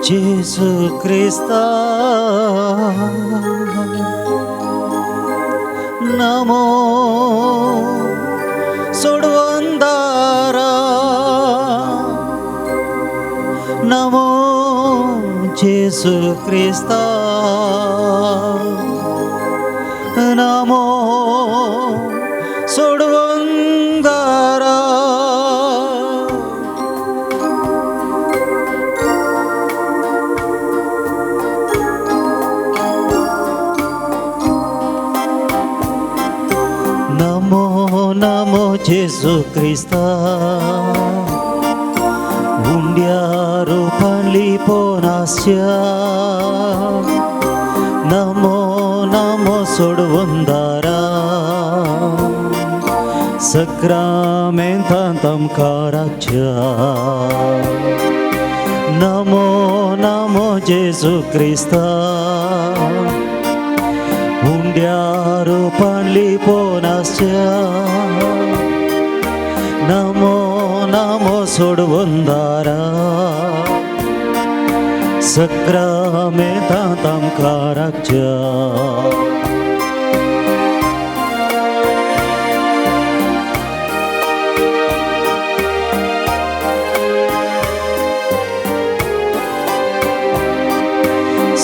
जेजू क्रिस्ता नमो सोडवंदारा नमो जेजू क्रिस्ता नमो सोडवंदारा. नमो नमो जेजू क्रिस्ता उंड्या रुपान लिपोनास्या नमो नमो सोडवंदारा सक्रामेंतांत आमकां राखच्या नमो नमो जेजू क्रिस्ता उंड्या रुपान लिपोनास्या नमो नमो सोडवंदारा सक्रामेंतांत आमकां राखच्या.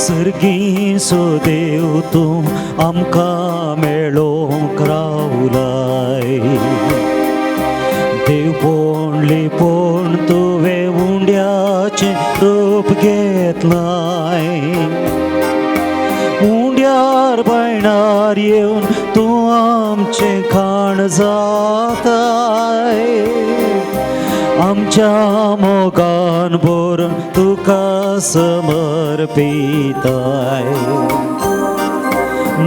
सर्गीचो देव तूं आमकां मेळोवंक रावलाय देवपण लिपोण तुवें उंड्याचें रूप घेतलाय उंड्यार बायणार येवन तूं आमचें खाण जाताय आमच्या मोगान भरून तुका समर्पिताय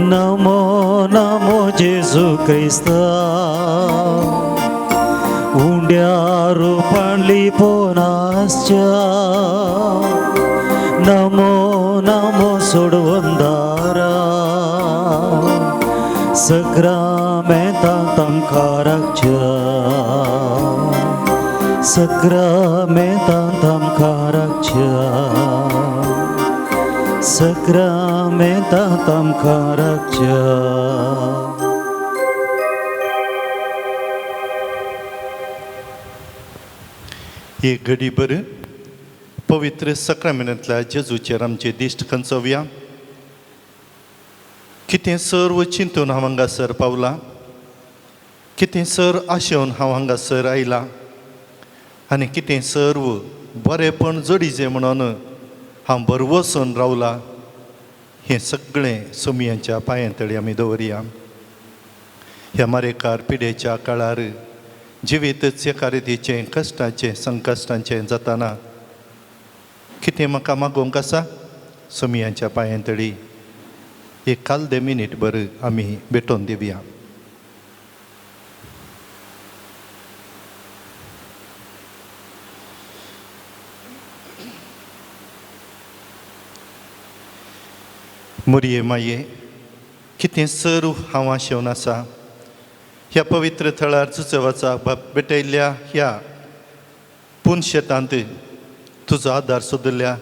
नमो नमो जेजू क्रिस्ता उंड्या रुपान लिपोनासच्या नमो नमो सोडवंदारा सक्रामेंतांत आमकां राखच्या सक्रामेंतांत आमकां राखच्या सक्रामेंतांत आमकां राखच्या. एक घडी बरं पवित्र सक्रामेंतांतल्या जेजूचेर आमचे दिश्ट खंचोवया. कितें सर्व चिंतून हांव हांगासर पावलां, कितें सर आशेवन हांव हांगासर आयलां आनी कितें सर्व बरेंपण जोडीचें म्हणून हांव बरवसून रावलां, हें सगळें सोमयांच्या पांयां तळी आमी दवरया. ह्या मारेकार पिडेच्या काळार जिवीतच एका रितीचें कश्टाचें संकश्टांचें जाताना कितें म्हाका मागोवंक आसा सोमयांच्या पांयां तळी एक कालदे मिनीट बरें आमी भेटोवन दिवया. मुरये माये कितें सर्व हांव आशेवन आसा ह्या पवित्र थळार जुचवाचा भेटयल्ल्या ह्या पुनशेतांत तुजो आदार सोदिल्ल्या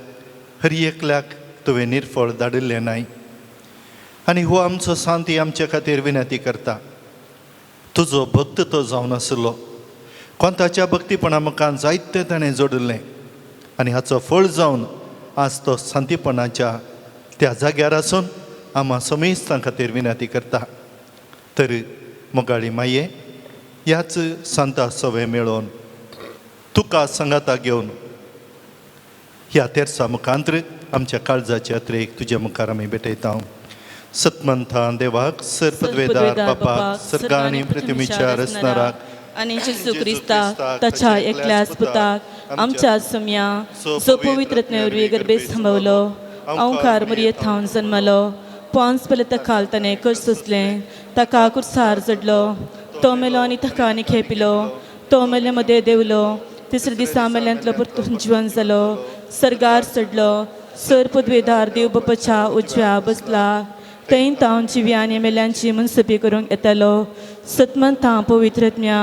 हर एकल्याक तुवें निर्फळ धाडिल्लें नाय आनी हो आमचो शांती आमचे खातीर विनंती करता. तुजो भक्त तो जावन आसलो, कोंताच्या भक्तीपणा मुखार जायतें ताणें जोडिल्लें आनी हाचो फळ जावन आज तो शांतीपणाच्या त्या जाग्यार आसून आमा समेस्तां खातीर विनंती करता. तर मोगाळी माये ह्याच सांता सवे मेळोवन तुका सांगाता घेवन ह्या तेरसा मुखांत्र आमच्या काळजाचे यात्रेक तुज्या मुखार आमी भेटयता. सतमंथा देवाक सर पदवेदार बापाक सर्गा आनी पृथ्वीच्या रचणाराक आनी जेजू क्रिस्ताक ताच्या एकल्याच पुताक आमच्या सुम्या जो पवित्र वरवीं गर्भेत थांबवलो अंवकार मुरयेत थावन जन्मलो पोन्स पयले तकाल ताणें कश्ट सोंसलें ताका कुर्सार चडलो तो मेलो आनी ताका आनी खेपिलो तो मेले मदें देंवलो तिसऱ्या दिसा मेल्यांतलो परतून जिवन जालो सर्गार चडलो सर पदवेदार देव बापाच्या उजव्या बसला थंय तावन जिव्या आनी मेल्यांची मनसपी करूंक येतालो. सतमंतां पवित्रज्ञा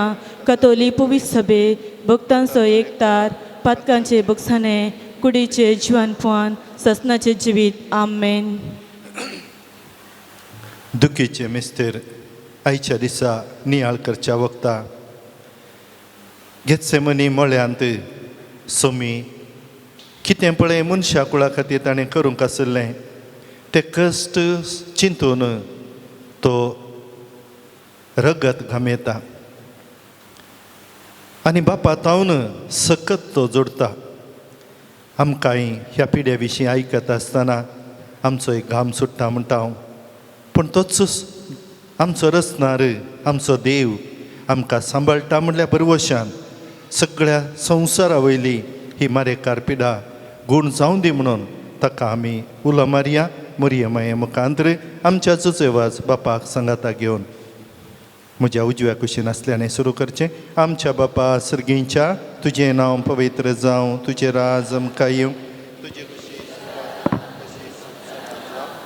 कतोली पवित्र सभे भक्तांचो एकतार पातकांचे बगसाणे कुडीचे जिवनपण ससनाचे जिवीत. आमेन. दुखीचे मिस्तेर आयच्या दिसा नियाळ करच्या वखता घेतसेमनी मळ्यांत सोमी कितें पळय मनशा कुळा खातीर ताणें करूंक आशिल्लें तें कश्ट चिंतून तो रगत घामेता आनी बापा तावन सकत तो जोडटा. आमकांय ह्या पिड्या विशीं आयकत आसतना आमचो एक घाम सुट्टा म्हणटा हांव, पूण तोच आमचो रचणार आमचो देव आमकां सांबाळटा म्हणल्यार बरवशान सगळ्या संवसारा वयली ही मारेकार पिडा गूण जावं दी म्हणून ताका आमी उलो मारया मोरये माये मुखांतर आमच्या जुजेवाज बापाक सांगाता घेवन. म्हज्या उजव्या कुशीन आसल्याने सुरू करचें. आमच्या बापा सर्गींच्या, तुजें नांव पवित्र जावं, तुजें राज आमकां येवं, तुजें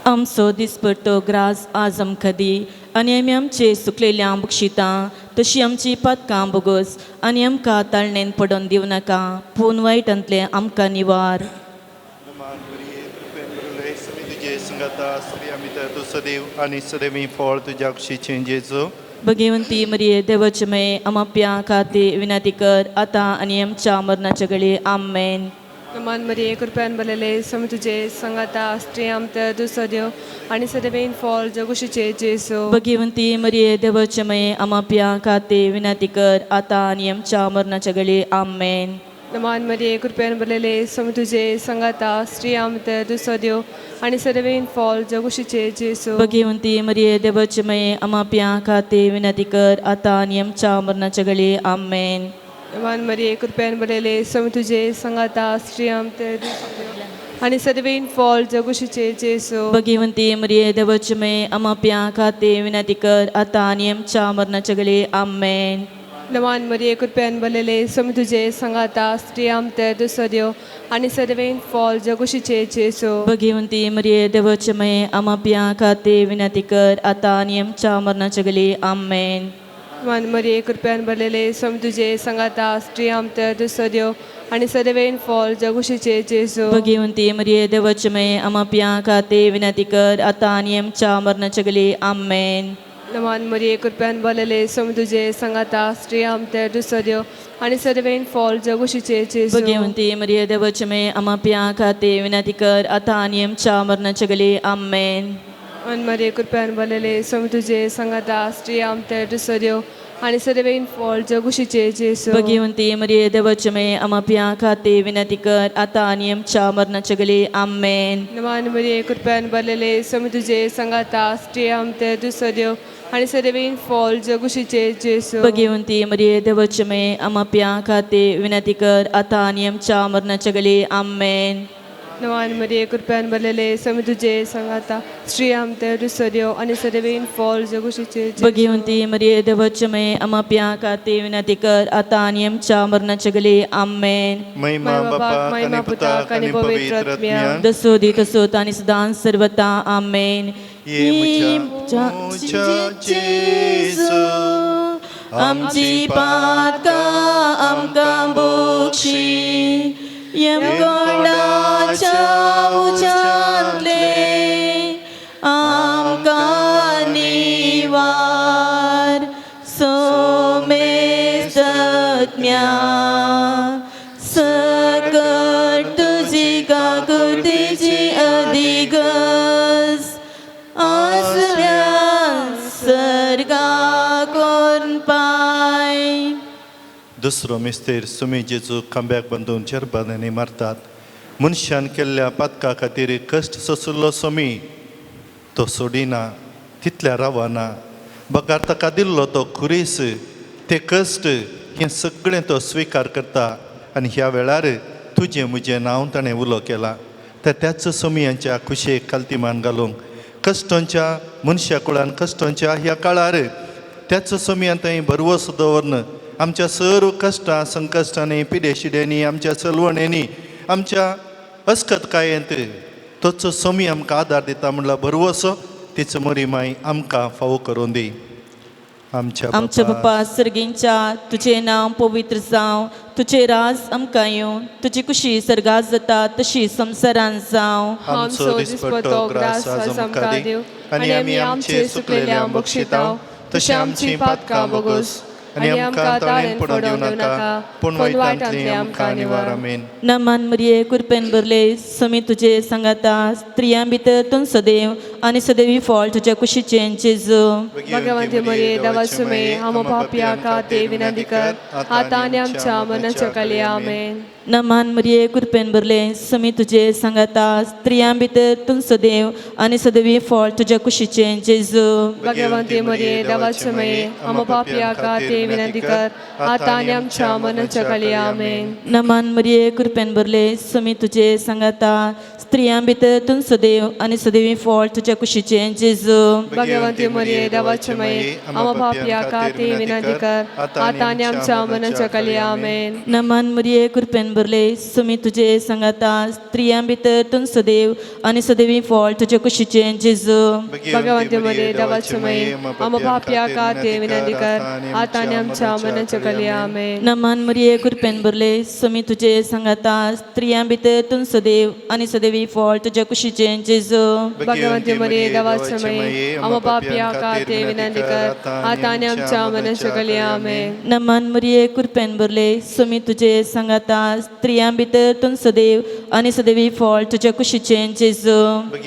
आमचो दिसपडतो ग्रास आज आमकां दी आनी आमी आमचे सुकलेल्या बक्षितां तशी आमची पातकां बोगस आनी आमकां ताळणेन पडोवन दिवं नाका, पूण वायटांतलें आमकां निवार. तुजे संगाता स्त्री आमी तूं सदैव आनी सदैवी फळ तुज्या कुशीचें जेजू. भगवंती मरिये देवाचे मये आमाप्या खातीर विनंती कर आतां आनी आमच्या मरणाच्या घडये. आमेन. नमन मरिये, कृपयान भरलेले, सम तुझे संगाता स्त्रियां तर तूं सदैव आनी सदैवीन फळ जगुशीचे जेजू. भगवंती मरिये देवाचे मये आमाप्या खातीर विनंती कर आतां आनी आमच्या मरणाच्या घडये. आमेन. नमन मरिये, कृपयान भरलेले, सम तुझे संगाता स्त्रियां तर तूं सदैव आनी सदैवीन फळ जगुशीचे जेजू. भगवंती मरिये देवाचे मये आमाप्या खातीर विनंती कर आतां आनी आमच्या मरणाच्या घडये. आमेन. नमन मरिये, कृपयान भरलेले, सम तुझे संगाता स्त्रियां तर तूं सदैव आनी सदैवीन फळ जगुशीचे जेजू. भगवंती मरिये देवाचे मये आमाप्या खातीर विनंती कर आतां आनी आमच्या मरणाच्या घडये. आमेन. नमन मरिये, कृपयान भरलेले, सम तुझे संगाता स्त्रियां तर तूं सदैव आनी सदैवीन फळ जगुशीचे जेजू. भगवंती मरिये देवाचे मये आमाप्या खातीर विनंती कर आतां आनी आमच्या मरणाच्या घडये. आमेन. नमन मरिये, कृपयान भरलेले, सम तुझे संगाता स्त्रियां तर तूं सदैव आनी सदैवीन फळ जगुशीचे जेजू. भगवंती मरिये देवाचे मये आमाप्या खातीर विनंती कर आतां आनी आमच्या मरणाच्या घडये. आमेन. नमन मरिये, कृपयान भरलेले, सम तुझे संगाता स्त्रियां तर तूं सदैव आनी सदैवीन फळ जगुशीचे जेजू. भगवंती मरिये देवाचे मये आमाप्या खातीर विनंती कर आतां आनी आमच्या मरणाच्या घडये. आमेन. नमन मरिये, कृपयान भरलेले, सम तुझे संगाता स्त्रियां तर तूं सदैव आनी सदैवीन फळ जगुशीचे जेजू. भगवंती मरिये देवाचे मये आमाप्या खातीर विनंती कर आतां आनी आमच्या मरणाच्या घडये. आमेन. नमन मरिये, कृपयान भरलेले, सम तुझे संगाता स्त्रियां तर तूं सदैव आनी सदैवीन फळ जगुशीचे जेजू. भगवंती मरिये देवाचे मये आमाप्या खातीर विनंती कर आतां आनी आमच्या मरणाच्या घडये. आमेन. नमन मरिये, कृपयान भरलेले, सम तुझे संगाता स्त्रियां तर तूं सदैव आनी सदैवीन फळ जगुशीचे जेजू. भगवंती मरिये देवाचे मये आमाप्या खातीर विनंती कर आतां आनी आमच्या मरणाच्या घडये. आमेन. महिमा बापाक आनी पुताक आनी पवित्र आत्म्याक, जसो दी तसो आनी सदां सर्वता. आमेन. ये म्हज्या जेजू, आमची पातकां आमकां बोक्षी, यमकोंडाच्या उज्यांतले आमकां निवार, सोमेस्तज्ञा सकट तुजी काकुतीची अधिगस आसल्या सर्गा कोन पाय. दुसरो मिस्तेर सुमी जेजू खांब्याक बांदून चेरबांनी मारतात. मनशान केल्ल्या पातका खातीर कश्ट सोंशिल्लो सोमी तो सोडिना, तितल्या रावना. बगार ताका दिल्लो तो खुरीस, ते कश्ट हें सगळें तो स्विकार करता आनी ह्या वेळार तुजें म्हजें नांव ताणें उलो केला. तर त्याच सोमयांच्या खुशयेक खालती मान घालूंक कश्टांच्या मनशा कुळान कश्टांच्या ह्या काळार त्याच सोमयान थंय भरवंसो दवरन आमच्या सर्व कश्टां संकश्टांनी पिडेशिड्यांनी आमच्या चलवणेंनी आमच्या अस्कतकायेंत तोच सोमी आमकां आदार दिता म्हणल्यार भरवंसो तीच मरी माय आमकां फावो करून दी. आमच्या आमच्या बापा सर्गींच्या तुजें नांव पवित्र जावं, तुजें राज आमकां येवं, तुजी कुशी सर्गात जाता तशी संवसारांत जावं. आमचो दिसपट्टो ग्रास आज आमकां दी आनी आमी आमचे सुकलेल्या बक्षिताव तशें आमची पातकां बोगोस आनी आमकां ताणें पडोवन दिवं नाका पूण वायटांतली आमकां निवार. आमेन. नमन मरिये, कृपेन भरले, समी तुजे सांगाता, स्त्रियां भितर तूं सदैव आनी सदैवी फळ तुज्या कुशीचें जेजू. भगवंती मरिये, देवाचे माये, आम्हा पापया खातीर विनंती कर, आता आनी आमच्या मरणाच्या काळी. आमेन. नमन मरिये, कृपेन भरले, समी तुजे सांगाता, स्त्रियां भितर तूं सदैव आनी सदैवी फळ तुज्या कुशीचें जेजू. भगवंती मरिये, देवाचे माये, आम्हा पापया खातीर विनंती कर, आता आनी आमच्या मरणाच्या काळी. आमेन. नमन मरिये, कृपेन भरले, समी तुजे सांगाता, स्त्रियां भितर तूं सदैव आनी सदैवी फळ तुज्या कुशीचें जेजू. भगवंती मरिये, देवाचे माये, आम्हा पापया खातीर विनंती कर, आता आनी आमच्या मरणाच्या काळी. आमेन. नमन मरिये, कृपेन भरले, समी तुजे सांगाता, स्त्रियां भितर तूं सदैव आनी सदैवी फळ तुज्या कुशीचें जेजू. भगवंती मरिये, देवाचे माये, आम्हा पापया खातीर विनंती कर, आता आनी आमच्या मरणाच्या काळी. आमेन. नमन मरिये, कृपेन भरले, समी तुजे सांगाता, स्त्रियां भितर तूं सदैव आनी सदैवी फळ तुज्या कुशीचें जेजू. भगवंती मरिये, देवाचे माये, आम्हा पापया खातीर विनंती कर, आता आनी आमच्या मरणाच्या काळी. आमेन. नमन मरिये, कृपेन भरले, समी तुजे सांगाता, स्त्रियां भितर तूं सदैव आनी सदैवी फळ तुज्या कुशीचें जेजू.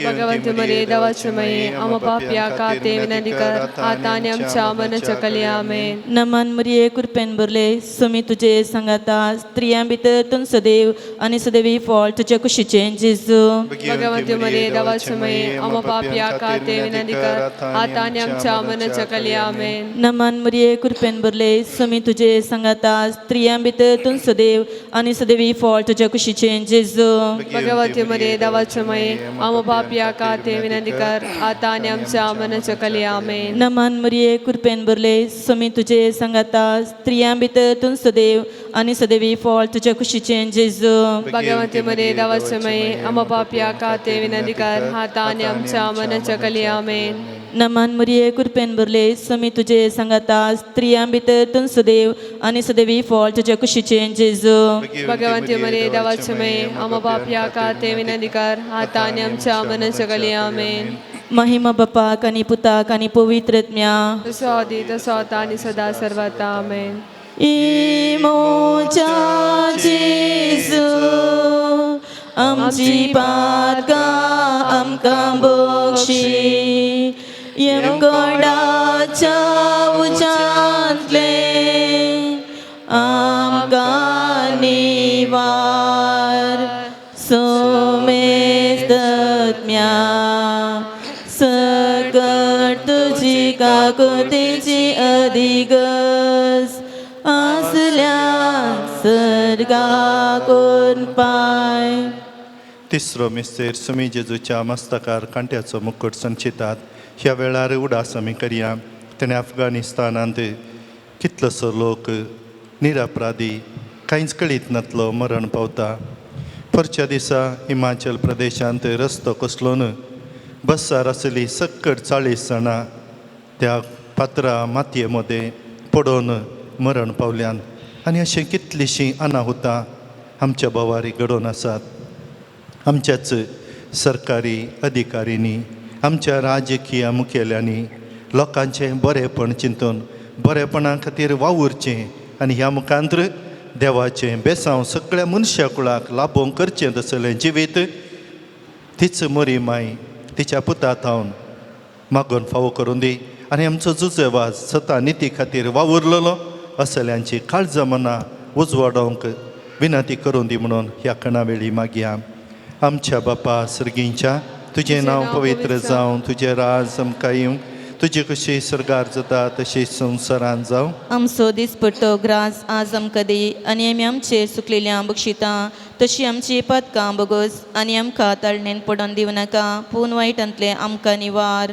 भगवंती मरिये, देवाचे माये, आम्हा पापया खातीर विनंती कर, आता आनी आमच्या मरणाच्या काळी. आमेन. नमन मरिये, कृपेन भरले, समी तुजे सांगाता, स्त्रियां भितर तूं सदैव आनी सदैवी फळ तुज्या कुशीचें जेजू. भगवंती मरिये, देवाचे माये, आम्हा पापया खातीर विनंती कर, आता आनी आमच्या मरणाच्या काळी. आमेन. नमन मरिये, कृपेन भरले, समी तुजे सांगाता, स्त्रियां भितर तूं सदैव आनी सदैवी फळ तुज्या कुशीचें जेजू. भगवंती मरिये, देवाचे माये, आम्हा पापया खातीर विनंती कर, आता आनी आमच्या मरणाच्या काळी. आमेन. नमन मरिये, कृपेन भरले, समी तुजे सांगाता, स्त्रियां भितर तूं सदैव आनी सदैवी फळ तुज्या कुशीचें जेजू. भगवंती मरिये, देवाचे माये, आम्हा पापया खातीर विनंती कर, आता आनी आमच्या मरणाच्या काळी. आमेन. नमन मरिये, कृपेन भरले, समी तुजे सांगाता, स्त्रियां भितर तूं सदैव आनी सदैवी फळ तुज्या कुशीचें जेजू. भगवंती मरिये, देवाचे माये, आम्हा पापया खातीर विनंती कर, आता आनी आमच्या मरणाच्या काळी. आमेन. महिमा बापाक आनी पुताक आनी पवित्र आत्म्या. जसो आदी तसो आता आनी सदा सर्वता. आमेन. इमोच्या जेजू, आमची पातकां आमकां बक्षी, यमकोंडाच्या उज्यांतले आमकां निवार, सोमेस्तज्ञा सकट तुजी काकुतीची अधिगस आसल्या सर्गाकून पाय. तिसरो मिस्तेर, सुमी जेजूच्या मस्तकार कांट्याचो मुकुट संचितात. ह्या वेळार उडास आमी करया. तेणें अफगाणिस्तानांत कितलोसो लोक निरपराधी कांयच कळीत नातलो मरण पावता. परच्या दिसा हिमाचल प्रदेशांत रस्तो कोसलोन बसार आसली सक्कड 40 जाणां त्या फातरा मातये मदें पडोवन मरण पावल्यान आनी अशें कितलींशीं अनाहुतां आमच्या भोवारी घडोवन आसात. आमच्याच सरकारी अधिकाऱ्यांनी, आमच्या राजकीय मुखेल्यांनी लोकांचें बरेंपण चिंतून बरेपणा खातीर वावुरचें आनी ह्या मुखांत्र देवाचें बेसांव सगळ्या मनशा कुळाक लाभोवंक करचें तसलें जिवीत तीच मोरी माय तिच्या पुता थावन मागून फावो करून दी आनी आमचो जुजेवाज सता निती खातीर वावुरलेलो असल्यांची काळजां मनां उजवाडोवंक विनंती करून दी म्हणून ह्या कणा वेळी मागया. आमच्या बापा सर्गींच्या, तुजें नांव पवित्र जावं, तुजें राज आमकां येवं, तुजी कशी सर्गार जाता तशी संवसारान जावं. आमचो दिसपट्टो ग्रास आज आमकां दी आनी आमी आमचे सुकलेल्या बक्षितां तशी आमची पातकां बगस आनी आमकां ताळणेन पडोन दिवं नाका, पूण वायटांतलें आमकां निवार.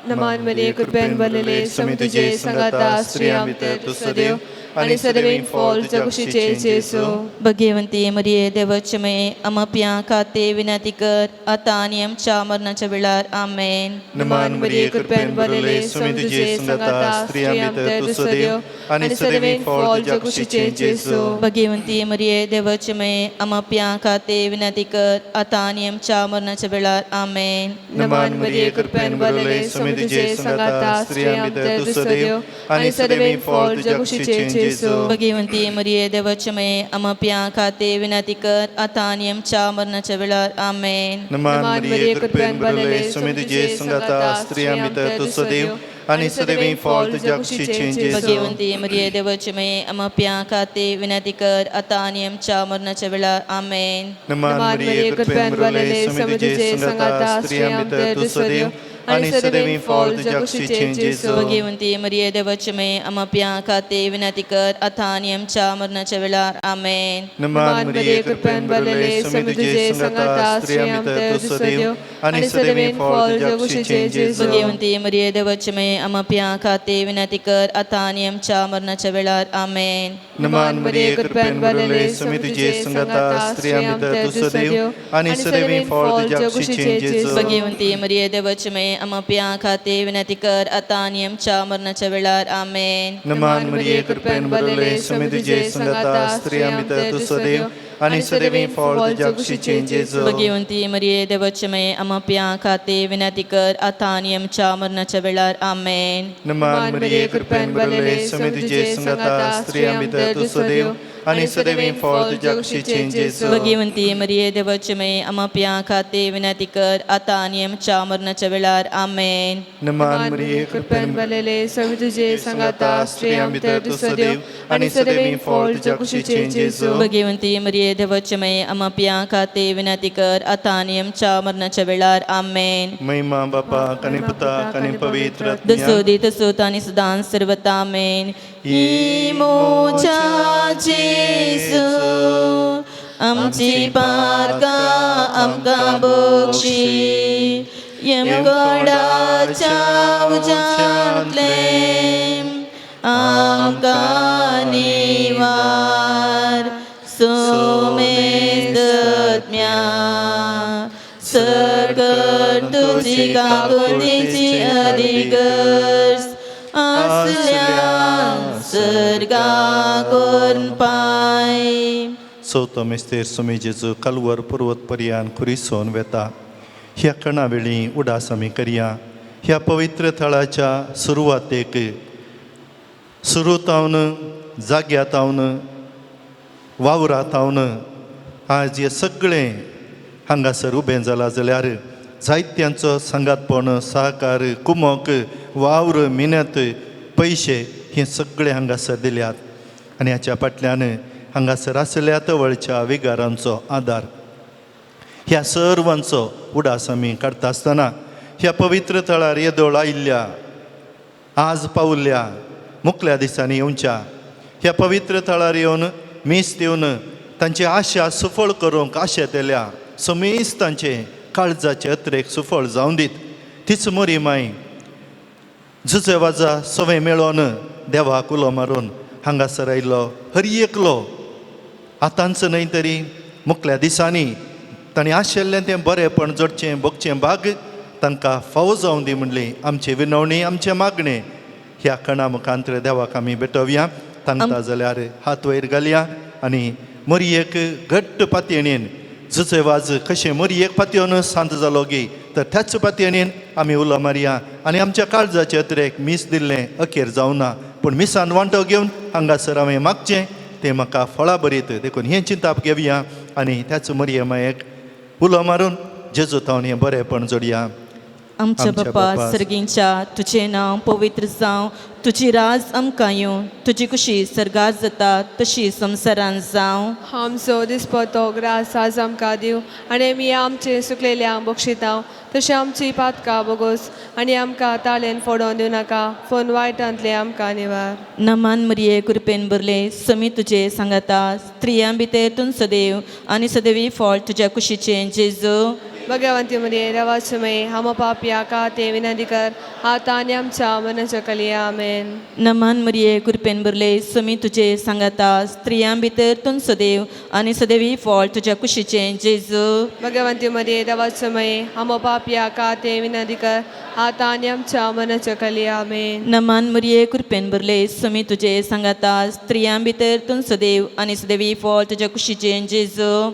नमान मरिये, कृपेन भरलेले, समी तुझे संगाता, स्त्रियां भितर तूं सदैव आनी सदवेन फॉल तुज्या कुशीचे जेजू. भगवंती मरिये देवाचे मये आमप्या खाते विनंती कर आता आनी आमच्या मरणाच्या वेळार. आमेन. नमान मरिये, कृपेन भरलेले, स्वामी तुझे संगाता, स्त्रियां भितर तूं सदैव आनी सदैव फळ तुज्या कुशीचे जेजू. भगवंती मरिये देवाचे मये आमप्या खाते विनंती कर आता आनी आमच्या मरणाच्या वेळार. आमेन. नमान मरिये, कृपेन भरलेले, स्वामी तुझे संगाता, स्त्रियां भितर तूं सदैव आनी सदैव फळ तुज्या कुशीचे जेजू. भगवंती मरिये देवाचे मये आमप्या खाते विनंती कर आता आनी आमच्या मरणाच्या वेळार. आमेन. नमान मरिये, कृपेन भरलेले, स्वामी तुझे संगाता, स्त्रियां भितर तूं सदैव आनी सदैव फळ तुज्या कुशीचे जेजू. भगवंती मरिये देवाचे मये आमप्या खाते विनंती कर आता आनी आमच्या मरणाच्या वेळार. आमेन. नमान मरिये, कृपेन भरलेले, स्वामी तुझे संगाता, स्त्रियां भितर तूं सदैव आनी सदैव फळ तुज्या कुशीचे जेजू. भगवंती मरिये देवाचे मये आमप्या खाते विनंती कर आता आनी आमच्या मरणाच्या वेळार. आमेन. नमान मरिये, कृपेन भरलेले, स्वामी तुझे संगाता, स्त्रियां भितर तूं सदैव आनी सदैव फळ तुज्या कुशीचे जेजू. भगवंती मरिये देवाचे मये आमप्या खाते विनंती कर आता आनी आमच्या मरणाच्या वेळार. आमेन. नमान मरिये, कृपेन भरलेले, स्वामी तुझे संगाता, स्त्रियां भितर तूं सदैव आनी सदैव फळ तुज्या कुशीचे जेजू. भगवंती मरिये देवाचे मये आमप्या खाते विनंती कर आता आनी आमच्या मरणाच्या वेळार. आमेन. नमान मरिये, कृपेन भरलेले, स्वामी तुझे संगाता, स्त्रियां भितर तूं सदैव आनी सदैव फळ तुज्या कुशीचे जेजू. भगवंती मरिये देवाचे मये आमप्या खाते विनंती कर आता आनी आमच्या मरणाच्या वेळार. आमेन. नमान मरिये, कृपेन भरलेले, स्वामी तुझे संगाता, स्त्रियां भितर तूं सदैव आनी सदैव फळ तुज्या कुशीचे जेजू. भगवंती मरिये देवाचे मये आमप्या खाते विनंती कर आता आनी आमच्या मरणाच्या वेळार. आमेन. नमान मरिये, कृपेन भरलेले, स्वामी तुझे संगाता, स्त्रियां भितर तूं सदैव आनी सदैव फळ तुज्या कुशीचे जेजू. भगवंती मरिये देवाचे मये आमप्या खाते विनंती कर आता आनी आमच्या मरणाच्या वेळार. आमेन. महिमा बापाक आनी पुताक आनी पवित्र आत्म्याक. दसो तसो तानी सदां सर्वता. आमेन. ही मोजा जेजू आमची पातकां आमकां बक्षी यमगडाच्या उजांतले आमकां निवार सोमेस्तज्ञा सकट तुजी काकुतीची अधिगर्ज आसल्या सर्गा करून पाय. चवथो मिस्तेर सुमी जेजू कालवर पर्वत पर्यान खुरिसोन वेता. ह्या कणा वेळी उडास आमी करया. ह्या पवित्र थळाच्या सुरवातेक सुरू तावन, जाग्या तावन, वावरा तावन आज हे सगळें हांगासर उबें जालां जाल्यार जायत्यांचो सांगातपण, सहकार, कुमक, वावर, मिनत, पयशे हे सगळे हांगासर दिल्यात आनी हाच्या फाटल्यान हांगासर आसल्या तवळच्या विगारांचो आदार. ह्या सर्वांचो उडास आमी काडटा आसतना ह्या पवित्र थळार येदोळ आयिल्ल्या, आज पावल्ल्या, मुकल्या दिसांनी येवच्या, ह्या पवित्र थळार येवन मीस दिवन तांची आशा सुफळ करूंक आशेतल्या समेस्त तांचे काळजाचे अत्रेक सुफळ जावन दीत. तीच मोरी माई जुजे वाजा सवय मेळोन देवाक उलो मारून हांगासर आयिल्लो हर एकलो आतांच न्हय तरी मुकल्या दिसांनी तांणी आशिल्लें तें बरेंपण जोडचें भोगचें भाग तांकां फावो जावं दी म्हणली आमची विनवणी, आमचें मागणें. ह्या कणा मुखांतर देवाक आमी भेटोवया. तांकां जाल्यार हात वयर घालया आनी मोरयेक घट्ट पातयेन, जुचे वाज कशें मोरयेक पातयेवन शांत जालो गी, तर त्याच पातयेन आमी उलो मारया आनी आमच्या काळजाचे अत्रेक मीस दिल्लें अखेर जावना, पूण मिसान वांटो घेवन हांगासर हांवें मागचें तें म्हाका फळां बरीत. देखून हें चिंताप घेवया आनी त्याच मोरये मायेक उलो मारून जेजू तावन हें बरेंपण जोडया. आमच्या आमच्या बापा बापा, सर्गींच्या, तुजें नांव पवित्र जावं, तुजी राज आमकां येवं, तुजी कुशी सर्गात जाता तशी संवसारान जावं. आमचो दिसपतो ग्रास आज आमकां दिव आनी आमी आमचे सुकलेल्यांक बक्षितांव तशें आमची पातकां बोगोस आनी आमकां ताळेन फोडोवन दिवं नाका फोन वायटांतलें आमकां निवार. नमान मरिये, कृपेन भरले, समी तुजे सांगाता, स्त्रियां भितर तूं सदैव आनी सदैवी फळ तुज्या कुशीचें जेजू. भगवंती मरिये देवाचुमे हम पापया काते विनंती कर आता आनी आमच्या मनाच्या कली आमेन. नमन मरिये कृपेन भरले सुमी तुजे सांगाता स्त्रियां भितर तूं सदैव आनी सदैवी फळ तुज्या कुशीचें जेजू. भगवंती मरिये देवाचुमे हम पापया काते विनंती कर आता आनी आमच्या मनाच्या कली आमेन. नमन मरिये कृपेन भरले सुमी तुजे सांगाता स्त्रियां भितर तूं सदैव आनी सदैवी फळ तुज्या कुशीचें जेजू.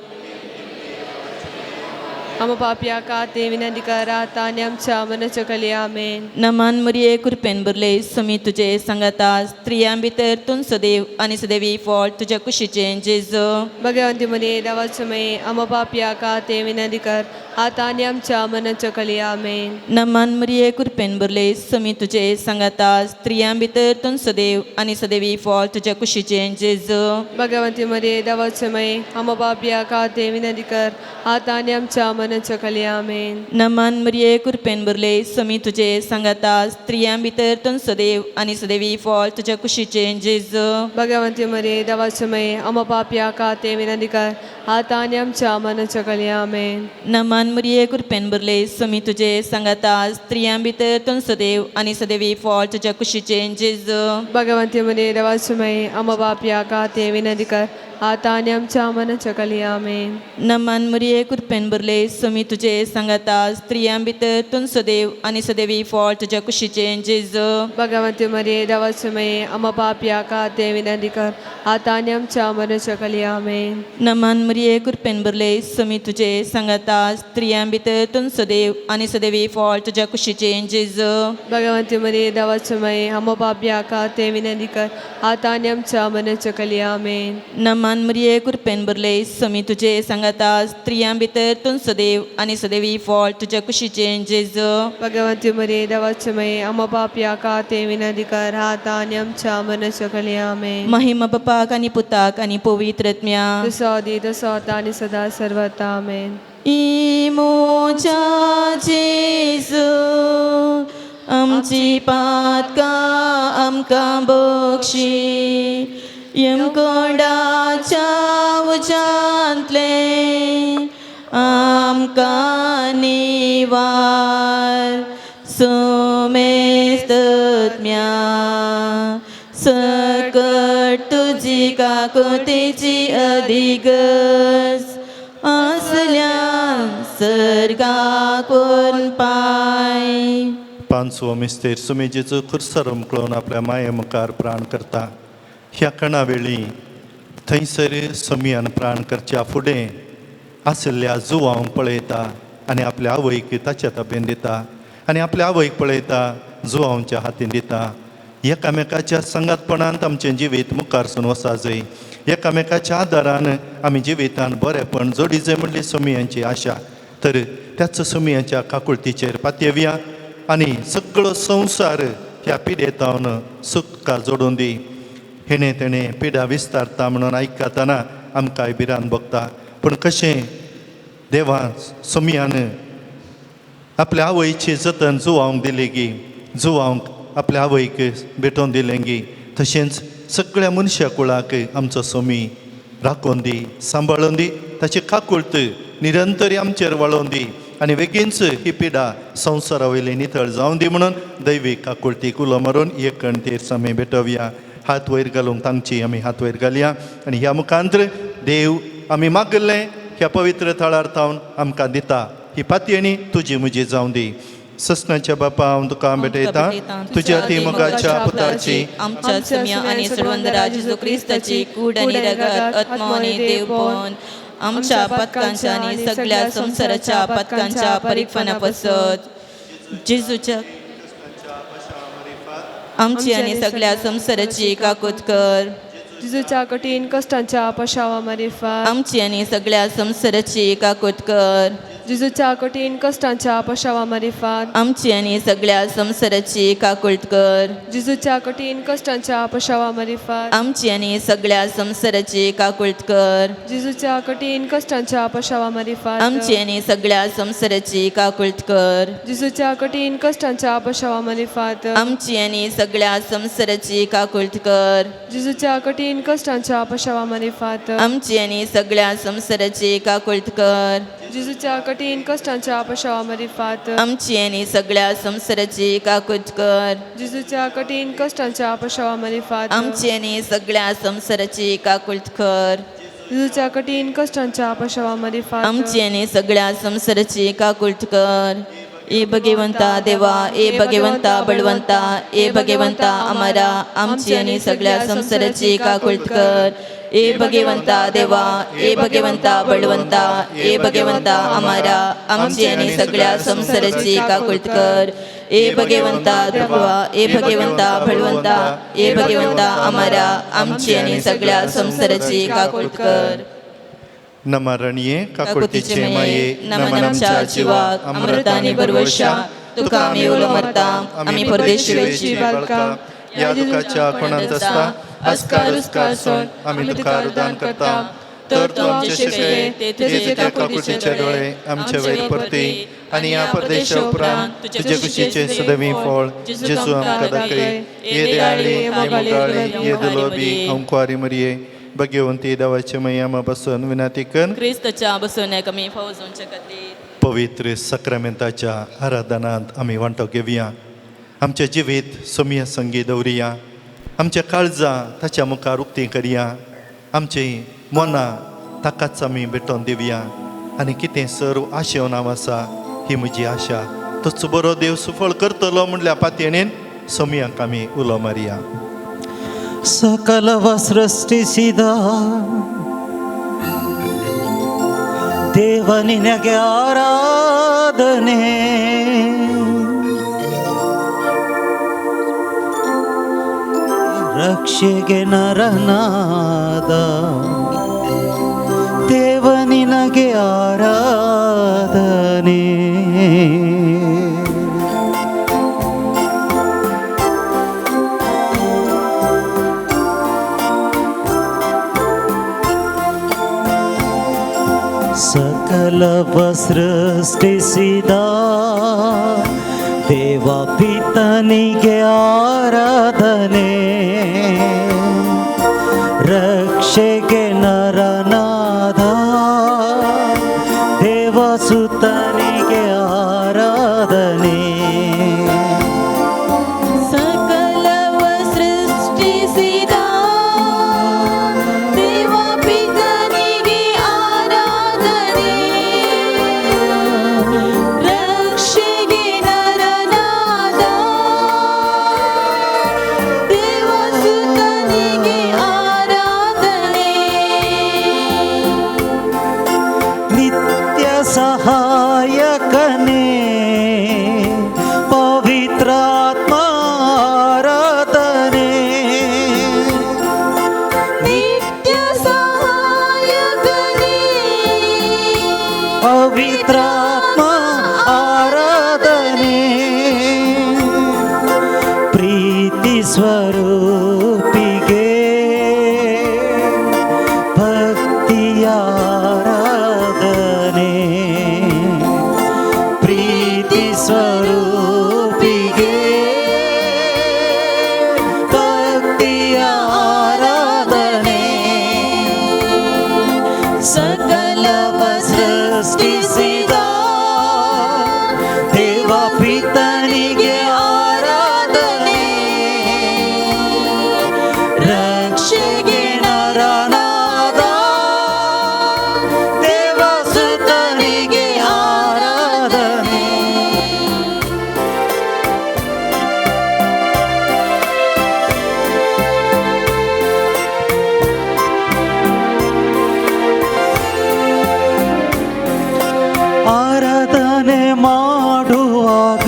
हम पापया काते विनंती कर आता आनी आमच्या मनाच्या कली आमेन. नमन मरिये कृपेन भरले सुमी तुजे सांगाता स्त्रियां भितर तूं सदैव आनी सदैवी फळ तुज्या कुशीचें जेजू. भगवंती मरिये देवाचुमे हम पापया काते विनंती कर आता आनी आमच्या मनाच्या कली आमेन. नमन मरिये कृपेन भरले सुमी तुजे सांगाता स्त्रियां भितर तूं सदैव आनी सदैवी फळ तुज्या कुशीचें जेजू. भगवंती मरिये देवाचुमे हम पापया काते विनंती कर आता आनी आमच्या मनाच्या कली आमेन. नमन मरिये कृपेन भरले सुमी तुजे सांगाता स्त्रियां भितर तूं सदैव आनी सदैवी फळ तुज्या कुशीचें जेजू. भगवंती मरिये देवाचुमे हम पापया काते विनंती कर आता आनी आमच्या मनाच्या कली आमेन. नमन मरिये कृपेन भरले सुमी तुजे सांगाता स्त्रियां भितर तूं सदैव आनी सदैवी फळ तुज्या कुशीचें जेजू. भगवंती मरिये देवाचुमे हम पापया काते विनंती कर आता आनी आमच्या मनाच्या कली आमेन. नमन मरिये कृपेन भरले सुमी तुजे सांगाता स्त्रियां भितर तूं सदैव आनी सदैवी फळ तुज्या कुशीचें जेजू. भगवंती मरिये देवाचुमे हम पापया काते विनंती कर आता आनी आमच्या मनाच्या कली आमेन. नमन मरिये कृपेन भरले सुमी तुजे सांगाता स्त्रियां भितर तूं सदैव आनी सदैवी फळ तुज्या कुशीचें जेजू. भगवंती मरिये देवाचुमे हम पापया काते विनंती कर आता आनी आमच्या मनाच्या कली आमेन. नमन मरिये कृपेन भरले सुमी तुजे सांगाता स्त्रियां भितर तूं सदैव आनी सदैवी फळ तुज्या कुशीचें जेजू. भगवंती मरिये देवाचुमे हम पापया काते विनंती कर आता आनी आमच्या मनाच्या कली आमेन. महिमा बापाक आनी पुताक आनी पवित्र आत्म्या. जसो आदी तसो आता आनी सदा सर्वता आमेन. इमोच्या जेजू आमची पातकां आमकां बक्षी यमकोंडाच्या उज्यांतले आमकां निवार सुमेस्तज्ञा सकट तुजी काकुतीची अधिगस असल्या सर्गाकून पाय. पांचवो मिस्तेर सुमेजीचो खुरसार उमकळून आपल्या माये मुखार प्राण करता. ह्या कणा वेळी थंयसर समियान प्राण करच्या फुडें आशिल्ल्या जुवांक पळयता आनी आपल्या आवयक ताच्या ताबेन दिता आनी आपल्या आवयक पळयता जुवांच्या हातीन दिता. एकामेकाच्या सांगातपणांत आमचें जिवीत मुखार सून वचा जाय. एकामेकाच्या आदारान आमी जिवितान बरेपण जोडी जाय म्हणली समियांची आशा. तर त्याच समियांच्या काकुळतीचेर पातयेवया आनी सगळो संवसार ह्या पिडेतावन सुटका जोडून दी. हेणें तेणें पिडा विस्तारता म्हणून आयकतना आमकांय भिरांत भोगता. पूण कशें देवा सोमयान आपल्या आवयची जतन जुवांक दिली गी, जुवांक आपल्या आवयक भेटोवन दिलें गी, तशेंच सगळ्या मनशा कुळाक आमचो सोमी राखून दी, सांबाळून दी, ताची काकुळत निरंतर आमचेर वाळोवन दी आनी बेगीनच ही पिडा संवसारा वयली नितळ जावन दी म्हणून दैवीक काकुळतीक उलो मारून एक कणतेर आमी भेटोवया. हात वयर घालूंक तांची आमी हात वयर घालया आनी ह्या मुखांत्र देव आमी मागिल्लें ह्या पवित्र थळार थावन आमकां दिता. ही पातयेणी तुजी म्हजी जावं दी. ससनाच्या बापा हांव तुका भेटयता तुज्या ती मोगाच्या पुताची आमच्या सुम्या आनी सर्वंदरा जेजू क्रिस्ताची कूड आनी रगत आत्मो आनी देवपण आमच्या पातकांच्या आनी सगळ्या संवसाराच्या पातकांच्या परिक्फना पासत जेजूच्या आमची आनी सगळ्या संवसाराची काकूत कर. जेजूच्या कठीण कष्टांच्या पशावा मारिफात आमची आनी सगळ्या संवसाराची काकूत कर. जेजूच्या कठीण कष्टांच्या पशावा मारिफात आमची आनी सगळ्या संवसाराची काकूत कर. जेजूच्या कठीण कष्टांच्या पशावा मारिफात आमची आनी सगळ्या संवसाराची काकूत कर. जेजूच्या कठीण कष्टांच्या पशावा मारिफात आमची आनी सगळ्या संवसाराची काकूत कर. जेजूच्या कठीण कष्टांच्या पशावा मारिफात आमची आनी सगळ्या संवसाराची काकूत कर. जेजूच्या कठीण कष्टांच्या पशावा मारिफात आमची आनी सगळ्या संवसाराची काकूत कर. जेजूच्या कठीण कश्टांच्या पशावा मरिफात आमची आनी सगळ्या संवसाराची काकूत कर. जेजूच्या कठीण कश्टांच्या पशावा मरिफात आमची आनी सगळ्या संवसाराची काकूत कर. जेजूच्या कठीण कश्टांच्या पशावा मरिफात आमची आनी सगळ्या संवसाराची काकूत कर. ए भगवंता देवा, ए भगवंता बळवंता, ए भगवंता अमरा, आमची आनी सगळ्या संवसाराची काकूत कर. ए भगवंता देवा, ए भगवंता बळवंता, ए भगवंता अमरा, आमची आनी सगळ्या संवसाराची काकूत कर. ए भगवंता देवा, ए भगवंता बळवंता, ए भगवंता अमरा, आमची आनी सगळ्या संवसाराची काकूत कर. नमरणये काकुळतीचे माये, नमन आमच्या जिवाक अमृताने भरवशा, तुका आमी उलो मारता, आमी परदेशी वेची बालका, ह्या दुखाच्या कोणांत आसता अस्कार उस्कार सोड आमी तुका रुदान करता. तर तूं आमचे शिकय ते तुजे काकुळतीचे दोळे आमचे वयर परती आनी ह्या परदेशा उपरांत तुजे कुशीचे सदवी फळ जेजू आमकां दाखय. ये दयाळी, ये मोगाळी, ये दुलोबी अंकुवारी मरिये, भगवंती देवाचे मैया बसून विनंती कर. क्रिस्तच्या बसवण्याक आमी फौजूंचे खातीर. पवित्र सक्रामेंताच्या आराधनांत आमी वांटो घेवया. आमचें जिवीत सोम्या संगी दवरिया. आमच्या काळजां ताच्या मुखार उक्ती करया. आमची मनां ताकाच आमी भेटोवन दिवया. आनी कितें सर्व आशेवन हांव आसा ही म्हजी आशा तोच बरो देव सुफळ करतलो म्हणल्या पातयेणेन सोम्याक आमी उलो मारया. सकलವ ಸೃಷ್ಟಿಸಿದ ದೇವ ನಿನಗೆ ಆರಾಧನೆ. ರಕ್ಷೆಗೆ ನರನಾದ ದೇವ ನಿನಗೆ ಆರಾಧನೆ. ಸಕಲವ ಸೃಷ್ಟಿಸಿದ ದೇವ ಪಿತನಿಗೆ ಆರಾಧನೆ. ರಕ್ಷೆಗೆ ನರನಾದ ದೇವಸುತನಿಗೆ ಆರಾಧನೆ. ಸಕಲವ ಸೃಷ್ಟಿಸಿದ ದೇವ ಪಿತನಿಗೆ ಆರಾಧನೆ. ರಕ್ಷೆಗೆ ನರನಾದ ದೇವಸುತನಿಗೆ ಆರಾಧನೆ. ನಿತ್ಯ ಸಹಾಯಕನೇ ಪವಿತ್ರಾತ್ಮ ಆರಾಧನೆ. ನಿತ್ಯ ಸಹಾಯಕನೇ ಪವಿತ್ರಾತ್ಮ ಆರಾಧನೆ. ಪ್ರೀತಿ ಸ್ವರೂಪಿಗೆ ಭಕ್ತಿಯ ಆರಾಧನೆ. ಪ್ರೀತಿ ಸ್ವರೂಪಿಗೆ ಭಕ್ತಿಯ ಆರಾಧನೆ. ಸಕಲವ ಸೃಷ್ಟಿಸಿದ ದೇವ ಪಿತನಿಗೆ ಆರಾಧನೆ. ರಕ್ಷೆಗೆ ನರನಾದ ದೇವಸುತನಿಗೆ ಆರಾಧನೆ. ಆರಾಧನೆ ಮಾಡುವಾಗ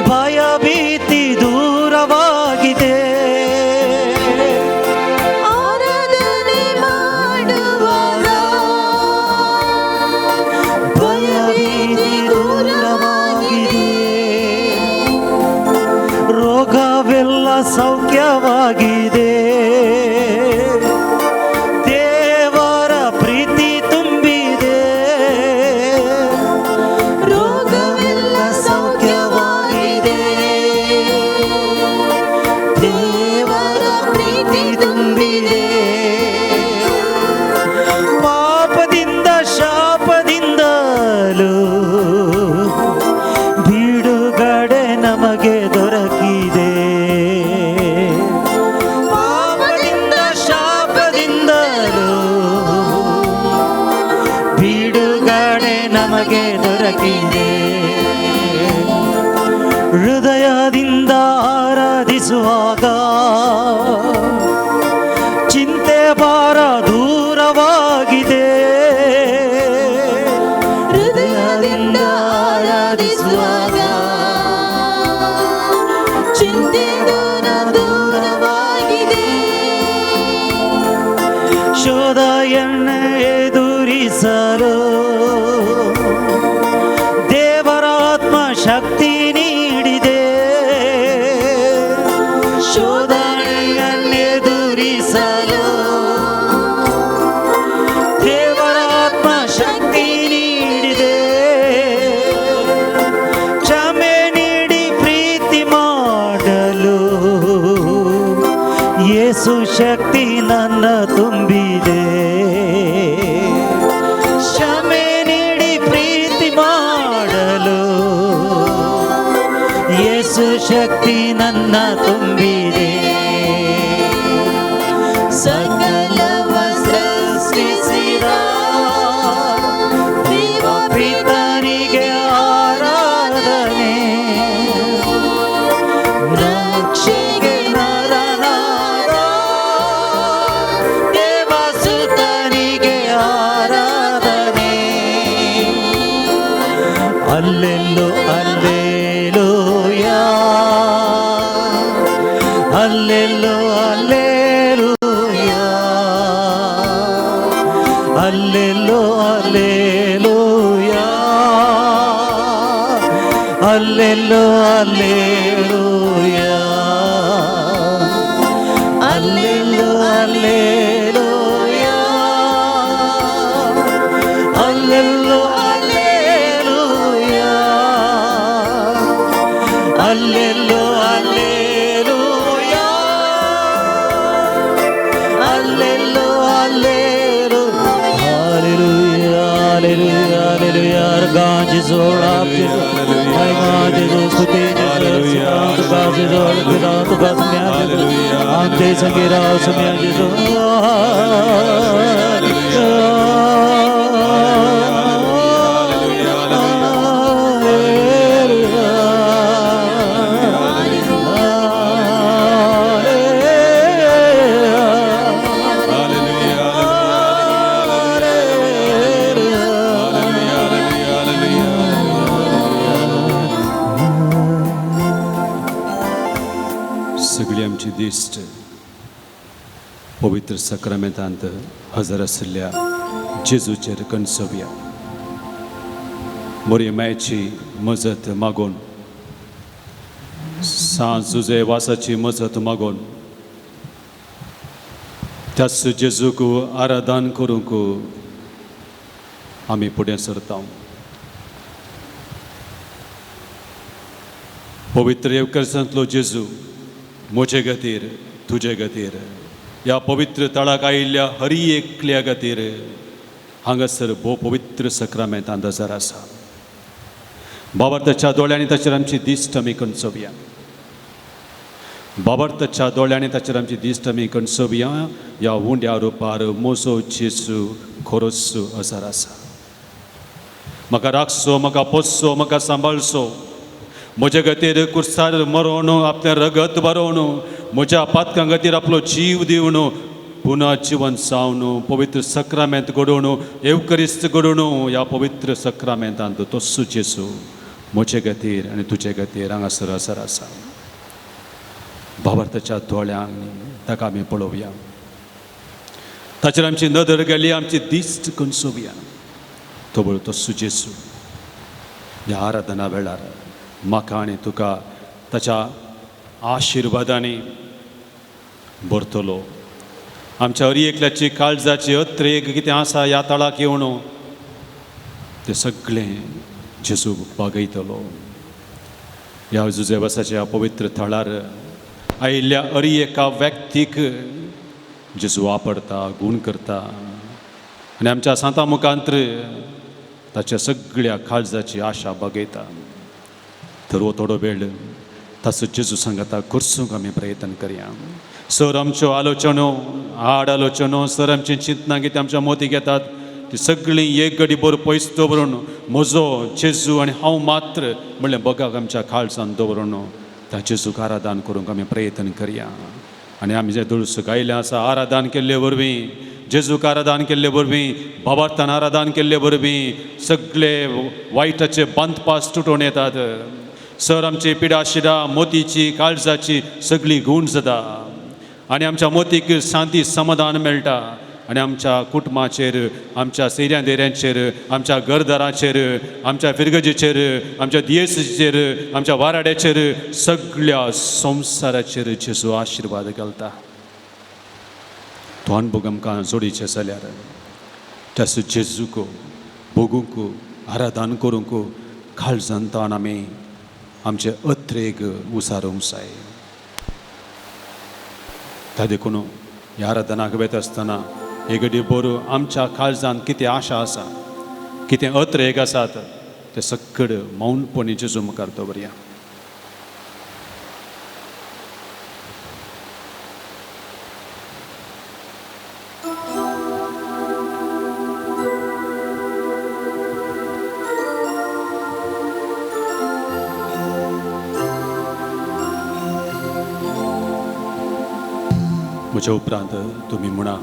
ಭಯ ಭೀತಿ ದೂರವಾಗಿದೆ. ಆರಾಧನೆ ಮಾಡುವಾಗ ಭಯ ಭೀತಿ ದೂರವಾಗಿದೆ. ರೋಗವೆಲ್ಲ ಸೌಖ್ಯವಾಗಿದೆ. ದೇವರ ಪ್ರೀತಿ ತುಂಬಿದೆ. ರೋಗವೆಲ್ಲ ಸೌಖ್ಯವಾಗಿದೆ. ದೇವರ ಪ್ರೀತಿ ತುಂಬಿದೆ. ಪಾಪದಿಂದ ನಮಗೆ ದೊರಕಿದೆ. ಹೃದಯದಿಂದ ಆರಾಧಿಸುವಾಗ ಚಿಂತೆ ಭಾರ ದೂರವಾಗಿದೆ. ಹೃದಯದಿಂದ ಆರಾಧಿಸುವಾಗ ಚಿಂತೆ ದೂರ ದೂರವಾಗಿದೆ. ಶೋಧೆಯನ್ನು ಎದುರಿಸಲು ದೇವರಾತ್ಮ ಶಕ್ತಿ ನೀಡಿದೆ. ಶೋಧನೆಯನ್ನೆದುರಿಸಲು ದೇವರಾತ್ಮ ಶಕ್ತಿ ನೀಡಿದೆ. ಕ್ಷಮೆ ನೀಡಿ ಪ್ರೀತಿ ಮಾಡಲು ಯೇಸು ಶಕ್ತಿ ನನ್ನ ತುಂಬಿದೆ. ಕ್ಷಮೆ ನೀಡಿ ಪ್ರೀತಿ ಮಾಡಲು ಯೇಸು ಶಕ್ತಿ ನನ್ನ ತುಂಬಿದೆ. ಸಕಲವ ಸೃಷ್ಟಿಸಿದ ದೇವ ಪಿತನಿಗೆ ಆರಾಧನೆ, ರಕ್ಷೆಗೆ ನರನಾದ ದೇವಸುತನಿಗೆ ಆರಾಧನೆ. ಅಲ್ಲೆಲ್ಲೋ ಅಲ್ಲೇಲೂಯಾ, ಅಲ್ಲೆಲ್ಲೋ ಅಲ್ಲೇಲೂಯಾ, ಅಲ್ಲೆಲ್ಲೋ ಅಲ್ಲೇಲೂಯಾ, ಅಲ್ಲೆಲ್ಲೋ ಅಲ್ಲೇಲೂಯಾ, ಅಲ್ಲೆಲ್ಲೋ ಅಲ್ಲೇಲೂಯಾ, ಅಲ್ಲೆಲ್ಲೋ ಅಲ್ಲೇಲೂಯಾ, ಅಲ್ಲೆಲ್ಲೋ ಅಲ್ಲೇಲೂಯಾ, ಅಲ್ಲೆಲ್ಲೋ ಅಲ್ಲೇಲು. Hallelujah, hallelujah, hallelujah. गान जिसो आप जिसो महिमा जिसो स्तुति जिसो तुका जिसो पिता तुका सम्या जिसो आमचे संगीरा सम्या जिसो. सगळी आमची दिश्ट पवित्र सक्रमेंतांत हजर आशिल्ल्या जेजूचेर कणसोवया. मोरी मायची मजत मागून, सांज जुजे वासाची मजत मागून, त्याच जेजूक आराधन करूंक आमी फुडें सरता. पवित्र येवकर्सांतलो जेजू म्हजे खातीर, तुजे खातीर, ह्या पवित्र तळाक आयिल्ल्या हरी एकल्या खातीर हांगासर भोव पवित्र सक्रामेंतांत हजर आसा. बाबा ताच्या दोळ्यांनी ताचेर आमची दिश्ट आमी कणसोवया. बाबा ताच्या दोळ्यांनी ताचेर आमची दिश्ट आमी कणसोवया. ह्या उंड्या रुपार मोजो जेजू खरोच हजर आसा. म्हाका राखचो, म्हाका पोसचो, म्हाका सांबाळचो, म्हजे खातीर कुर्सार मरोवन आपलें रगत बरोवन म्हज्या पातकां खातीर आपलो जीव दिवन पुनः जिवन जावन पवित्र सक्रामेंत घडोवन येवकरिस्त घडोवन ह्या पवित्र सक्रामेंतांत तोस्सू जेजू म्हजे खातीर आनी तुजे खातीर हांगासर हजर आसा. भावार्थाच्या दोळ्यांनी ताका आमी पळोवया, ताचेर आमची नदर गेली, आमची दिश्ट कणसोवया. तो तोस्सू जेजू ह्या आराधना वेळार म्हाका आनी तुका ताच्या आशिर्वादांनी भरतलो. आमच्या हरी एकल्याची काळजाची अत्रेग कितें आसा ह्या तळाक येवन तें सगळें जेजू बागयतलो. ह्या जुजेवासाच्या ह्या पवित्र थळार आयिल्ल्या हरी एका व्यक्तीक जेजू वापरता, गूण करता आनी आमच्या सांता मुखांत्र ताच्या सगळ्या काळजाची आशा बागयता. तर हो थोडो वेळ ताचो जेजू सांगाता करसूंक आमी प्रयत्न करया. सर आमच्यो आलोचनो, आड आलोचनो, सर आमची चिंतनां कितें आमच्या मोतीक येतात ती सगळीं एक गडी बरो पयस दवरून म्हजो जेजू आनी हांव मात्र म्हणलें बघाक आमच्या काळजान दवरून त्या जेजूक आराधन करूंक आमी प्रयत्न करया. आनी आमी जे दुळस गायलें आसा आराधन केल्ले वरवीं, जेजूक आराधन केल्ले वरवीं, बाबार्थान आराधन केल्ले वरवीं सगळे वायटाचे बांदपास तुटून येतात. सर आमची पिडा शिडा मोतीची काळजाची सगळी गूण जाता आनी आमच्या मोतीक शांती समाधान मेळटा. आनी आमच्या कुटुंबाचेर, आमच्या सैऱ्यां देऱ्यांचेर, आमच्या घरदाराचेर, आमच्या फिरगजेचेर, आमच्या दियेसीचेर, आमच्या वाराड्याचेर, सगळ्या संवसाराचेर जेजू आशिर्वाद घालता. तो अनुभव आमकां जोडीचे जाल्यार त्यास जेजूक भोगूंक, आराधन करूंक काळजान ताण आमी आमचे अत्रेग उसारूंक जाय. त्या देखून ह्या आराधनाक वता आसतना एक घडी बरो आमच्या काळजान कितें आशा आसा, कितें अत्रेग आसात ते सक्कड मौनपणी जेजू मुखार दवरया. म्हज्या उपरांत तुमी म्हणा,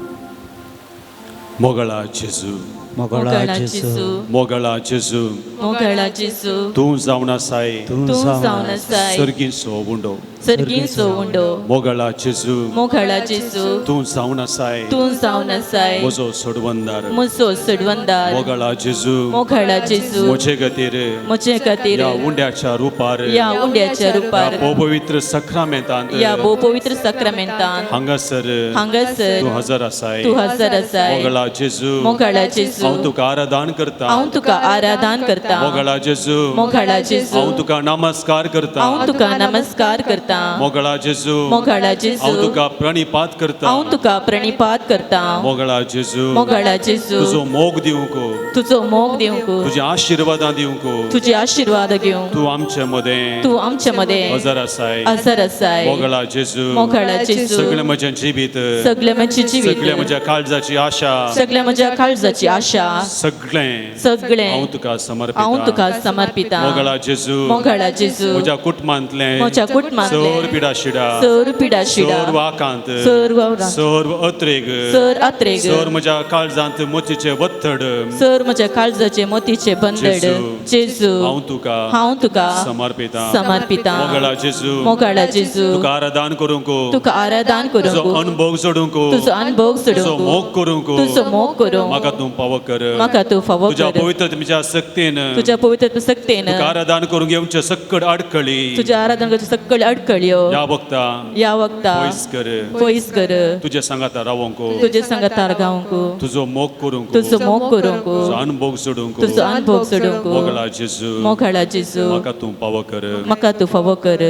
मोगळा जेजू, मोगळा जेजू, मोगळा जेजू, मोगळा जेजू, तूं जावन आसाय तूं तूं जावन आसाय सर्गीचो उंडो. सर्गीचो उंडो. मोगळा जेजू, मोगळा जेजू, तूं जावन आसाय तूं जावन आसाय म्हजो सोडवंदार. म्हजो सोडवंदार. मोगळा जेजू, मोगळा जेजू, म्हजे खातीर म्हजे खातीर ह्या उंड्याच्या रुपार, ह्या उंड्याच्या रुपार, ह्या भोवपवित्र सक्रामेंतांत, ह्या भोवपवित्र सक्रामेंतांत हांगासर हांगासर तूं हजर आसाय. तूं हजर आसाय. मोगळा जेजू, मोगळा जेजू, हांव तुका आराधन करता. हांव तुका आराधन करता. मोगळा जेजू, मोगळा जेजू, हांव तुका नमस्कार करता. हांव तुका नमस्कार करता. मोगळा जेजू, मोगळा जेजू, हांव तुका प्रणिपात करता. हांव तुका प्रणिपात करता. मोगळा जेजू, मोगळा जेजू, तुजो मोग दिवंक, तुजो मोग दिवंक, तुजे आशिर्वादां दिवंक, तुजे आशिर्वाद घेवंक, तूं आमचे मदें तूं आमचे मदें हजर आसाय. हजर आसाय. मोगळा जेजू, मोगळा जेजू, सगळें म्हजें जिवीत, सगळें म्हजें जिवीत, सगळें म्हज्या काळजाची आशा, सगळ्या म्हज्या काळजाची आशा, सगळें सगळें हांव तुका समर्पिता. हांव तुका समर्पिता. मोगळा जेजू, मोगळा जेजू, म्हज्या कुटुंबांतलें म्हज्या कुटुंबांतलें सर्व पिडाशिडा, सर्व पिडाशिडा, सर्व आकांत, सर्व आकांत, सर्व अत्रेग, सर अत्रेग, सर्व म्हज्या काळजांत मोतीचे वत्तड, सर म्हज्या काळजाचे मोतीचे बंदड, जेजू, हांव तुका हांव तुका समर्पिता. समर्पिता. मोगळा जेजू, मोगळा जेजू, तुका आराधन करूंक, तुका आराधन तुजो करूंक, अनुभव जोडूंक, तुजो अनुभव तुजो सोडूंक, मोग करूंक, तुजो मोग करूंक, म्हाका तूं पावो कर, म्हाका तूं फावो तुज्या कर, पवित्र तुमच्या शक्तीन तुज्या पवित्र शक्तीन तुका आराधन करूंक येवचे सक्कड अडखळी, तुज्या आराधन करचे सकळ अडखळयो ह्या वखता ह्या वखता पयस कर, पयस कर, तुजे सांगाता रावोंक, तुजे सांगातार गावंक, तुजो मोग करूंक, तुजो मोग करूंक, तुजो अनुभव जोडूंक, तुजो अनुभव सोडूंक. मोगळा जेजू, मोगळा जेजू, म्हाका तूं पावो कर. म्हाका तूं फावो कर.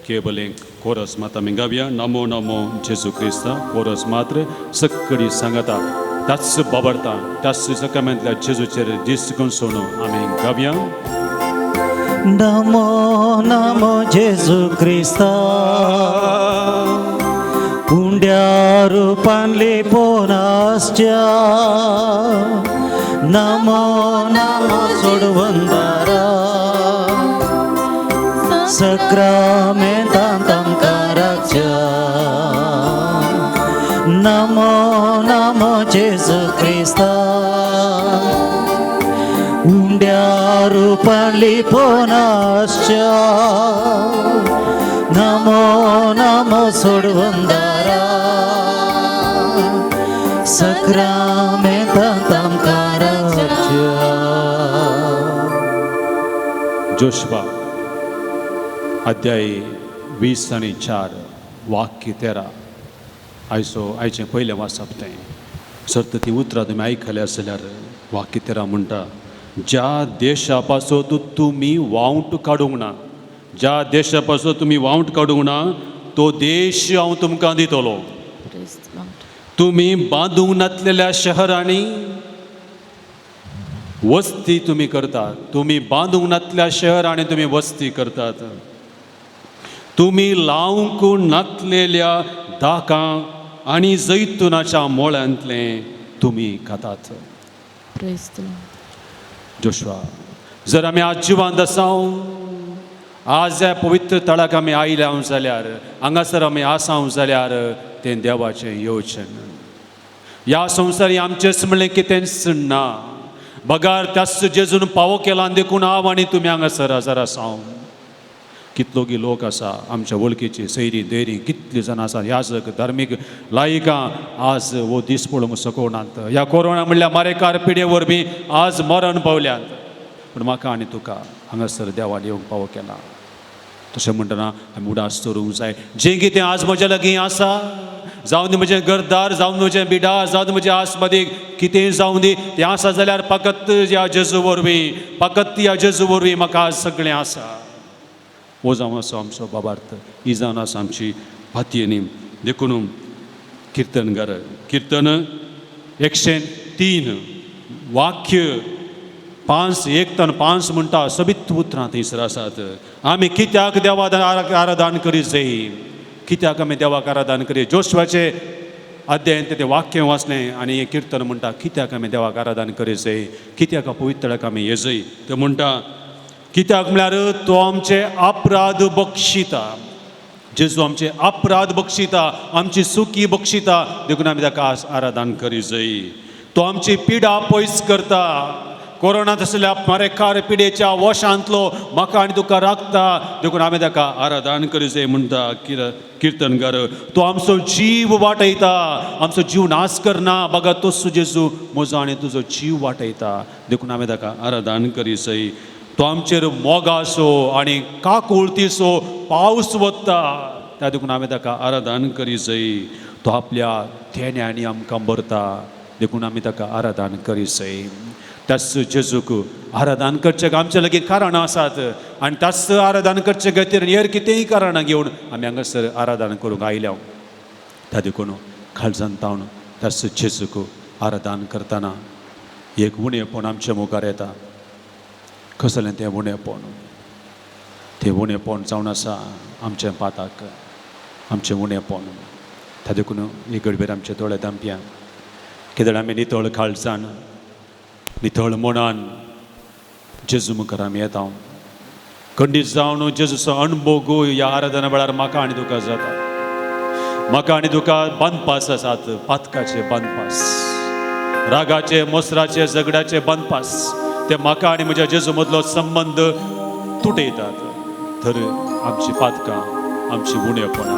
केवल एक कोरस माता आमी गावया, नमो नमो जेजू क्रिस्ता कोरस मात्र सक्कडी सांगता त्याच बाबरता त्याच सकामेंतल्या जेजूचेर दीस गणसोन आमी गावया. नमो नमो जेजू क्रिस्ता, उंड्या रुपान लिपोवन आसच्या, नमो नमो सोडवंदारा, सक्रामेंतांत आमकां राखच्या, नमो नमो जेजू क्रिस्ता, उंड्या रुपान लिपोवन आसच्या, नमो नमो सोडवंदारा, सक्रामेंतांत आमकां राखच्या. जोशवा अध्याय 20 आणि 4 वाक्य 13 आयचो आयचें पयलें वाचप तें. सर्त ती उतरां तुमी आयकल्या जाल्यार वाक्य 13 म्हणटा, ज्या देशा पासत तुमी वावंट काडूंक ना, ज्या देशा पासत तुमी वावंट काडूंक ना तो देश हांव तुमकां दितलो. तुमी बांदूंक नातलेल्या शहरांनी वस्ती तुमी करतात, तुमी बांदूंक नातल्या शहरांनी तुमी वस्ती करतात, तुमी लावंक नातलेल्या दाकां आनी जैतुनाच्या मोळ्यांतलें तुमी खातात. Praise the Lord. Joshua, जर आमी आज जिवांत आसाव, आज ह्या पवित्र तळाक आमी आयल्या जाल्यार, हांगासर आमी आसाव जाल्यार तें देवाचें येवचें. ह्या संवसारी आमचेंच म्हणलें कितेंच ना, बगार त्याच जेजून पावो केला देखून हांव आनी तुमी हांगासर हजर आसाव. कितलोगी लोक आसा आमच्या वळखीची, सैरी दैरी कितली जाणां आसा, ह्या धार्मीक लायिकां आज हो दीस पळोवंक शकनात. ह्या कोरोना म्हणल्यार मारेकार पिडे वरवीं आज मरण पावल्यात, पूण म्हाका आनी तुका हांगासर देवान येवंक पावो केला. तशें म्हणटना आमी उडास दवरूंक जाय, जें कितें आज म्हज्या लागीं आसा, जावं दी म्हजें घरदार, जावं दी म्हजें बिडार, जावं दी म्हजें आसमदीक, कितेंय जावं दी, तें आसा जाल्यार फकत ह्या जेजू वरवीं, फकत ह्या जेजू वरवीं म्हाका आज सगळें आसा. हो जावन आसा आमचो बाबार्थ, ही जावन आसा आमची पातयेनी. देखून किर्तनगार किर्तन 103 वाक्य 5 1 तान 5 म्हणटा, सबित उतरां थंयसर आसात. आमी कित्याक देवा आराधन करी जाय, कित्याक आमी देवाक आराधन करी? जोशवाचे अध्यायन तें वाक्य वाचलें आनी हें किर्तन म्हणटा, कित्याक आमी देवाक आराधन करी जाय, कित्याक पवित्रक आमी ये जाय. ते म्हणटा कित्याक म्हळ्यार तो आमचे अपराध बक्षिता. जेजू आमचे अपराध बक्षिता, आमची सुकी बक्षिता, देखून आमी ताका आराधन करी जाय. तो आमची पिडा पयस करता. कोरोना तसल्या मारेकार पिडेच्या वशांतलो म्हाका आनी तुका राखता, देखून आमी ताका आराधन करी जाय म्हणटा किर्तनकार. तो आमचो जीव वाटयता, आमचो जीव नाश करना, बघा तोच जेजू म्हजो आनी तुजो जीव वाटयता, देखून आमी ताका आराधन करी जाय. तो आमचेर मोगाचो आनी काकुळतीचो पावस वता, त्या देखून आमी ताका आराधन करी जाय. तो आपल्या थेण्यांनी आमकां भरता, देखून आमी ताका आराधन करी जाय. त्याच जेजूक आराधन करचें आमचे लागीं कारणां आसात आनी त्याच आराधन करचे खातीर हेर कितेंय कारणां घेवन आमी हांगासर आराधन करूंक आयल्या. त्या देखून काळजान तावन त्याच जेजूक आराधन करतना एक उणेपण आमच्या मुखार येता. कसलें तें उणेपण? तें उणेपण जावन आसा आमचें पाताक, आमचें उणेपण. त्या देखून एक गडबेर आमचे दोळे दांपया, कित्याक आमी नितळ काळजान, नितळ मनान जेजू मुखार आमी येता. खंडीत जावन जेजूचो अणभोग ह्या आराधना वेळार म्हाका आनी तुका जाता. म्हाका आनी तुका बांदपास आसात, पातकाचे बांदपास, रागाचे, मोसराचे, झगड्याचे बांदपास, ते म्हाका आनी म्हज्या जेजू मदलो संबंद तुटयतात. तर आमची पातकां, आमची उणेपणां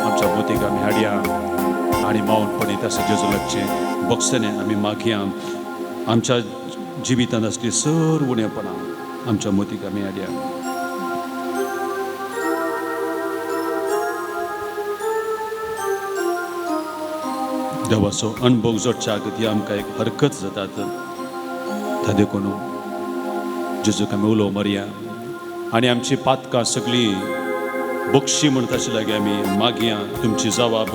आमच्या मोतीक आमी हाडया आनी मावनपणी तशें जेजू लागचें बक्षणें आमी मागया. आमच्या जिवितांत आसली सर उणेपणां आमच्या मोतीक आमी हाडया. देवाचो अणभव जोडच्याक ती आमकां एक हरकत जातात. त्या देखून जेजूक आमी उलो मारया आनी आमची पातकां सगळीं बक्षी म्हण तशें लागीं आमी मागया तुमची जवाब.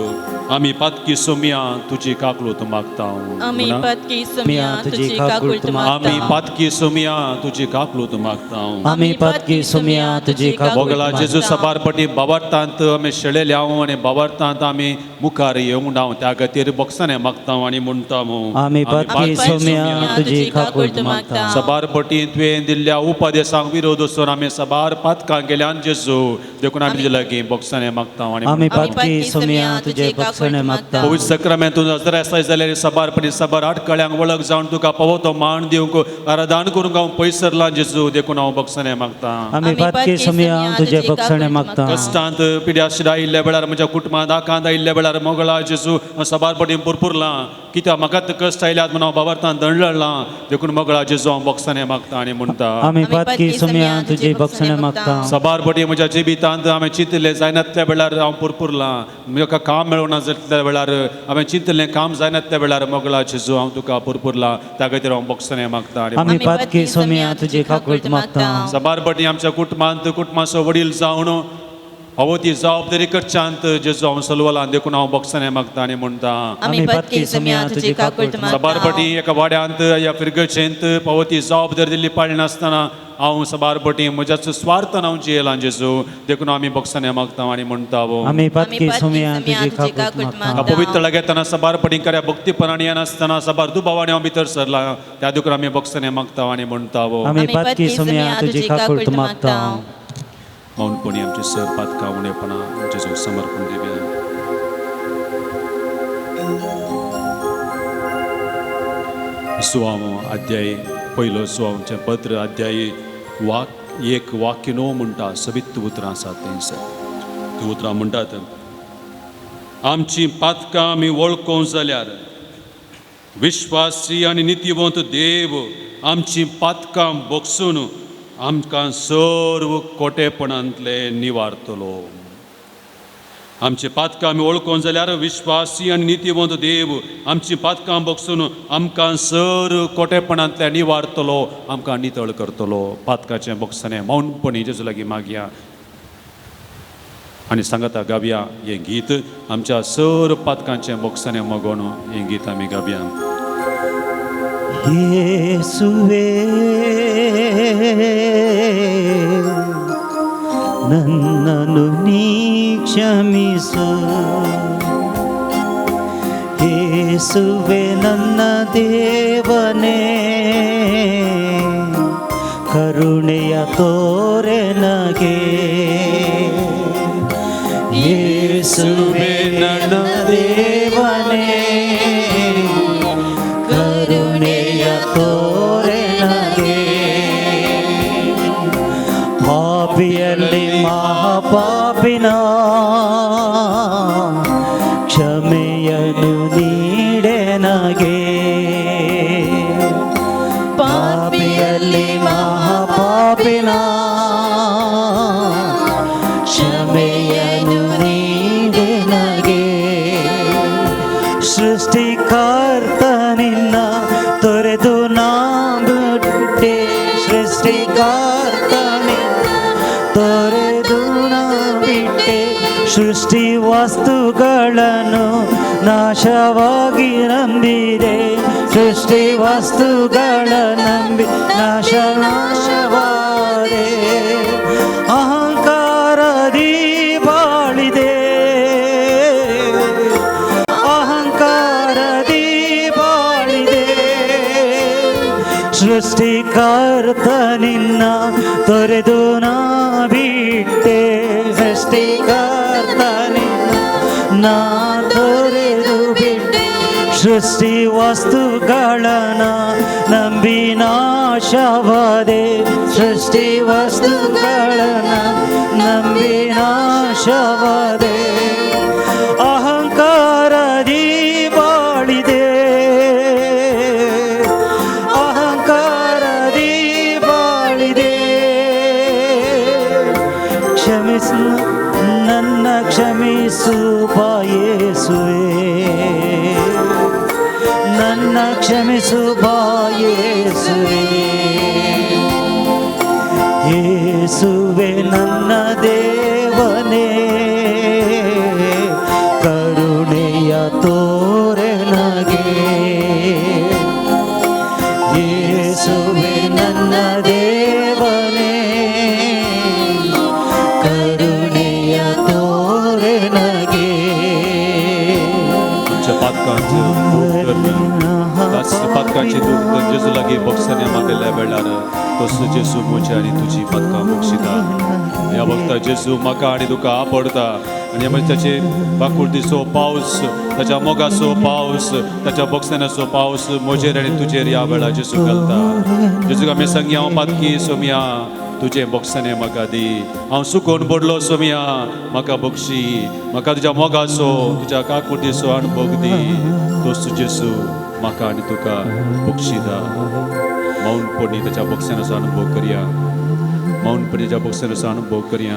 आमी पातकी सोमया तुजी काकलूत मागता. आमी पातकी सोमया तुजी काकूळत मागता. आमी पातकी सोमया तुजी काकलूत मागता. आमी पातकी सोमया तुजी काकूळत मोगला जेजू सबार पटी बाबार्थांत आमी शेळेले हांव आनी बाबार्थांत आमी मुखार येवंक ना, त्या खातीर बक्षाने मागता आनी म्हणटा. आमी पातकी सोमया तुजी काकूळत मागता. सबार पटी तुवें दिल्ल्या उपदेशांक विरोध वचून आमी सबार पातकां गेल्यान जेजू, देखून आमी तुजे लागीं बक्षाने मागता आनी आमी पातकी सोमया तुजे बक्षाने मागता. पवित्र सक्रामेंतून हजर आसाय जाल्यार सबार पटी सबार आटकळ्यांक वळख जावन तुका पावतो मान दिवंक आराधन करूंक हांव पयस सरलां जेजू, देखून हांव बक्षाने मागता. आमी पातकी सोमया तुजे बक्षाने मागता. कश्टांत पिड्याशिर आयिल्ल्या वेळार म्हज्या कुटुंबांत आकांत आयिल्ल्या वेळार मोगळा जेजू हांव सबार पटी पुरपुरलां, कित्याक म्हाका कश्ट आयल्यात म्हणून हांव बाबार्थान दंडलां, देखून मोगळा जेजू हांव बक्षाने मागता आनी म्हणटा. आमी पातकी सोमया तुजे बक्षाने मागता. सबार पटी म्हज्या जिवितांत हांवें चिंतलें जायनातल्या वेळार हांव पुरपुरलां, म्हाका काम मेळना जातल्या वेळार हांवें चिंतलें काम जायनातल्या वेळार मोगळा जेजू हांव तुका पुरपुरलां, त्या खातीर हांव बक्षाने मागता आनी आमी पातकी सोमया तुजी काकूळत मागता. सबार पटी आमच्या कुटुंबांत कुटुंबाचो वडील जावन हांव ती जबाबदारी करच्यांत जेजू हांव सलवलां, देखून हांव बक्षाने मागता आनी म्हणटा. आमी पातकी सोमया तुजी काकूळत मागता. सबार पटी एका वाड्यांत या फिरगचेंत पावती जबाबदारी दिल्ली पाळनासतना हांव साबार पटी म्हज्याच स्वार्थान हांव जियेलां जेजू, देखून आमी बोगसाने मागता आनी म्हणटा आमी पातकी सोम्या तुजी काकूट मागता. पवित्र लागेतना साबार पटी खऱ्या भक्तीपणान येनासतना साबार दुबावांनी हांव भितर सरला, त्या देखून आमी बोगसाने मागता आनी म्हणटा. आमी पातकी सोम्या तुजी काकूट मागता. मौनपणी आमचे सर पातकां उणेपणां जेजूक समर्पण दिवया. सुवाव अध्याय पयलो, सुवावचें पत्र अध्याय वाक 1 वाक्य 9 म्हणटा, सवित्त उतरां आसात थंयसर. ती उतरां म्हणटात, आमची पातकां आमी वळखूंक जाल्यार विश्वासी आनी नितीवंत देव आमची पातकां बोगसून आमकां सर्व कोटेपणांतले निवारतलो. आमची पातकां आमी वळखूंक जाल्यार विश्वासी आनी नितीवंत देव आमची पातकां बोगसून आमकां सर कोटेपणांतले निवारतलो, आमकां नितळ करतलो. पातकाचें बोगसणें मौनपणी जेजू लागीं मागया आनी सांगता गावया हें गीत, आमच्या सर पातकांचें बोगसणें मगोन हें गीत आमी गावया. येसुवे ನನ್ನನು ನೀ ಕ್ಷಮಿಸು, ಯೇಸುವೆ ನನ್ನ ದೇವನೇ ಕರುಣೆಯ ತೋರೆ ನಗೆ. ಯೇಸುವೆ ನನ್ನ ದೇವನೇ ಕರುಣೆಯ ತೋರೆ ನಗೆ. ಪಾಪಿಯಲ್ಲಿ ಮಹಾಪಾಪಿನ ಕ್ಷಮೆಯನ್ನು ನೀಡೆನಗೆ. ಪಾಪಿಯಲ್ಲಿ ಮಹಾಪಾಪಿನ ಕ್ಷಮೆಯನ್ನು ನೀಡೆನಗೆ. ಸೃಷ್ಟಿಕರ್ತ ನಿನ್ನ ತೊರೆದು ನಾ ಬಿಟ್ಟೆ, ಸೃಷ್ಟಿಕರ್ತ ನಿನ್ನ ತೊರೆದು ನಾ ಬಿಟ್ಟೆ. ಸೃಷ್ಟಿ ವಸ್ತುಗಳನ್ನು ನಾಶವಾಗಿ ನಂಬಿದೆ, ಸೃಷ್ಟಿ ವಸ್ತುಗಳ ನಂಬಿ ನಾಶವಾದೆ. ಅಹಂಕಾರದಿ ಬಾಳಿದೆ, ಅಹಂಕಾರದಿ ಬಾಳಿದೆ. ಸೃಷ್ಟಿಕರ್ತ ನಿನ್ನ ತೊರೆದು ನಾ ಬಿಟ್ಟೆ, ಸೃಷ್ಟಿಕರ್ತ ನಿನ್ನ ನಾ ತೊರೆದು ಬಿಟ್ಟೆ. ಸೃಷ್ಟಿ ವಸ್ತುಗಳನ್ನ ನಂಬಿ ನಾಶವಾದೆ, ಸೃಷ್ಟಿ ವಸ್ತುಗಳನ್ನ ನಂಬಿ ನಾಶವಾದೆ. ಅಹಂಕಾರದಿ ಬಾಳಿದೆ, ಅಹಂಕಾರದಿ ಬಾಳಿದೆ. ಕ್ಷಮಿಸು ನನ್ನ ಕ್ಷಮಿಸು ಬಾಯೇಸುವೆ, ನನ್ನ ಕ್ಷಮಿಸು ಬಾಯೇಸುವೆ. ಯೇಸುವೆ ನನ್ನ ದೇವನೇ ಕರುಣೆಯ ತೋರೆ ನಗೆ. ಯೇಸುವೆ ನನ್ನ ದೇವನೇ ಕರುಣೆಯ ತೋರೆ ನಗೆ. आमच्या पातकांचें पातकांचें दूख जेजू लागीं बोगसणे मागयल्ल्या वेळार तसो जेजू म्हजी आनी तुजी पातकां बक्षिता. ह्या वखता जेजू म्हाका आनी तुका आपडता आनी मागीर ताचे बाकुर्तीचो पावस, ताच्या मोगाचो पावस, ताच्या बोगसण्याचो पावस म्हजेर आनी तुजेर ह्या वेळार जेजू घालता. जेजूक आमी सांगी, हांव पातकी सोमया, तुजें बोगसणें म्हाका दी. हांव सुकोवन पडलो सोमया, म्हाका बक्षी, म्हाका तुज्या मोगाचो तुज्या काकुटीचो अणभव दी. तोच जेजू म्हाका आनी तुका बक्षिता. मौनपणी ताच्या बोगसण्याचो अणभव करया, मौनपणी ताच्या बोगसण्याचो अणभव करया.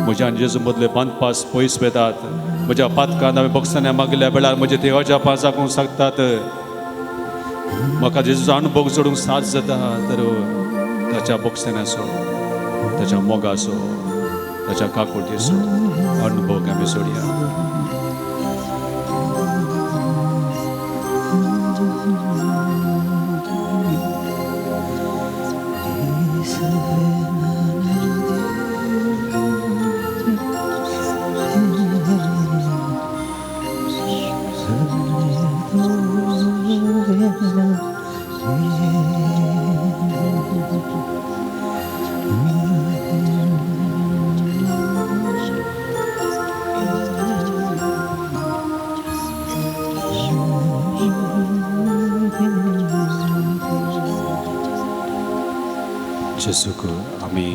म्हज्या आनी जेजू मदले बांदपास पयस वेतात. म्हज्या पातकान हांवें बोगसण्यां मागल्या वेळार म्हजे ते अजापां जागूंक शकतात. म्हाका जेजूचो अणभव जोडूंक साथ जाता तर ताच्या बोगसण्याचो, ताच्या मोगाचो, ताच्या काकुळटेचो अणभव आमी सोडया. जेजूक आमी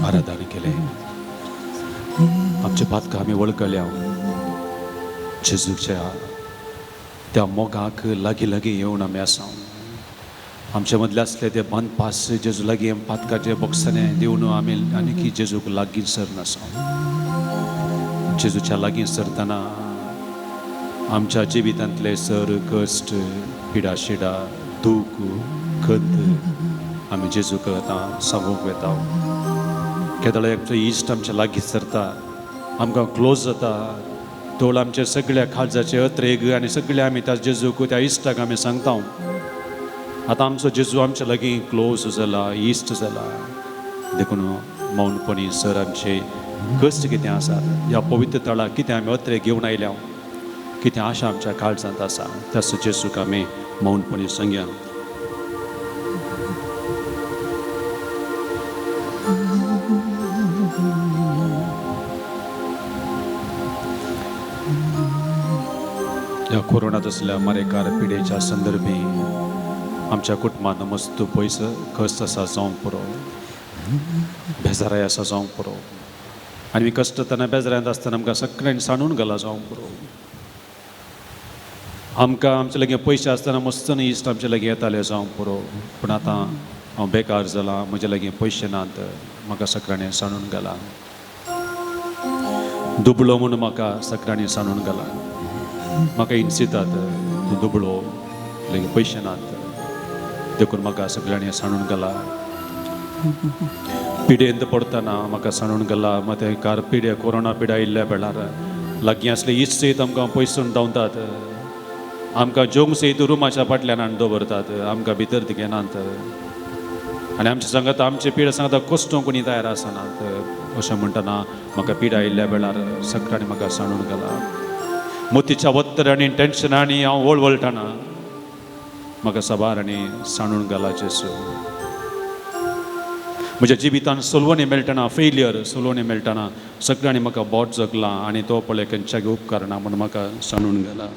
आराधन केलें, आमच्या पातकां आमी वळखल्या। जेजूच्या त्या मोगाक लागीं लागीं येवन आमी आसा। आमचे मदले आसले ते बांदपास जेजू लागीं पातकाचे बोक्साने दिवन आमी आनीकी जेजूक लागीं सरनासा। जेजूच्या लागीं सरतना आमच्या जिवितांतले सर कश्ट, पिडा शिडा, दूख, खंत आमी जेजूक आतां सांगूंक वेता। केदळ आमचो इश्ट आमच्या लागीं सरता, आमकां क्लोज जाता, तोळ आमचे सगळ्या काळजाचे अत्रेग आनी सगळे आमी त्या जेजूक, त्या इश्टाक आमी सांगता। आतां आमचो जेजू आमच्या लागीं क्लोज जाला, इश्ट जाला। देखून मौनपणी सर आमचे कश्ट कितें आसा, ह्या पवित्र तळाक कितें आमी अत्रेग घेवन आयल्या, कितें आशा आमच्या काळजांत आसा, त्या जेजूक आमी मौनपणी सांगया। ह्या कोरोनात असल्या मारेकार पिडेच्या संदर्भी आमच्या कुटुंबान मस्त पयस कश्ट आसा जावंक पुरो, बेजाराय आसा जावंक पुरो, आनी कश्ट आसतना बेजारांत आसतना आमकां सगळ्यांनी सांडून घाला जावंक पुरो। आमकां आमचे लागीं पयशे आसतना मस्त इश्ट आमचे लागीं येताले जावंक पुरो, पूण आतां हांव बेकार जाला, म्हजे लागीं पयशे नात, म्हाका सगळ्यांनी सांडून घाला। दुबळो म्हूण म्हाका सगळ्यांनी सांडून घाला, म्हाका इन्सितात तूं दुबळो, लागीं पयशे नात, देखून म्हाका सगळ्यांनी सांडून घाला। पिडेंत पडटना म्हाका सांडून घाला, मागीर कार पिडे कोरोना पिडा आयिल्ल्या वेळार लागीं आसले इश्ट सयत आमकां पयसून धांवतात, आमकां जेवंक सयत रुमाच्या फाटल्यान हाडून दवरतात, आमकां भितर घेनात, आनी आमचे सांगता आमचे पिडा सांगता कश्टोंक कोणी तयार आसनात। अशें म्हणटना म्हाका पिडा आयिल्ल्या वेळार सगळ्यांनी म्हाका सांडून घाला। मोतीच्या वत्तर आनी टेन्शनांनी हांव वळवळटना म्हाका साबार आनी सांडून घाला जेजू। म्हज्या जिवितान सोलवणी मेळटना, फेलियर सोलवणी मेळटना सगळ्यांनी म्हाका बोट जगला आनी तो पळय खंयच्याक उपकारना म्हूण म्हाका सांडून घाला।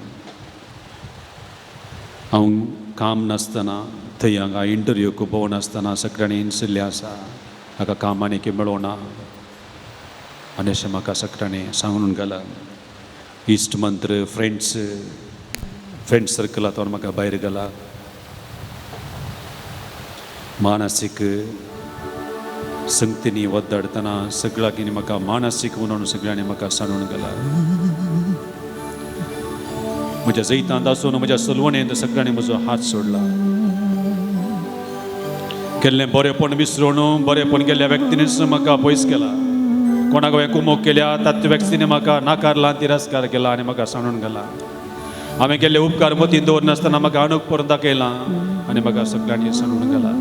हांव काम नासतना थंय हांगा इंटरव्यूक भोंवनासतना सगळ्यांनी इन्सिल्लें आसा, हाका काम आनी की मेळोना आनी अशें म्हाका सगळ्यांनी सांगून घाला। इश्ट मंत्र, फ्रेंड्स, फ्रेंड सर्कलांत म्हाका भायर घाला। मानसीक संगतींनी वद्दाडटना सगळ्यांनी म्हाका मानसीक म्हणून सगळ्यांनी म्हाका सांडून घाला। म्हज्या जैतांत आसून म्हज्या सलवणेंत सगळ्यांनी म्हजो हात सोडला। केल्लें बरेंपण विसरून बरेंपण केल्ल्या व्यक्तीनीच म्हाका पयस केला। कोणाक हांवें कुमोक केल्या त्या व्यक्तीने म्हाका नाकारला, तिरस्कार केला आनी म्हाका सांडून घाला। हांवें केल्ले उपकार मतीन दवरनासतना म्हाका आणूक परत दाखयला आनी म्हाका सगळ्यांनी सांडून घाला।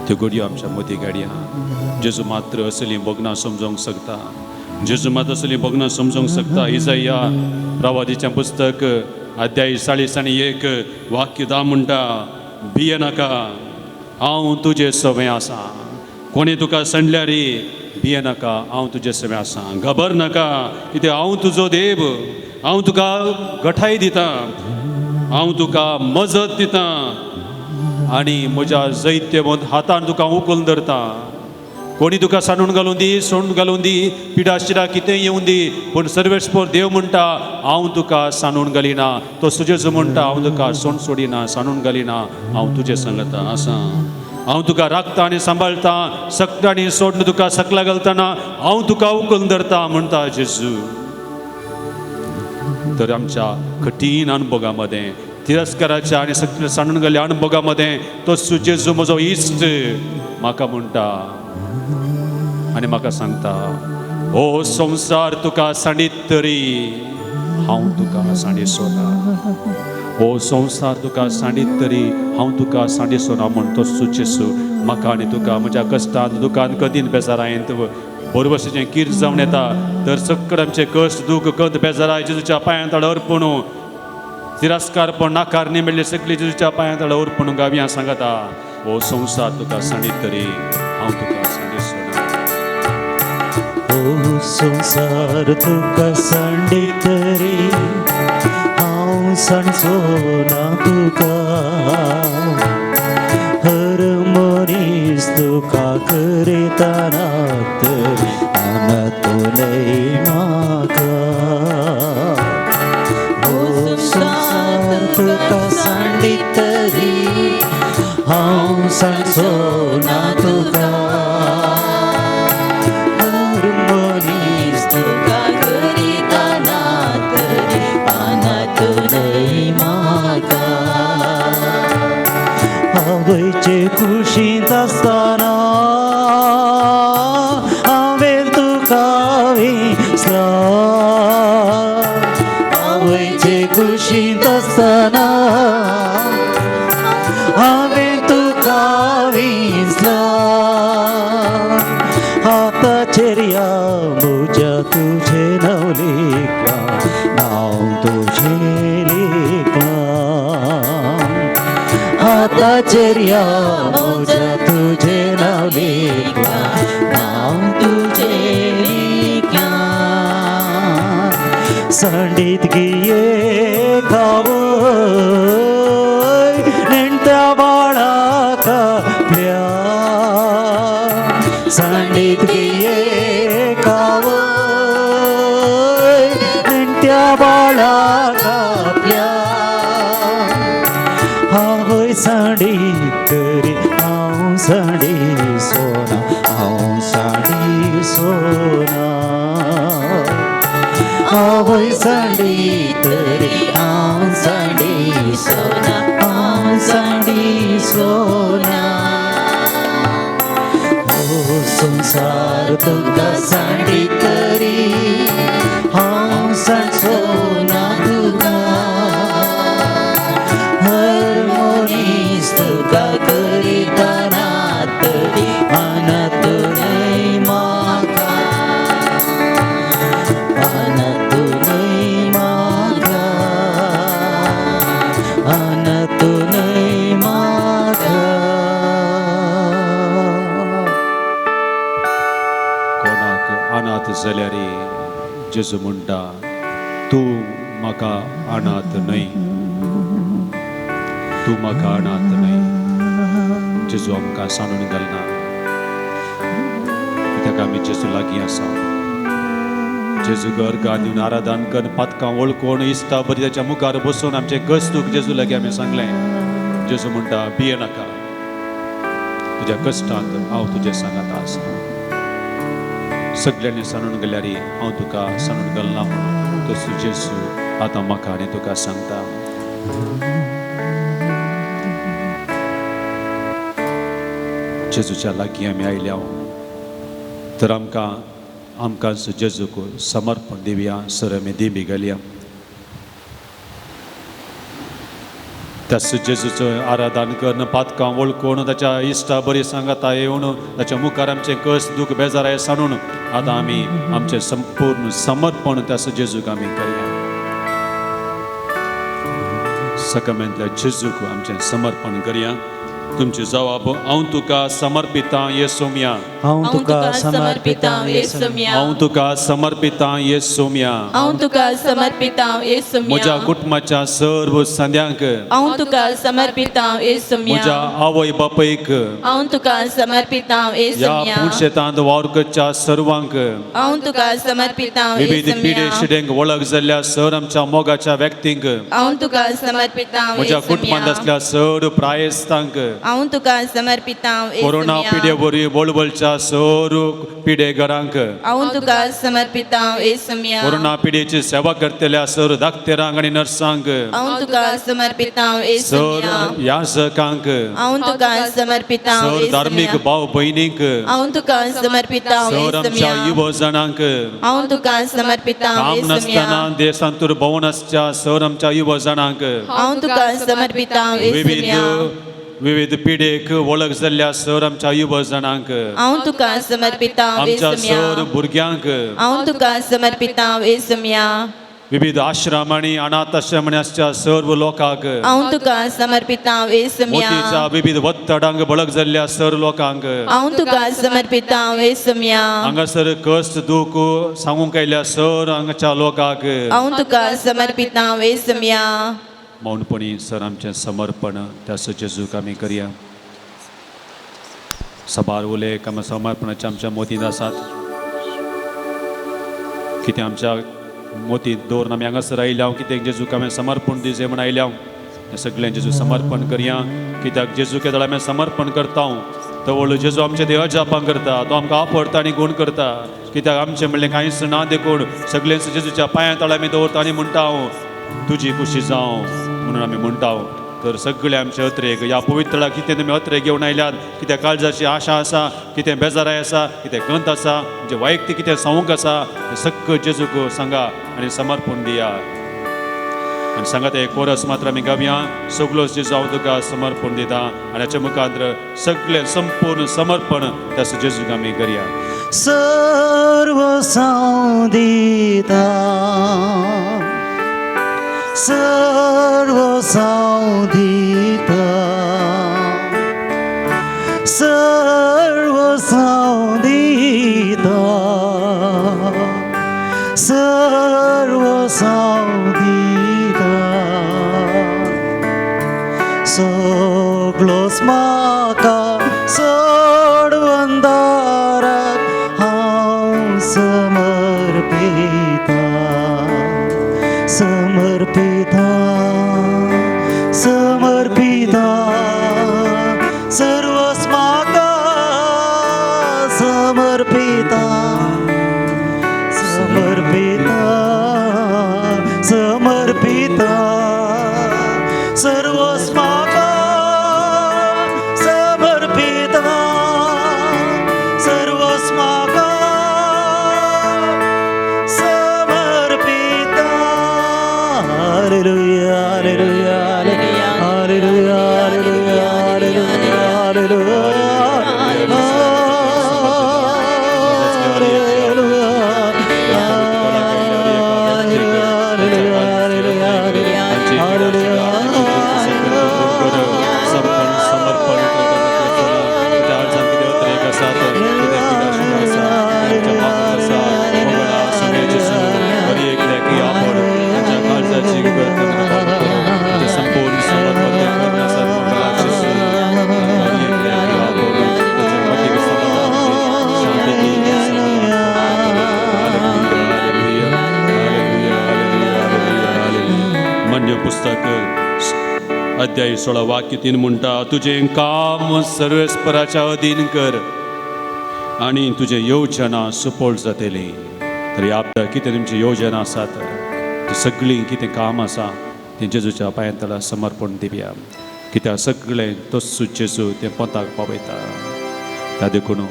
त्यो घडयो आमच्या मती गाडया जेजू मात्र असली भोगणां समजोंक शकता, जेजू मात्र असली भोगणां समजोंक शकता। इजाया प्रवादीचें पुस्तक अध्याय 41 वाक्य 10 म्हणटा, भिये नाका, हांव तुजे सवें आसा। कोणी तुका सांडल्यार भिये नाका, हांव तुजे सवें आसा। घाबर नाका, कित्याक हांव तुजो देव, हांव तुका गठाय दिता, हांव तुका मजत दिता आनी म्हज्या जैत्यवंत हातान तुका उखलून धरता। कोणी तुका सांडून घालून दी, सोडून घालून दी, पिडा शिडा कितें येवन दी, पूण सर्वेस्पर देव म्हणटा हांव तुका सांडून घालिना। तो सुजेजू म्हणटा हांव तुका सोड सोडिना, सांडून घालिना, हांव तुजे संगता आसा। हांव तुका राखता आनी सांबाळटा, सगळ्यांनी सोडून तुका सकला घालतना हांव तुका उखलून धरता म्हणटा जेजू। तर आमच्या कठीण अनुभवा मदें, तिरस्काराच्या आनी सगळ्या सांडून गेल्ल्या अनुभवा मदें तो जेजू म्हजो इश्ट म्हाका म्हणटा आनी म्हाका सांगता, हो संवसार तुका सांडीत तरी हांव तुका सांडिसो ना, हो संवसार तुका सांडीत तरी हांव तुका सांडिसो ना म्हूण तो जेजू म्हाका आनी तुका म्हज्या कश्टान, दुखान, कदीन बेजारायेंत बरोबरचें कीर्त जावन येता तर सगळें आमचें कश्ट, दूख, कंद, बेजाराय जेजूच्या पांयां तळा अर्पण, तिरस्कारपण, नाकारणी मेळ्ळी सगळी जेजूच्या पांयां तळा अर्पण गावया सांगता, हो संवसार तुका सांडीत तरी हांव तुका सांडिसो ना। हो संवसार तुका सांडीत तरी हांव सांडचो ना तुका, हर तुका करिता ना तरी अनातूनय म्हाका. ओ संवसार तुका सांडीत तरी हांव सांडचो ना तुका. हर मनीस तुका करिता ना तरी अनातूनय म्हाका. आवयचे कुशींत आसतना हांवें तुका विसला. आवयचे कुशींत आसतना हांवें तुका विसला. हाताचेर ह्या म्हज्या तुजें नांव लिखलां, नांव तुजें लिखलां. हाताचेर ह्या म्हज्या तुजें नांव लिखलां, नांव तुजें लिखलां. सांडीत गिये खावय नेणत्या बाळाक आपल्या. सांडीत गिये खावय नेणत्या बाळाक आपल्या. आवय सांडीत तरी हांव सांडी सोना, हांव सांडी सोना. आवय सांडीत तरी हांव सांडी सोना, हांव सांडी सोना. ओ संवसार तुका सांडीत तरी हांव सांडचो ना तुका. हर मनीस तुका करिता ना तरी अनातूनय म्हाका, अनातूनय म्हाका, अनातूनय म्हाका. कोणाक अनाथ जाल्यार जेजू म्हणटा तूं म्हाका अनाथ न्हय, तूं म्हाका अनाथ न्हय. जेजू आमकां सांडून घालना, कित्याक आमी जेजू लागीं आसा. जेजू घर दिवन आराधन कर पातकां वळखून इश्टा बरी ताच्या मुखार बसून आमचें कश्ट जेजू लागीं आमी सांगलें. जेजू म्हणटा भिये नाका, तुज्या कश्टांत हांव तुजें सांगात आसा. सगळ्यांनी सांडून गेल्यार हांव तुका सांडून घालना म्हणून तसो जेजू आतां म्हाका आनी तुका सांगता. जेजूच्या लागीं आमी आयल्या तर आमकां आमकां जेजूक समर्पण दिवया. सर आमी दिमी घालया त्या जेजूचो आराधन करून पातकां वळखून ताच्या इश्टा बरी सांगाता येवन ताच्या मुखार आमचें कश्ट दूख बेजाराय सांडून आतां आमी आमचें संपूर्ण समर्पण त्या जेजूक आमी करया. सकामेंतल्या जेजूक आमचें समर्पण करया. तुमची जवाब हांव तुका समर्पितां येसोम्या, हांव तुका समर्पितां येसोम्या, हांव तुका समर्पितां येसोम्या, हांव तुका समर्पितां येसोम्या. म्हज्या कुटुंबाच्या सर्व संद्यांक हांव तुका समर्पितां येसोम्या, म्हज्या आवय बापयक हांव तुका समर्पितां ह्या येसोम्या, पुणशेतांत वावर करच्या सर्वांक हांव तुका समर्पितां विविध पिडे येसोम्या, शिडेंक वळख जाल्ल्या सर आमच्या मोगाच्या व्यक्तींक हांव तुका समर्पितां म्हज्या कुटुंबांत येसोम्या, आसल्या सर्व प्रायस्तांक हांव तुका समर्पितां कोरोना येसोम्या, पिडे वरवीं वळवळच्या सर्व पिडेगरांक हांव तुका समर्पितां येसोम्या, कोरोना पिडेची सेवा करतल्या सर दाक्तेरांक आनी नर्सांक हांव तुका समर्पितां येसोम्या, सर याजकांक हांव तुका समर्पितां सर धार्मीक येसोम्या, भाव भयणींक हांव तुका समर्पितां सर आमच्या येसोम्या, युवजणांक हांव तुका समर्पितां काम येसोम्या, नासतना देशांतूर भोंवून आसच्या सर आमच्या युवजणांक हांव तुका समर्पितां विविध येसोम्या, विविध पिडेक वळख जाल्ल्या सर आमच्या युवजणांक हांव तुका समर्पितां आमच्या येसोम्या, सर भुरग्यांक हांव तुका समर्पितां येसोम्या, विविध आश्रम आनी अनाथ आश्रमांनी आसच्या सर्व लोकांक हांव तुका समर्पितां येसोम्या, मोतीच्या विविध वत्तडांक बळक जाल्ल्या सर लोकांक हांव तुका समर्पितां येसोम्या, हांगासर कश्ट दूख सांगूंक आयल्या सर हांगाच्या लोकांक हांव तुका समर्पितां येसोम्या. मौनपणी सर आमचें समर्पण त्या जेजूक आमी करया. सबार उले आमी समर्पणाच्या आमच्या मोतींत आसात. कितें आमच्या मोतींत दवरून आमी हांगासर आयल्या, कितें जेजूक आमी समर्पण दिवचें म्हण आयल्या, हें सगळें जेजू समर्पण करया. कित्याक जेजू केदळ आमी समर्पण करता तवळ जेजू आमचे ते अजापां करता, तो आमकां आपडता आनी गुण करता. कित्याक आमचें म्हणलें कांयच ना देखून सगळेंच जेजूच्या पांयां तळ आमी दवरता आनी म्हणटा तुजी खुशी जावं म्हणून आमी म्हणटा. तर सगळे आमचे अत्रेक ह्या पवित्रळाक कितें तुमी अत्रेक घेवन आयल्यात, कितें काळजाची आशा आसा, कितें बेजाराय आसा, कितें गंत आसा, म्हणजे वैयक्तीक कितें सांगूंक आसा, तें सगळें जेजूक सांगा आनी समर्पण दिया. आनी सांगा ते कोरस मात्र आमी गावया, सगळोच जेजू हांव तुका समर्पण दिता. आनी हाच्या मुखार सगळें संपूर्ण समर्पण त्या जेजूक आमी करया. सर्व हांव दिता, सर्व हांव दिता, सर्व हांव दिता, सर्व हांव दिता, सगळोच म्हाका सोडून दाराक हांव समर्पिता, समर्पिता, समर्पिता, सर्वस्व म्हाका समर्पिता, समर्पिता, समर्पिता, सर्वस्व म्हाका समर्पिता, सर्वस्व म्हाका समर्पिता. Hallelujah, hallelujah, hallelujah, hallelujah, hallelujah, समर्पण संपूर्ण समर्पण मान्य पुस्तक अध्याय 16 वाक्य 3 म्हणटा, तुजें काम सर्वेस्पराच्या अधीन कर आनी तुजें योजना सुपोल जातली. तर ह्या आपल्या कितें तुमची योजना आसात ती सगळीं कितें काम आसा तें जेजूच्या पांयां तळा समर्पण दिवया. कित्याक सगळें तोच जेजू तें पोंताक पावयता. त्या देखून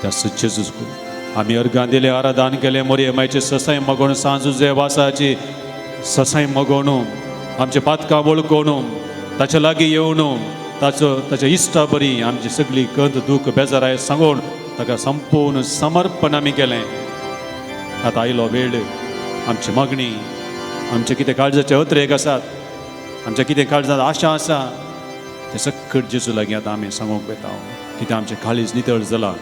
त्या जेजूक आमी अर्गां दिलें, आराधन केलें, मोरये मायचे ससाय मगोवन, सांजुजे वासाची ससाय मगोवन, आमचे पातकां वळखून ताच्या लागीं येवन ताचो ताच्या इश्टा बरी आमची सगळी गंद दूख बेजाराय सांगून ताका संपूर्ण समर्पण आमी केलें. आतां आयलो वेळ आमची मागणी, आमचे कितें काळजाचे अत्रेक आसात, आमच्या कितें काळजांत आशा आसा तें सगळें जेजू लागीं आतां आमी सांगूंक वता. कितें आमचें काळीज नितळ जालां,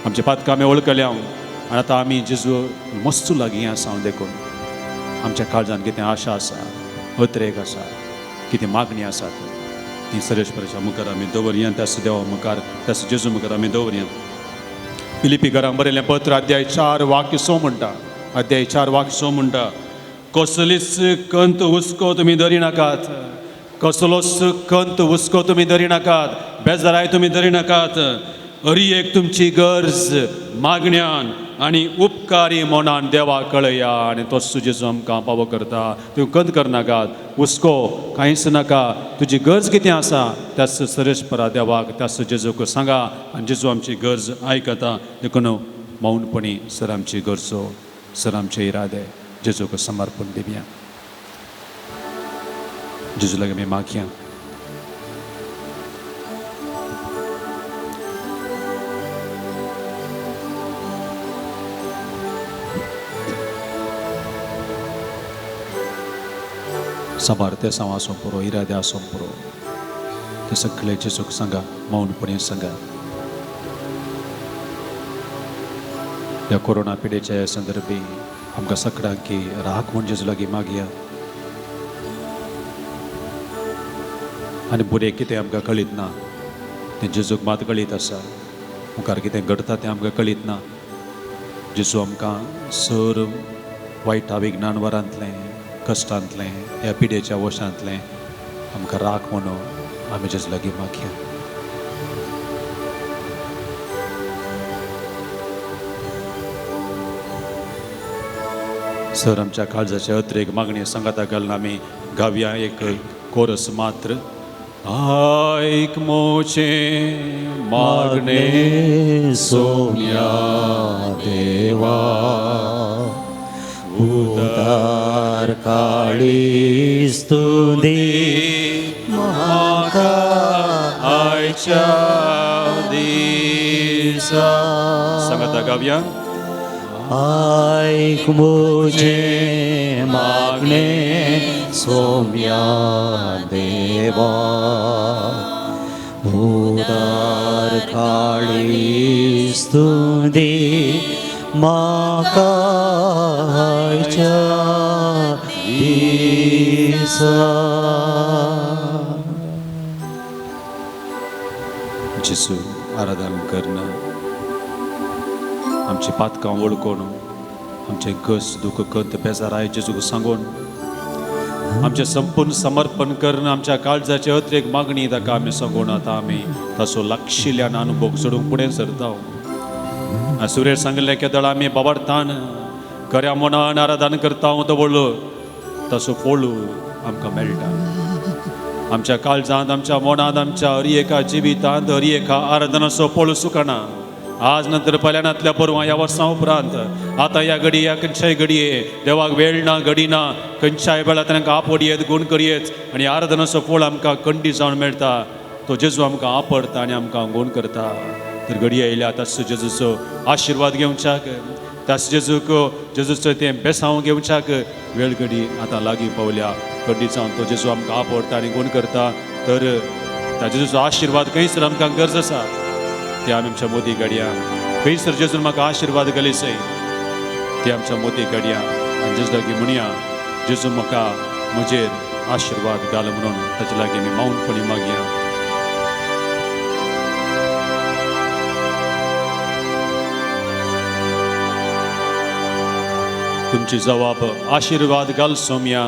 आमचे पातकां आमी वळखल्या आनी आतां आमी जेजू मस्तू लागीं आसा. देखून आमच्या काळजांत कितें आशा आसा, अत्रेक आसा, कितें मागणी आसात ती सर्वेश्वराच्या मुखार आमी दवरया, त्याच देवा मुखार, त्याच जेजू मुखार आमी दवरया. फिलिपी घरां बरयलें पत्र अध्याय 4 वाक्य 6 म्हणटा, अध्याय 4 वाक्य 6 म्हणटा, कसलीच कंत हुस्को तुमी धरी नाकात, कसलोच कंत हुस्को तुमी धरी नाकात, बेजाराय तुमी धरी नाकात, हरी एक तुमची गरज मागण्यान आनी उपकारी मनान देवा कळया. आनी तोच जेजू आमकां पावो करता. तूं कंत करनाकात, हुस्को कांयच नाका, तुजी गरज कितें आसा त्याच सर्वेस्परा देवाक, त्याच जेजूक सांगा आनी जेजू आमची गरज आयकता. देखून मौनपणी सर आमची गरजो, सर आमचे इरादे जेजूक समर्पण दिवया. जेजू लागीं आमी मागया. साबार तेसांव आसूं पुरो, इरादे आसूं पुरो, ते सगळे जेजूक सांगा, मौनपणी सांगा. ह्या कोरोना पिडेच्या संदर्भी आमकां सगळ्यांक राख म्हूण जेजू लागीं मागया. आनी बरें कितें आमकां कळीत ना तें जेजूक मात कळीत आसा. मुखार कितें घडटा तें आमकां कळीत ना. जेजू आमकां सर वायटा विज्ञानवरांतलें, कश्टांतलें, ह्या पिडेच्या वशांतलें आमकां राख म्हणून आमी जेजू लागीं मागया. सर आमच्या काळजाच्या अत्रेक मागणी सांगाता घालून आमी गावया एक कोरस मात्र. आयक मोचे मागणे सोम्या देवा, उदार काळीज तूं दी म्हाका आयच्या दिसा. सांगाता गावया. आयक म्हजें मागणें सोम्या देवा, उदार काळीज तूं दी म्हाका आयच्या दिसा. जेजू आराधन करना, आमची पातकां वळखून, आमचें कस दुख कंत बेजाराय जेजूक सांगून, आमचें संपूर्ण समर्पण करून, आमच्या काळजाचे अत्रेक मागणी ताका आमी सांगून आतां आमी ताचो लागशिल्ल्यान अनुभव सोडूंक फुडें सरता. सुरेश सांगिल्लें केदळ आमी बाबार्थान खऱ्या मनान आराधन करता तो व्हडलो ताचो फोळू आमकां मेळटा. आमच्या काळजांत, आमच्या मनांत, आमच्या हर एका जिवितांत हर एका आराधनाचो पळू सुकना. आज नंतर पल्यानांतल्या परवां ह्या वर्सां उपरांत आतां ह्या घडये खंयच्याय घडये देवाक वेळ ना घडी ना, खंयच्याय वेळार तांकां आपोडयेत, गूण करयेत आनी आराधनाचो फोळ आमकां कंडी जावन मेळटा. तो जेजू आमकां आपडता आनी आमकां गूण करता. तर घडये आयल्या ताचो जेजूचो आशिर्वाद घेवच्याक, ताचो जेजूक जेजूचो तें बेसांव घेवच्याक वेळ घडी आतां लागीं पावल्या. कंडी जावन तो जेजू आमकां आपडता आनी गूण करता. तर त्या जेजूचो आशिर्वाद खंयसर आमकां गरज आसा ते आमी आमच्या मोती गाडयां. खंयसर जेजून म्हाका आशिर्वाद घालीसय ते आमच्या मोती गाडयां आनी जेजू लागीं म्हणया, जेजू म्हाका म्हजेर आशिर्वाद घाल म्हणून ताचे लागीं आमी मौनपणी मागया. तुमची जवाब आशिर्वाद घाल सोम्या,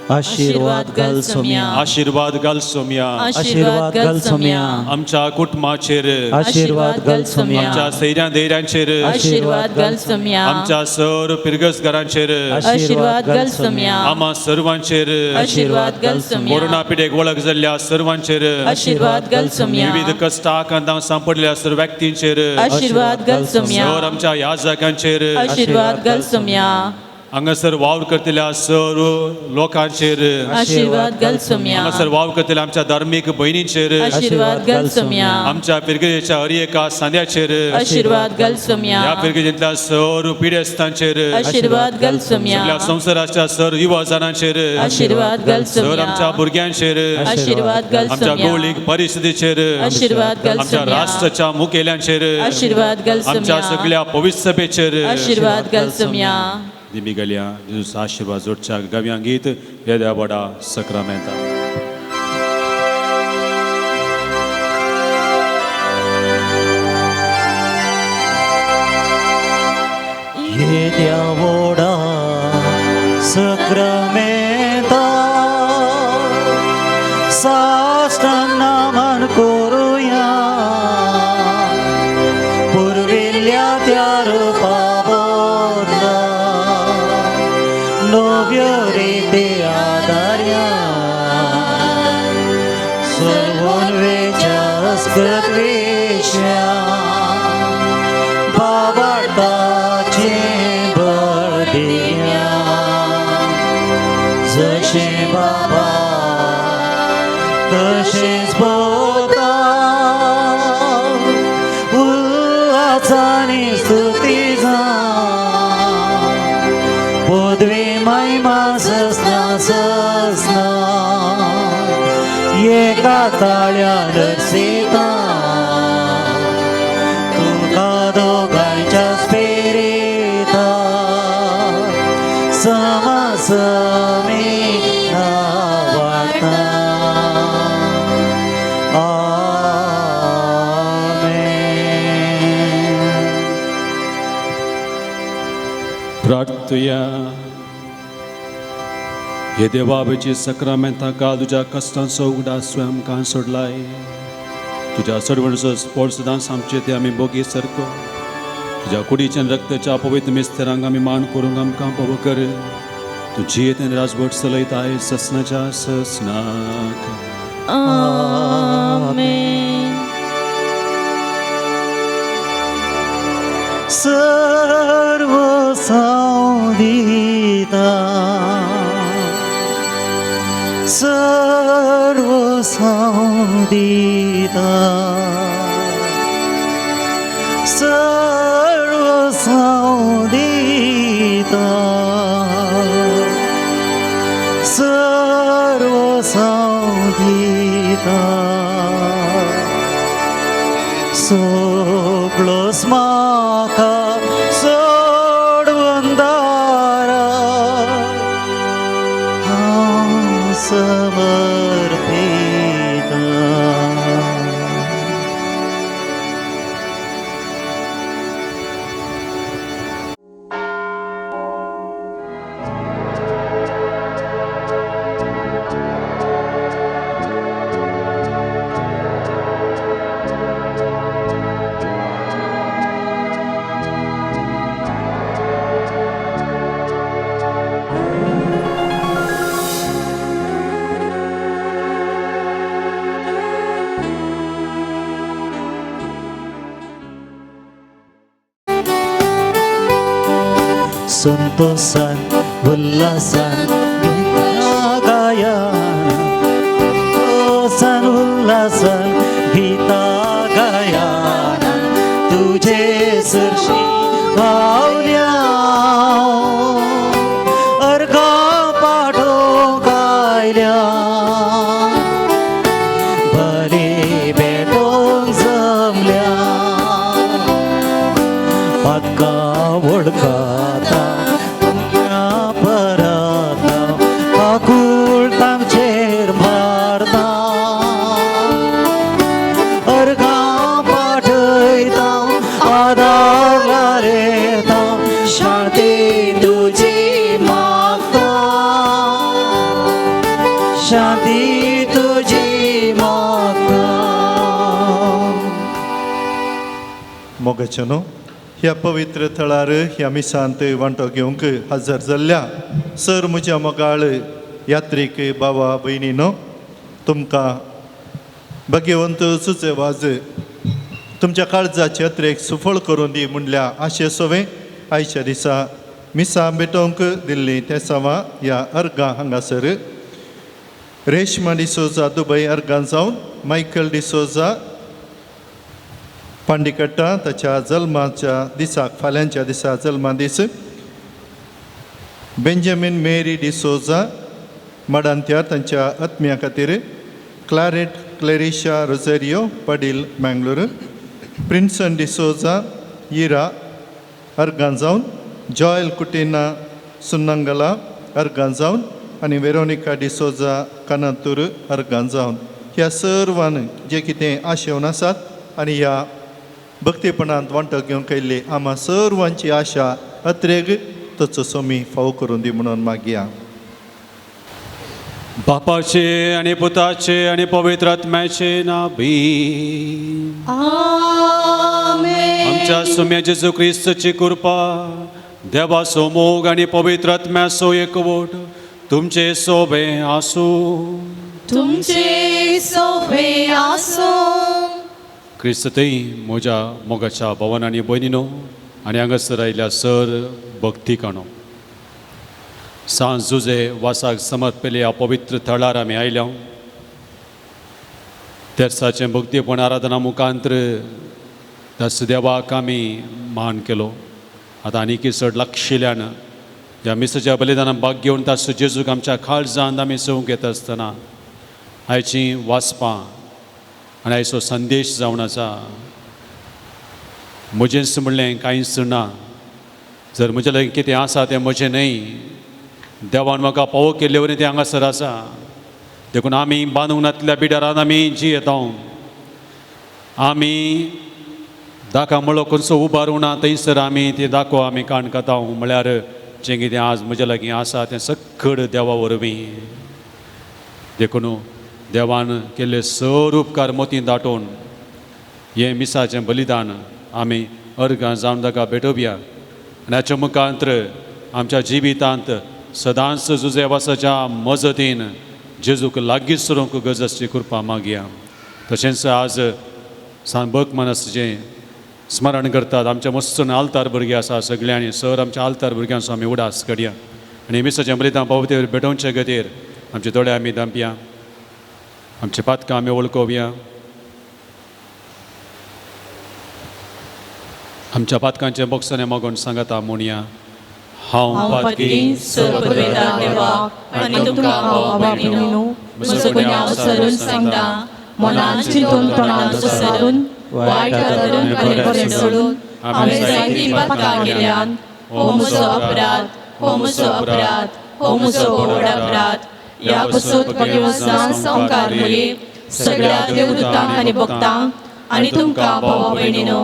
आशिर्वाद घाल सोम्या, आशिर्वाद घाल सोम्या, आशिर्वाद घाल सोम्या, आमच्या कुटुंबाचेर आशिर्वाद घाल सोम्या, आमच्या सैऱ्यां धैर्यांचेर आशिर्वाद घाल सोम्या, आमच्या सर पिरगसघरांचेर आशिर्वाद घाल सोम्या, आमा सर्वांचेर आशिर्वाद घाल सोम्या, कोरोना पिडेक वळख जाल्ल्या सर्वांचेर आशिर्वाद घाल सोम्या, विविध कश्ट आकांतां सांपडलेल्या सर्व व्यक्तींचेर आशिर्वाद घाल सोम्या, सर आमच्या याजकांचेर आशिर्वाद घाल सोम्या, हांगासर वावर करतल्या सर्व लोकांचेर आशिर्वाद घाल सोम्या, हांगासर वावर करतल्या आमच्या धार्मीक भयणींचेर आशिर्वाद घाल सोम्या, आमच्या फिरगेच्या हर एका सांद्याचेर आशिर्वाद घाल सोम्या, ह्या फिरगेजेंतल्या सर्व पिडेस्तांचेर आशिर्वाद घाल सोम्या, सगळ्या संवसाराच्या सर्व युवा जणांचेर आशिर्वाद घाल सर सोम्या, आमच्या भुरग्यांचेर आशिर्वाद घाल आमच्या सोम्या, भौगोलीक परिस्थितीचेर आशिर्वाद घाल आमच्या सोम्या, राष्ट्राच्या मुखेल्यांचेर आशिर्वाद घाल आमच्या सोम्या, सगळ्या पवित्र सभेचेर आशिर्वाद घाल सोम्या. दिमी गल्या जेजूचो आशिर्वाद जोडच्या गावया गीत येद्या व्हडा सक्रामेंता. येद्या व्हडा सक्रामेंता साश्टांग नमन करुया, पुर्विल्ल्या त्या रुपा बदला नव्यो रिती आदार्या, सर्वोन्वेच्या स्कृतवेश्या बाबाताचें बळ दिया, जशें बाबा तशेंच पोता उल्हासांनी स्तुती जा, पदवी महिमा ससना ससना एका ताळ्या दर्शिता, तुका दोगांच्या स्पिरिता समसमी वाडटा. आमेन. प्रार्थुया. हे देवा, सक्रामेंता काल तुज्या कश्टांचो उगडास तुवें आमकां सोडलाय. तुज्या सरवणचो स्पोर्ट सदांच आमचे ते आमी बोगी सारको तुज्या कुडीच्या रक्ताच्या पवित्र मिस्तरांक आमी मान करूंक आमकां पव कर. तूं जियेत आनी राजवट चलयताय ससनाच्या ससनाक. आमेन. सर्व दिता, सर्व दिता, सर्व दिता, सर्व दिता. सगळोच म्हाका सोडून दारा हांव समर्पिता. संतोषान उल्हासान गीता गाया, संतोषान उल्हासान गीता गाया, तुझे सरशी पावल्या अर्घा पाठो गायल्या, बरे भेटोंक जमल्या, पातका वळखाता परता, काकूळ तांचेर मारता, अर्घा पाठयता, आदार लायता, शांती तुजी मागता, शांती तुजी मागता. मोगाचें न्हू, ह्या पवित्र थळार ह्या मिसांत वांटो घेवंक हजर जाल्ल्या सर म्हज्या मोगाळ यात्रीक बाबा भयणीनो, तुमकां भगवंत सुचे वाज तुमच्या काळजाचे यात्रेक सुफळ करून दी म्हणल्या आशे सोवे आयच्या दिसा मिसां भेटोवंक दिल्ली तेसांवां ह्या अर्गां हांगासर रेशमा डिसोजा दुबय अर्गां जावन, मायकल डिसोजा पांडिकट्टा ताच्या जल्माच्या दिसाक फाल्यांच्या दिसा जल्मा दीस, बेंजामीन मेरी डिसोजा मडांत्यार तांच्या आत्म्या खातीर, क्लारेट क्लेरिशा रोजेरियो पडील मँगलोर, प्रिन्सन डिसोजा इरा अर्गां जावन, जॉयल कुटिना सुन्नंगला अर्गां जावन आनी वेरोनिका डिसोजा कानातूर अर्गां जावन, ह्या सर्वान जे कितें आशेवन आसात आनी ह्या भक्तीपणांत वांटो घेवंक आयिल्ली आमा सर्वांची आशा अत्रेग तचो सोमी फावो करून दी म्हणून मागया. बापाचे आनी पुताचे आनी पवित्र आत्म्याचे नांवी. आमेन. आमच्या सुम्या जेजू क्रिस्तची कृपा, देवाचो मोग आनी पवित्र आत्म्याचो एकवट तुमचे सोबे आसूं. तुमचे सोबे आसूं. क्रिस्तय म्हज्या मोगाच्या भवन आनी भयणीनो आनी हांगासर आयिल्ल्या सर भक्तिकाणो, सांज जुजे वासाक समर्पिल्ल्या ह्या पवित्र थळार आमी आयल्या. तेर्साचें भक्तीपण आराधना मुखांत्र त्याच देवाक आमी मान केलो. आतां आनीकय चड लागशिल्ल्यान ह्या मिसाच्या बलिदानान भाग घेवन ताचो जेजूक आमच्या काळजांत आमी चवंक येता आसतना आयचीं वाचपां आनी आयचो संदेश जावन आसा, म्हजेंच म्हणलें कांयच ना, जर म्हजे लागीं कितें आसा तें म्हजें न्हय, देवान म्हाका पावो केल्ले वरी तें हांगासर आसा. देखून आमी बांदूंक नातल्या बिडारान आमी जियेता. आमी दाका म्हळो खंयचो उबारूं ना थंयसर आमी ती दाखो आमी काण खाता, म्हळ्यार जें कितें आज म्हज्या लागीं आसा तें सक्कड देवा वरवीं. देखून देवान केल्ले सर उपकार मोतीन दाटोवन हें मिसाचें बलिदान आमी अर्गां जावन ताका भेटोवया आनी हाच्या मुखांत्र आमच्या जिवितांत सदांच जुजेवासाच्या मजतीन जेजूक लागीं सरूंक गरज आसची कृपा मागया. तशेंच आज सांबक मनस जें स्मरण करतात आमच्या मस्तून आल्तार भुरगीं आसा सगळ्यांनी सर आमच्या आल्तार भुरग्यांचो आमी उडास करया आनी मिसाचें बलिदान पावतेर भेटोवचे खातीर आमचे दोळे आमी धांपया, आमचे पातकां आमी वळखोवया, आमच्या पातकांचें बोगसणें मागून सांगता म्हणया. हांव पातकी सर्वपदवेदार देवा आनी तुमकां भावा भयणीनो म्हजो गुन्यांव सरून सांगता, मनान चिंतून तोंडान सारून वायट धरून आनी बरें सोडून हांवें जायतीं पातकां केल्यान. हो म्हजो अपराध, हो म्हजो अपराध, हो म्हजो व्हड अपराध. ह्या पसून भगवंतान संवकार मुरी सगळ्या देवदूतांक आनी भक्तांक आनी तुमकां भावा भयणीनो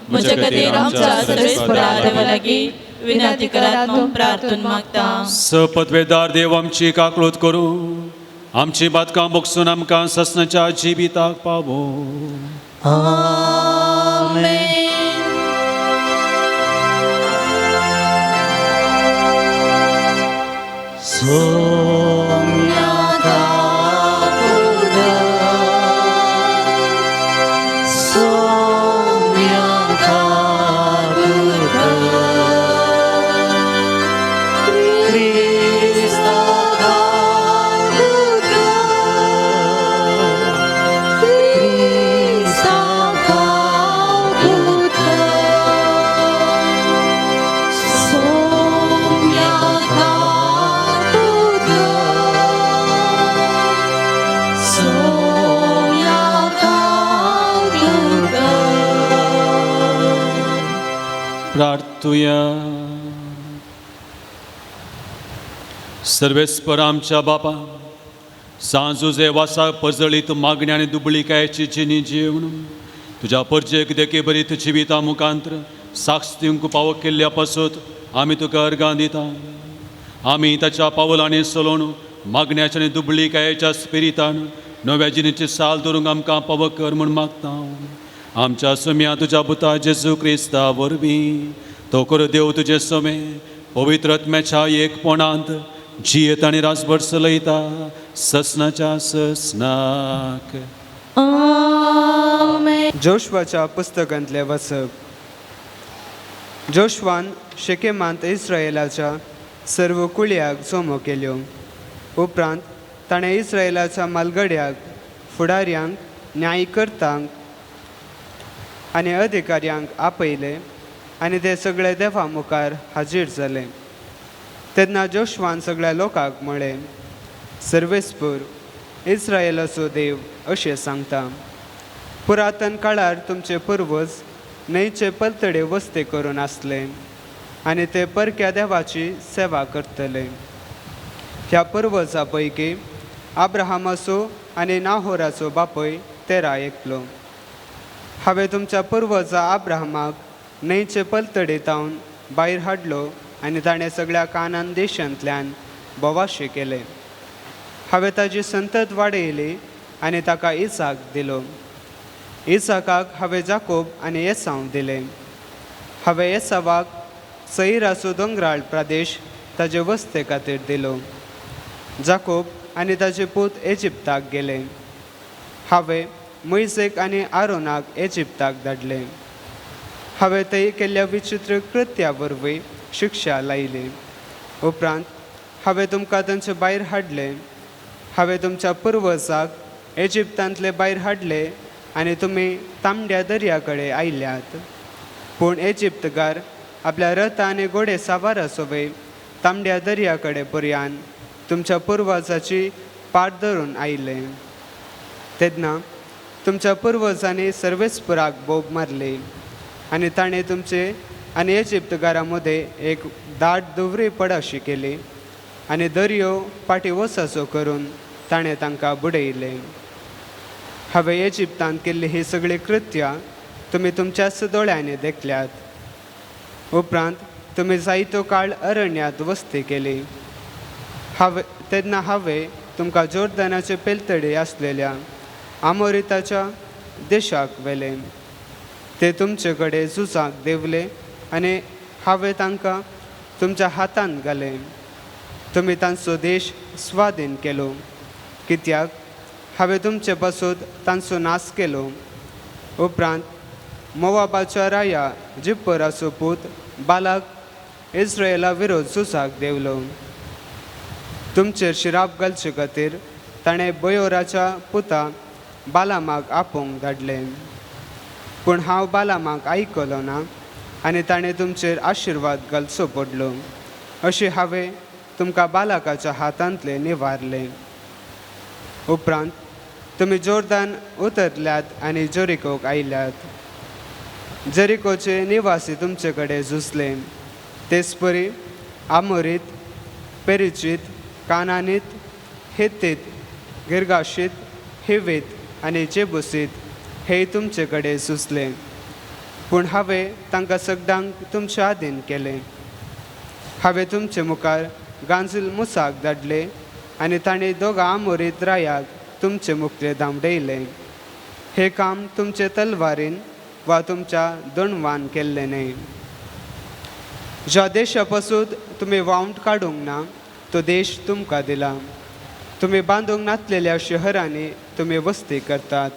म्हज्या खातीर आमच्या सर्वेस्परा देवा लागीं विनंती करात म्हूण प्रार्थून मागता. सपदवेदार देव आमची काकळूत करूं, आमची बातकां बोगसून आमकां ससनाच्या जिविताक पावो. आमेन. प्रार्थुया. सर्वेस्पर आमच्या बापा, सांजुजे वासा परजळीत मागण्या आनी दुबळीकायेची जिणी जेवण तुज्या परजेक देखे बरीत जिविता मुखांत्र साक्ष दिवंक पावो केल्ल्या पासत आमी तुका अर्गां दिता. आमी ताच्या पावलांनी चलोवन मागण्याच्या आनी दुबळीकायेच्या स्पिरितान नव्या जिणेची साल धरूंक आमकां पावो कर म्हूण मागता. आमच्या सुम्या तुज्या पुता जेजू क्रिस्ता वरवीं तो कर देव तुजे समे पवित्र आत्म्याच्या एकपणांत जियेत आनी रासभर चलयता ससनाच्या ससनाक. आमेन. जोशवाच्या पुस्तकांतलें वाचप. जोशवान शेकेमांत इस्रायलाच्या सर्व कुळयाक जमो केल्यो. उपरांत ताणें इस्रायलाच्या मालगड्याक, फुडाऱ्यांक, न्यायकर्तांक आनी अधिकाऱ्यांक आपयले आनी ते सगळे देवा मुखार हाजीर जाले. तेन्ना जोशवान सगळ्या लोकांक म्हळें, सर्वेस्पूर इस्रायलाचो देव अशें सांगता, पुरातन काळार तुमचे पुर्वज न्हंयचे पलतडे वस्ते करून आसले आनी ते परक्या देवाची सेवा करतले. ह्या पुर्वजा पैकी आब्राहामाचो आनी नाहोराचो बापूय तेरा एकलो. हांवें तुमच्या पुर्वजा आब्राहामाक न्हंयचे पलतडे तावन भायर हाडलो आनी ताणें सगळ्या कानान देशांतल्यान बोवाशे केले. हांवें ताजी संतत वाडयली आनी ताका इसाक दिलो. इसाकाक हांवें जाकोब आनी एसांव दिले. हांवें एसावाक सैराचो दोंगराळ प्रदेश ताजे वस्ते खातीर दिलो. जाकोब आनी ताजे पूत एजिप्ताक गेले. हांवें मोयजेक आनी आरोनाक एजिप्ताक धाडले. हांवें थंय केल्ल्या विचित्र कृत्या वरवीं शिक्षा लायली. उपरांत हांवें तुमकां तांचे भायर हाडले. हांवें तुमच्या पुर्वजाक एजिप्तांतले भायर हाडले आनी तुमी तांबड्या दर्या कडेन आयल्यात. पूण एजिप्तकार आपल्या रथ आनी घोडे सावारा सोवे तांबड्या दर्या कडेन पर्यान तुमच्या पुर्वजाची पाट धरून आयले. तेन्ना तुमच्या पुर्वजांनी सर्वेस्पुराक बोब मारली आनी ताणें तुमचे आनी एजिप्तकारां मदें एक दाट दुवरी पडाशी केली आनी दर्यो फाटीं वचाचो करून ताणें तांकां बुडयले. हांवें एजिप्तांत केल्ली ही सगळीं कृत्यां तुमी तुमच्याच दोळ्यांनी देखल्यात. उपरांत तुमी जायतो काळ अरण्यांत वस्ती केली. हांवें तेन्ना हांवें तुमकां जोर्दनाचे पेलतडे आसलेल्या आमोरिताच्या देशाक व्हेलें. ते तुमचे कडेन झुजाक देंवले आनी हांवें तांकां तुमच्या हातांत घालें. तुमी तांचो देश स्वाधीन केलो, कित्याक हांवें तुमचे पासत तांचो नाश केलो. उपरांत मोवाबाच्या राया जिप्पराचो पूत बालाक इस्रायला विरोध झुजाक देंवलो. तुमचेर शिराप घालचे खातीर ताणें बयोराच्या पुता बालामाक आपोवंक धाडलें, पूण हांव बालामाक आयकलो ना आनी ताणें तुमचेर आशिर्वाद घालचो पडलो. अशें हांवें तुमकां बालाकाच्या हातांतलें निवारलें. उपरांत तुमी जोर्दान उतरल्यात आनी जेरिकोक आयल्यात. जेरिकोचे निवासी तुमचे कडेन झुजले, तेच परी आमोरीत, पेरिचीत, कानानीत, हित्तीत, गिर्गाशीत, हिवीत आनी जेबुसीत हेय तुमचे कडेन झुजले, पूण हांवें तांकां सगळ्यांक तुमचे आदीन केलें. हांवें तुमचे मुखार गांजील मुसाक धाडले आनी ताणें दोगां आमोरीत रायाक तुमचे मुखले धांवडयले. हें काम तुमचे तलवारीन वा तुमच्या दणवान केल्लें न्हय. ज्या देशा पासून तुमी वावंट काडूंक ना तो देश तुमकां दिला. तुमी बांदूंक नातलेल्या शहरांनी तुमी वस्ती करतात.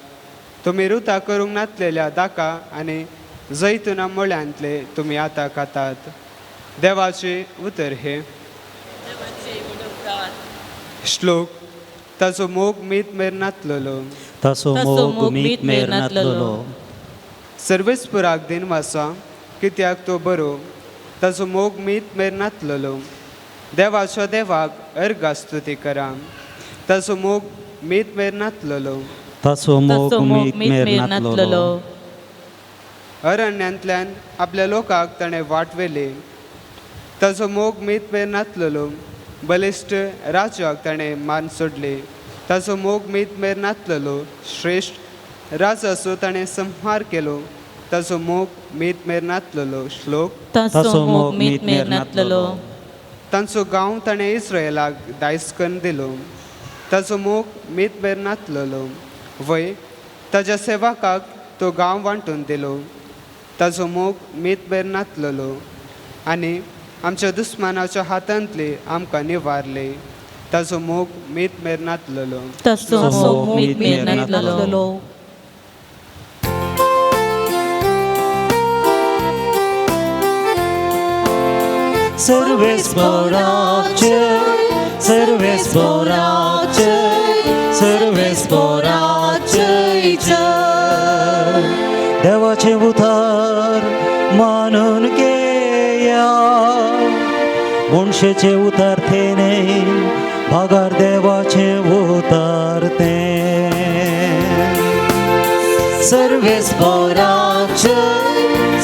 तुमी रुता करूंक नातलेल्या दाका आनी जैतुना मळ्यांतले तुमी आतां खातात. देवाचें उतर हें. श्लोक. ताचो मोग मीत मेर नातलेलो. ताचो मोग मीत मेर नातलेलो. सर्वेस्पुराक दिनवासा, कित्याक तो बरो. ताचो मोग मीत मेर नातलेलो. देवाच्या देवाक अर्घा स्तुती करा. ताचो मोग मीत मेर नातलेलो. ताचो मोग मीत मेर नातलेलो. अरण्यांतल्यान आपल्या लोकांक ताणें वाट व्हेली. ताचो मोग मीत मेर नातलेलो. बलिश्ट राजाक ताणें मान सोडली. ताचो मोग मीत मेर नातलेलो. श्रेश्ठ राजाचो ताणें संहार केलो. ताचो मोग मीत मेर नातलेलो. श्लोक. ताचो मोग मीत मेर नातलेलो. तांचो गांव ताणें इस्रायलाक दायज करून दिलो. ताचो मोग मीत मेर नातलेलो. वय ताज्या सेवकाक तो गांव वांटून दिलो. ताचो मोग मीत मेर नातलेलो आनी आमच्या दुस्मानाच्या हातांतले आमकां निवारले. ताचो मोग मीत मेर नातलेलो. ताचो मोग मीत मेर नातलेलो. सर्वेस्पराचे, सर्वेस्पराचे, सर्वेस्पराचे जय. देवाचें उतार मानून घेया, मनशेचें उतार तें न्हय, भागार देवाचें उतार तें. सर्वेस्पराचे,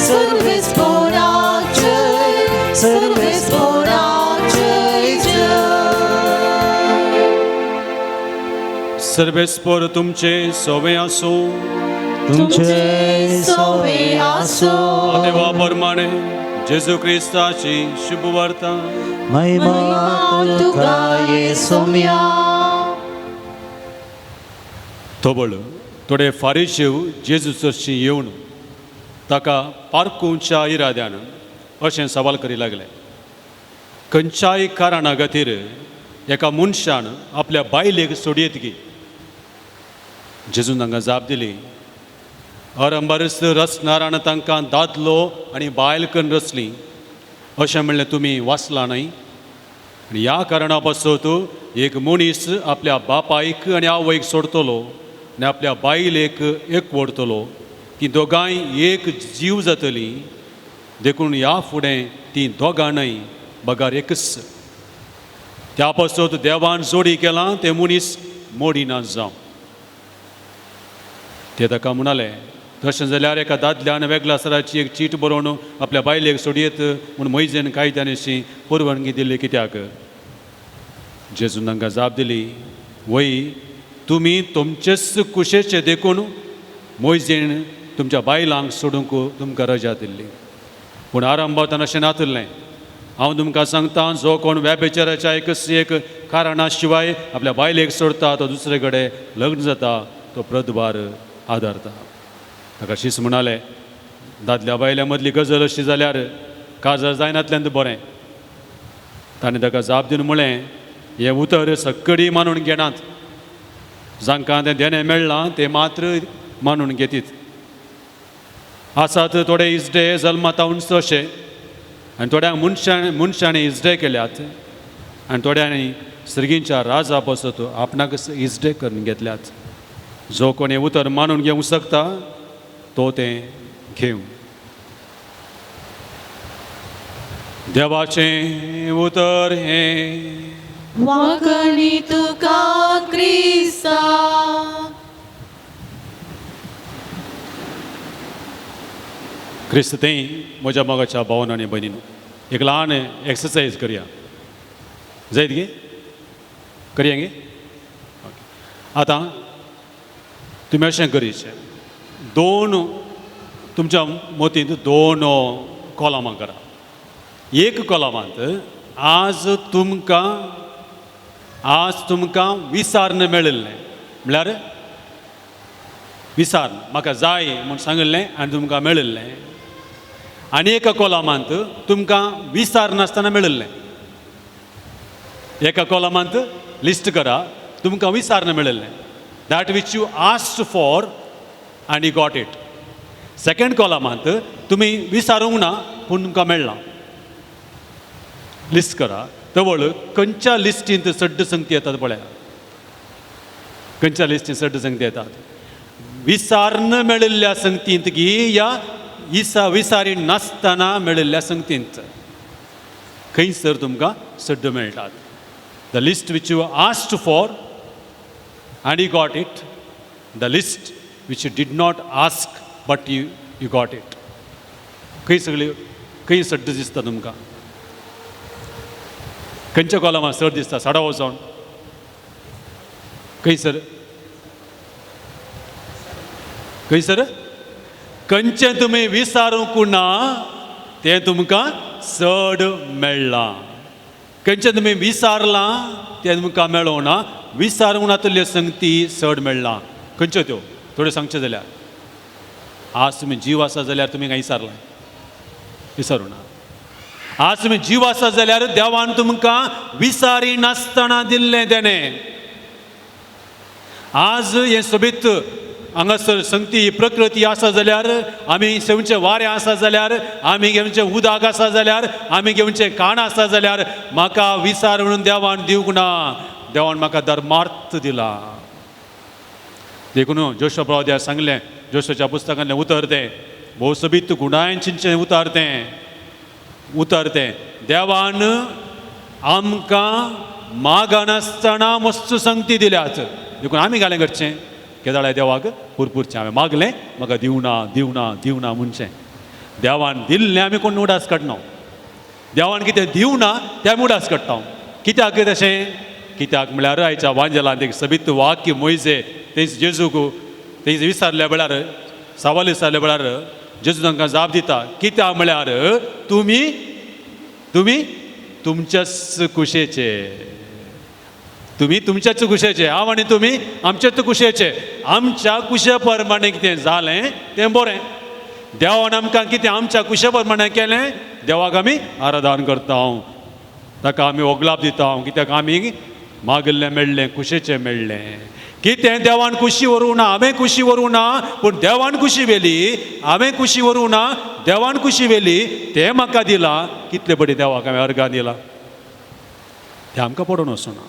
सर्वेस्पराचे, सर्वेस्पराचे जय. सर्वेस्पर तुमचे सोवे आसूं. तुमचे सोवे आसूं. देवा प्रमाणे जेजू क्रिस्ताची शुभवार्ता. महिमा तुका येसुम्या. तोबळ थोडे फारीशीव जेजू चर्ची येवन ताका पारकुंच्या इराद्यान अशें सवाल करी लागले. खंयच्याय कारणा खातीर एका मनशान आपल्या बायलेक सोडयेत की? जेजून तांकां जाप दिली, अरंबारच रचणारान तांकां दादलो आनी बायल करून रचली अशें म्हणलें तुमी वाचलां न्हय? आनी ह्या कारणा पासत एक मनीस आपल्या बापायक आनी आवयक सोडटलो आनी आपल्या बायलेक एकवडटलो, ती दोगांय एक जीव जातली. देखून ह्या फुडें ती दोगां न्हय बगर एकच. त्या पासत देवान जोडी केलां तें मनीस मोडिना जावं. ते ताका म्हणाले, तशें जाल्यार एका दादल्यान वेगळ्या सराची एक चीट बरोवन आपल्या बायलेक सोडयेत म्हूण मोयजेन कायद्यानिशी परवानगी दिल्ली कित्याक? जेजून तांकां जाप दिली, वय तुमी तुमचेच कुशेचे देखून मोयजेन तुमच्या बायलांक सोडूंक तुमकां रजा दिल्ली, पूण आरंभात अशें नातुरलें. हांव तुमकां सांगता, जो कोण व्यापेचाराच्या एकच एक कारणा शिवाय आपल्या बायलेक सोडता तो दुसरे कडेन लग्न जाता, तो प्रदभार आदारता. ताका शीस म्हणाले, दादल्या बायल्या मदली गजल अशी जाल्यार काजार जायनातल्यान बरें. ताणें ताका जाप दिवन म्हळें, हें उतर सक्कडी मानून घेनात, जांकां तें देणें मेळ्ळां तें मात्र मानून घेतीत. आसात थोडे इजडे जल्मातावून अशे, आनी थोड्यांक मनशांनी इजडे केल्यात, आनी थोड्यांनी सर्गींच्या राजा पासत आपणाक इजडे करून घेतल्यात. जो कोण हें उतर मानून घेवंक शकता तो तें घेवं. देवाचें उतर हें. वांकणी तुका क्रिस्ता. क्रिस्त तें म्हज्या मोगाच्या भावन आनी भयणीन एक ल्हान एक्सरसायज करया, जायत गे? करया गे? ओके. आतां तुमी अशें करीचें, दोन तुमच्या मतींत दोन कॉलमां करा. एक कॉलमांत आज तुमकां विसार्न मेळिल्लें, म्हळ्यार विसार्न म्हाका जाय म्हूण सांगिल्लें आनी तुमकां मेळिल्लें. आनी एका कॉलमांत तुमकां विसार नासतना मेळिल्लें. एका कॉलमांत लिस्ट करा तुमकां विसार्न मेळिल्लें, that which you asked for and you got it. Second कॉलमांत तुमी विसारूंक ना पूण तुमकां मेळ्ळां. लिस्ट करा. तवळ खंयच्या लिस्टींत सड्ड संगती येतात पळया, खंयच्या लिस्टींत सड्ड संगती येतात? विसार्न मेळिल्ल्या संगतींत गी या विसारी नासतना मेळिल्ल्या संगतींत खंयसर तुमकां सड्ड मेळटात. The list which you asked for and you got it, the list which you did not ask but you got it. खंय सगळी खंय सड्ड दिसता तुमकां? खंयच्या कॉलमां सर दिसता? साडा वचोन खंयसर खंयसर खंयचें तुमी विसारूंक ना तें तुमकां चड मेळ्ळां. खंयचें तुमी विसारलां तें तुमकां मेळोंक ना, विसारूंक नातल्ल्यो संगती चड मेळ्ळां. खंयच्यो त्यो थोड्यो सांगच्यो जाल्यार, आज तुमी जीव आसा जाल्यार तुमी कांय विसारलां? विसारूं ना. आज तुमी जीव आसा जाल्यार देवान तुमकां विसारी नासतना दिल्लें तेणें. आज हें सोबीत हांगासर संगती प्रकृती आसा जाल्यार, आमी घेवचें वारें आसा जाल्यार, आमी घेवचें उदक आसा जाल्यार, आमी घेवचें काण आसा जाल्यार, म्हाका विसार म्हणून देवान दिवंक ना, देवान म्हाका धर्मार्थ दिला. देखून जोशो प्रवाद्या सांगलें, जोशोच्या पुस्तकांतलें उतर तें भोव सोबीत गुणांचें उतर तें, उतर तें. देवान आमकां मागनासतना मस्त संगती दिल्यात. देखून आमी घालें करचें केदाळ्या देवाक पुरपुरचें हांवें मागलें म्हाका दिवना दिवना दिवना म्हणचें. देवान दिल्लें आमी कोण उडास काडना, देवान कितें दिवना तें आमी उडास काडटा. कित्याक तशें? कित्याक म्हळ्यार आयच्या वांजेलांत एक सबीत वाक्य मोयजे तेच जेजूक तेच विचारल्या वेळार, सवाल विचारल्या वेळार जेजू तांकां जाप दिता, कित्याक म्हळ्यार तुमी तुमी तुमच्याच कुशेचे, तुमी तुमच्याच कुशेचे, हांव आनी तुमी आमच्याच कुशेचे, आमच्या कुशे प्रमाणे कितें जालें तें बरें. देवान आमकां कितें आमच्या कुशे प्रमाणे केलें, देवाक आमी आराधन करता, ताका आमी ओगलाप दिता, कित्याक आमी मागिल्लें मेळ्ळें, कुशेचें मेळ्ळें. कितें देवान कुशी व्हरूं ना, हांवें कुशी व्हरूं ना, पूण देवान कुशी व्हेली, हांवें कुशी व्हरूं ना, देवान कुशी व्हेली, तें म्हाका दिलां. कितले बडी देवाक हांवें अर्गां दिलां, तें आमकां पडून वचना.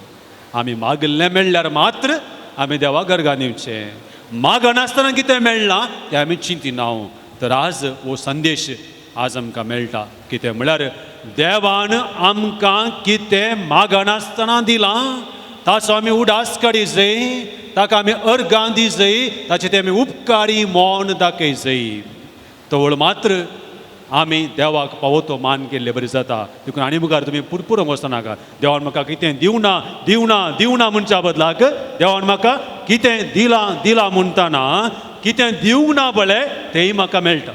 आमी मागिल्लें मेळ्ळ्यार मात्र आमी देवाक अर्गां दिवचें, मागनासतना कितें मेळ्ळां तें आमी चिंतिना. तर आज हो संदेश आज आमकां मेळटा, कितें म्हळ्यार देवान आमकां कितें मागनासतना दिलां ताचो आमी उडास काडी जाय, ताका आमी अर्गां दी जाय, ताचे ते आमी उपकारी मौन दाखय जाय. तवळ मात्र आमी देवाक पावो तो मान केल्ले बरी जाता. देखून आनी मुखार तुमी पुरपुरूंक वचनाका, देवान म्हाका कितें दिवना दिवना दिवना म्हणच्या बदलाक देवान म्हाका कितें दिलां दिलां म्हणटना कितें दिवंक ना पळय तेंय म्हाका मेळटा.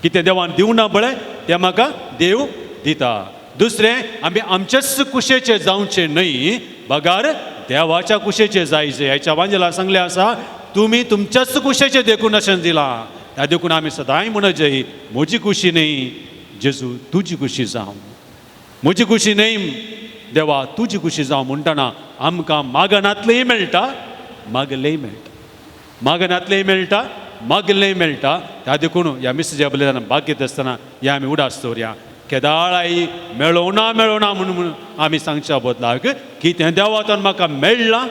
कितें देवान दिवंक ना पळय तें म्हाका देव दिता. दुसरें आमी आमचेच कुशेचे जावचें न्हय बगार देवाच्या कुशेचे जायचे. ह्याच्या वांजेला सांगलें आसा तुमी तुमच्याच कुशेचे देखून अशें दिलां. त्या देखून आमी सदांय म्हणत जाय म्हजी कुशी न्हय जेजू तुजी कुशी जावं, म्हजी कुशी न्हय देवा तुजी कुशी जावं म्हणटना आमकां मागनांतलेंय मेळटा मागलेंय मेळटा, मागनांतलेंय मेळटा मागलेंय मेळटा. त्या देखून ह्या मिसाच्या बलिदान बागयत आसतना ह्या आमी उडास दवरया केदाळाय मेळोना मेळोना म्हणून आमी सांगच्या बदलाक कितें देवातून म्हाका मेळ्ळां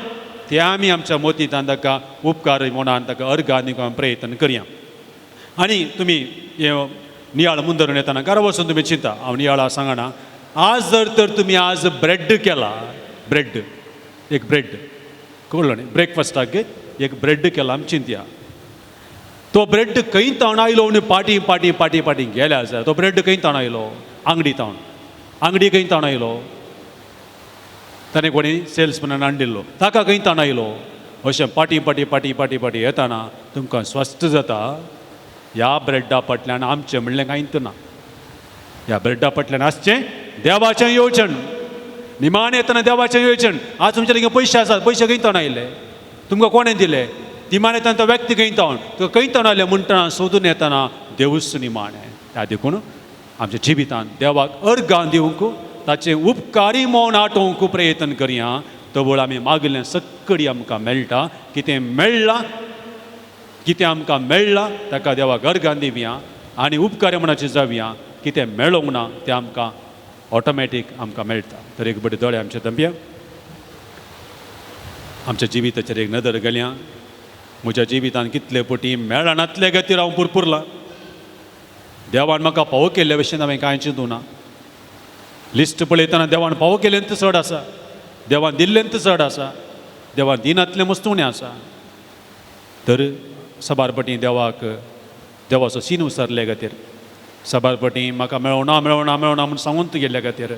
तें आमी आमच्या मोतींत ताका उपकार म्हणून ताका अर्गां दिवंक आमी प्रयत्न करया. आनी तुमी हे नियाळ मुंदरून येतना घरा वचून तुमी चिंता हांव नियाळा सांगना. आज जर तर तुमी आज ब्रेड केला, ब्रेड एक ब्रेड कळ्ळो न्ही, ब्रेकफास्टाक एक ब्रेड केला आमी चिंतया तो ब्रेड खंय तावन आयलो आनी पाटी पाटी पाटी पाटी गेले आसा. तो ब्रेड खंय तावन आयलो? आंगडी तावन. आंगडी खंय तावन आयलो? ताणें कोणी सेल्समॅनान हाडिल्लो. ताका खंय तावन आयलो? अशें पाटी पाटी पाटी पाटी पाटी येताना तुमकां स्वस्थ जाता ह्या ब्रेडा फाटल्यान आमचें म्हणलें कांयच ना. ह्या ब्रेडा फाटल्यान आसचें देवाचें येवजण. निमाणें येतना देवाचें येवजण. आज तुमचे लागीं पयशे आसात, पयशे खंय तावन आयले? तुमकां कोणें दिले? निमाणें येतना तो व्यक्ती खंय तावन तुका खंय तावन आयले म्हणटना सोदून येतना देवूच निमाणें. त्या देखून आमच्या जिवितांत देवाक अर्गां दिवंक ताचें उपकारी म्हूण आठोवंक प्रयत्न करया. तवळ आमी मागिल्लें सक्कडी आमकां मेळटा. कितें मेळ्ळां कितें आमकां मेळ्ळां ताका देवाक अर्गां दिवया आनी उपकारी म्हणाचें जावया. कितें मेळोंक ना तें आमकां ऑटोमॅटीक आमकां मेळटा. तर एक बरे दोळे आमचे दंपया आमच्या जिविताचेर एक नदर घालया. म्हज्या जिवितान कितले पटी मेळनातले खातीर हांव पुरपुरलां. देवान म्हाका पावो केल्ल्या भशेन हांवें कांय चिंतूं ना. लिस्ट पळयतना देवान पावो केल्लें चड आसा, देवान दिल्लें चड आसा, देवान दिनांतलें मस्त उणें आसा. तर साबार पटी देवाक देवाचो सीन उसरले खातीर साबार पटी म्हाका मेळोना मेळोना मेळोना म्हूण सांगून गेल्ल्या खातीर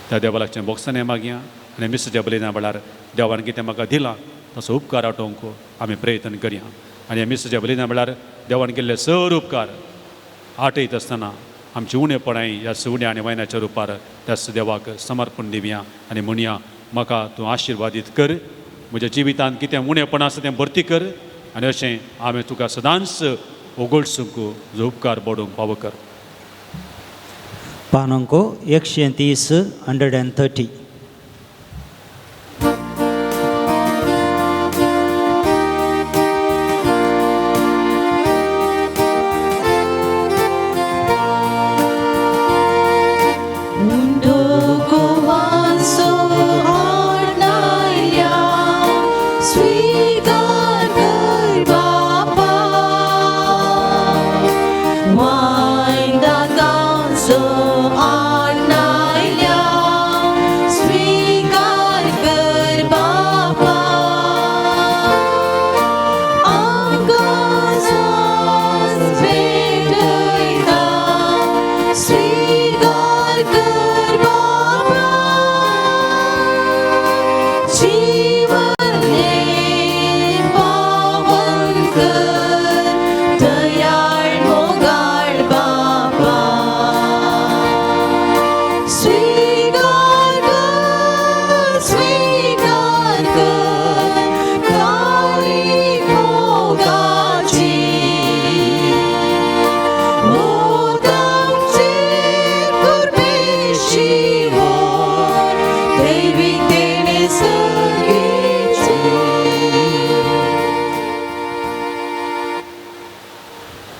त्या देवा लागचें बोगसणें मागया आनी मिसाच्या बलिदाना वेळार देवान कितें म्हाका दिलां तसो उपकार आठोवंक आमी प्रयत्न करया. आनी मिसाच्या बलिदाना वेळार देवान केल्ले सर उपकार आठयत आसतना आमची उणेपणाय ह्या सुवण्या आनी वायनाच्या रुपार त्याच देवाक समर्पण दिवया आनी म्हणया म्हाका तूं आशिर्वादीत कर, म्हज्या जिवितांत कितें उणेपण आसा तें भरती कर आनी अशें हांवें तुका सदांच ओगोळसूंक जो उपकार बडोवंक पावो कर. पानांको 130 130.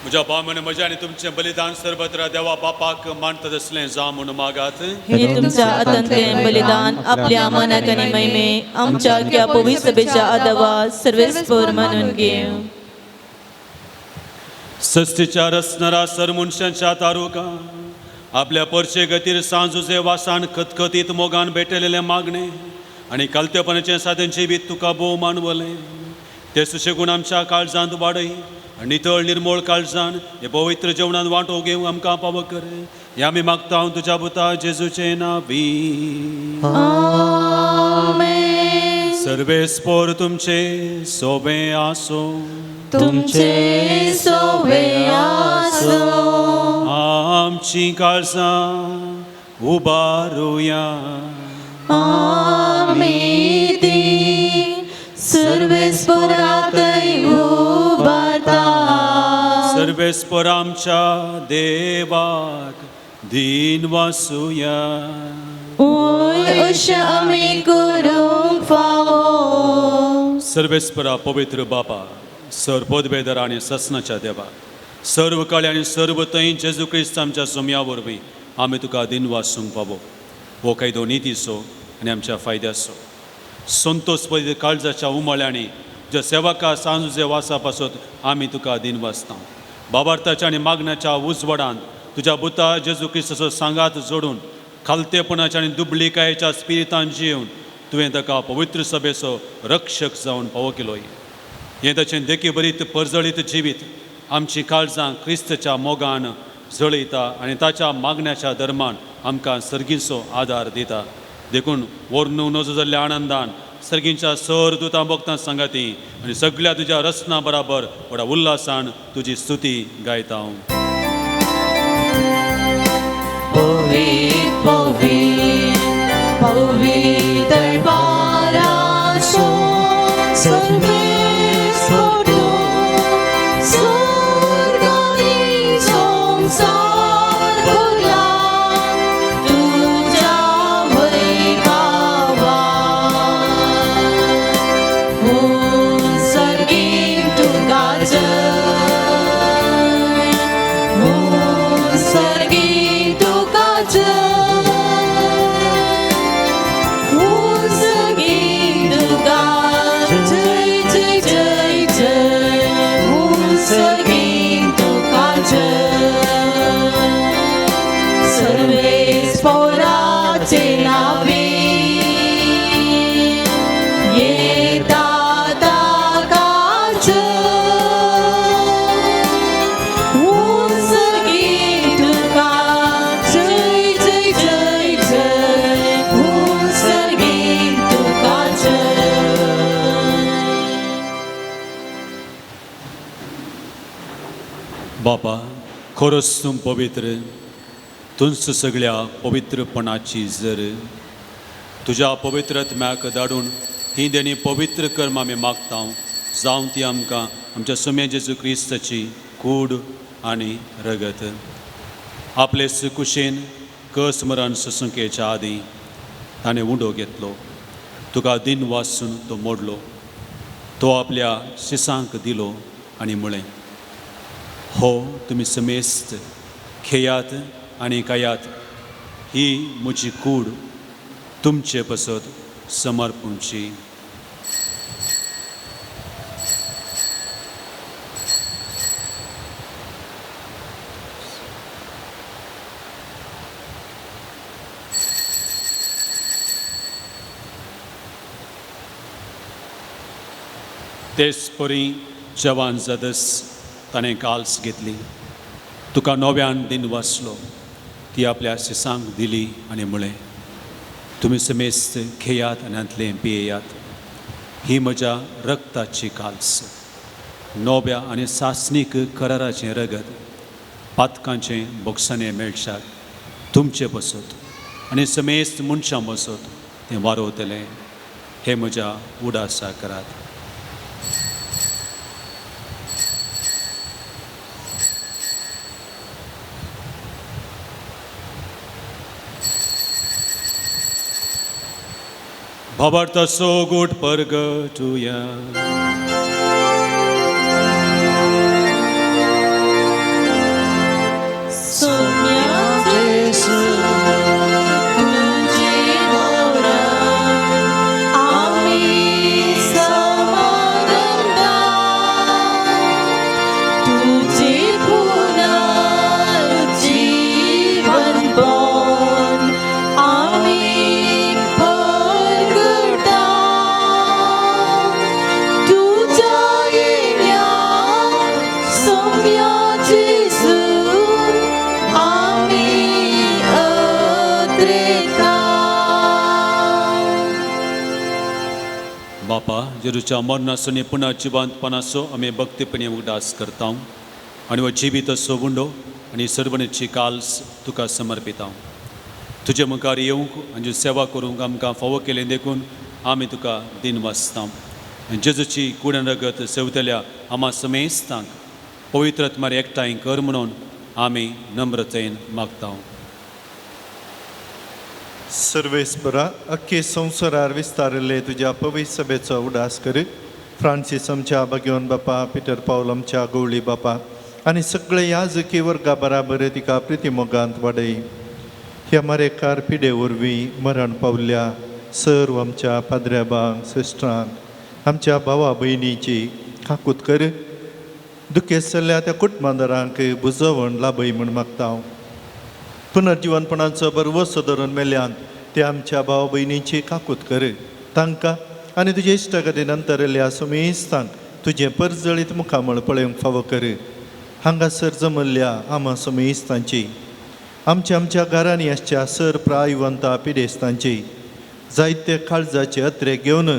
म्हज्या भाव म्हज्या आनी तुमचें बलिदान सर्वत्र देवा बापाक मानतात असलें जावं म्हणून मागात. हे तुमच्या हातांतलें बलिदान आपल्या मनाक आनी महिमे आमच्या त्या पवित्र सभेच्या आदावा सर्वेस्पर मानून घेवं. सृष्टीच्या रचणारा सर मनशांच्या तारुका आपल्या परचे गतीर सांजुजे वासान खतखतीत मोगान भेटलेलें मागणें आनी कालतेपणाचें साधन जिवीत तुका भोव मानवलें ते सुशेगूण आमच्या काळजांत वाडय आनी नितळ निर्मोळ काळजान हे पवित्र जेवणान वांटो घेवंक आमकां पावो कर. हे आमी मागता हांव तुज्या पुता जेजूचे नांवी. सर्वेस्पोर तुमचे सोबे आसूं. तुमचे सोबे आसूं. आमची काळजां उबारुया. आमी ती सर्वेस्पराकय उबारता. सर्वेस्पर आमच्या देवाक दीन वासुया. ओय अशें आमी करूंक फावो. सर्वेस्परा पवित्र बापा, सर पदवेदर आनी ससनाच्या देवा, सर्व काळी आनी सर्व थंय जेजू क्रिस्त आमच्या सोम्या वरवीं आमी तुका दिन वासूंक फावो. हो कायदो नितीचो आनी आमच्या फायद्याचो. संतोष पवित्र काळजाच्या उमाळ्यांनी ज्या सेवका सांजुजे वासा पासत आमी तुका दिन वाचता. बाबार्थाच्या आनी मागण्याच्या उजवाडान तुज्या बुता जेजू क्रिस्ताचो सांगात जोडून खालतेपणाच्या आनी दुबळिकायेच्या स्पिरितान जिवन तुवें ताका पवित्र सभेचो रक्षक जावन पावो केलो. हें ताचें देखी बरीत परजळीत जिवीत आमची काळजां क्रिस्तच्या मोगान जळयता आनी ताच्या मागण्याच्या धर्मान आमकां सर्गीचो आदार दिता. देखून वर्णू नजो जाल्ल्या आनंदान सर्गींच्या सर दुतां भक्तां सांगाती आनी सगळ्या तुज्या रचना बराबर व्हडा उल्हासान तुजी स्तुती गायता हांव. पवित्र पवित्र पवित्र पाराशो सर्वेस्पर तूं स्वर्ग आनी संवसार भरला तुज्या वैभवान. हून सर्गीन तुका जय, हून सर्गीन तुका जय, हून सर्गीन तुका जय जय जय जय, हून सर्गीन तुका जय. सर्वेस्पराचे नावे येता ताका जय, हून सर्गीन तुका जय जय जय जय, हून सर्गीन तुका जय. बापा, खरोच तूं पवित्र, तूंच सगळ्या पवित्रपणाची जर. तुज्या पवित्र आत्म्याक धाडून ही देणी पवित्र कर्म आमी मागता, जावं ती आमकां आमच्या सुम्या जेजू क्रिस्ताची कूड आनी रगत. आपले कुशेन कस मरण सोसुंकेच्या आदीं ताणें उंडो घेतलो, तुका दिन वासून तो मोडलो, तो आपल्या शिसांक दिलो आनी म्हळें, हो तुमी समेस्त खेयात आनी खायात, ही म्हजी कूड तुमचे पसत समर्पूणची. तेच परी जवान जातस ताणें काल्स घेतली, तुका नव्यान दिन वाचलो, ती आपल्या शिसांक दिली आनी म्हळें, तुमी समेस्त घेयात आनी हांतलें पियेयात, ही म्हज्या रक्ताची काल्स, नव्या आनी सासणीक कराराचें रगत, पातकांचें बोगसाणें मेळशात तुमचे बसत आनी समेस्त मनशां बसत तें वारोवतलें. हें म्हज्या उडासा करात. भावार्थाचो गोट परगटुया. सोम्या जेजू तुजी मरण आमी समानता, तुजी पुनर्जीवनपण आमी परगटा. तुज्या येण्या सोम्या जेजू आमी अत्रेता. बापा, जेजूच्या मरणाचो आनी पुनर्जिवंतपणाचो आमी भक्तीपणी उगडास करता आनी हो जिवीत असो उंडो आनी सर्वणेची काल्स तुका समर्पिता. तुजे मुखार येवंक आनी सेवा करूंक आमकां फावो केलें देखून आमी तुका दिन वाचता. आनी जेजूची कुडन रगत सेवतल्या आमा समेस्तांक पवित्र आत्मार एकठांय कर म्हणून आमी नम्रतेन मागता. सर्वेस्परा अख्खे संवसारार विस्तारिल्ले तुज्या पवित्र सभेचो उडास कर. फ्रांसीस आमच्या भगवान बापा, पिटर पावल आमच्या गवळी बापा आनी सगळे याजकी वर्गा बराबर तिका प्रितीमोगांत वाडय. ह्या मारेकार पिडे वरवीं मरण पावल्या सर्व आमच्या पाद्र्याबांक, सिस्टरांक, आमच्या भावा भयणीची काकूत कर. दुखेस्त जाल्ल्या त्या कुटुंबादारांक बुजवण लाभय म्हूण मागता हांव. पुनर्जिवनपणाचो बरवसो धरून मेल्यान ते आमच्या भाव भयणीची काकूत कर. तांकां आनी तुजे इश्टागती नंतर येयल्ल्या सुमेस्तांक तुजें परजळीत मुखामळ पळोवंक फावो कर. हांगासर जमल्ल्या आमा सुमेस्तांची, आमच्या आमच्या घरांनी आसच्या सर प्रायवंता पिडेस्तांची जायते काळजाचे अत्रे घेवन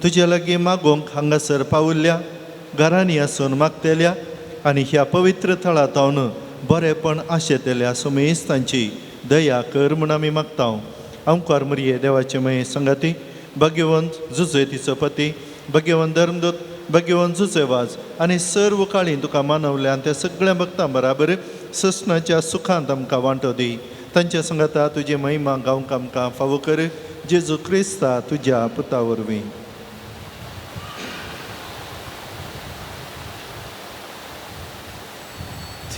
तुजे लागीं मागोवंक हांगासर पावल्ल्या घरांनी आसून मागतल्या आनी ह्या पवित्र थळांत हांव बरेपण आशेतल्या सुमेस्तांची दया कर म्हूण आमी मागता. अंकार मुरये देवाचे मये संगाती भगवंत जुजय तिचो पती, भगवंत धर्मदूत, भगवंत जुजयवाज आनी सर्व काळी तुका मानवल्या आनी त्या सगळ्या भक्तां बराबर ससनाच्या सुखांत आमकां वांटो दी. तांच्या संगाता तुजी महिमा गावंक आमकां फावो कर. जेजू क्रिस्ता तुज्या पुता वरवीं.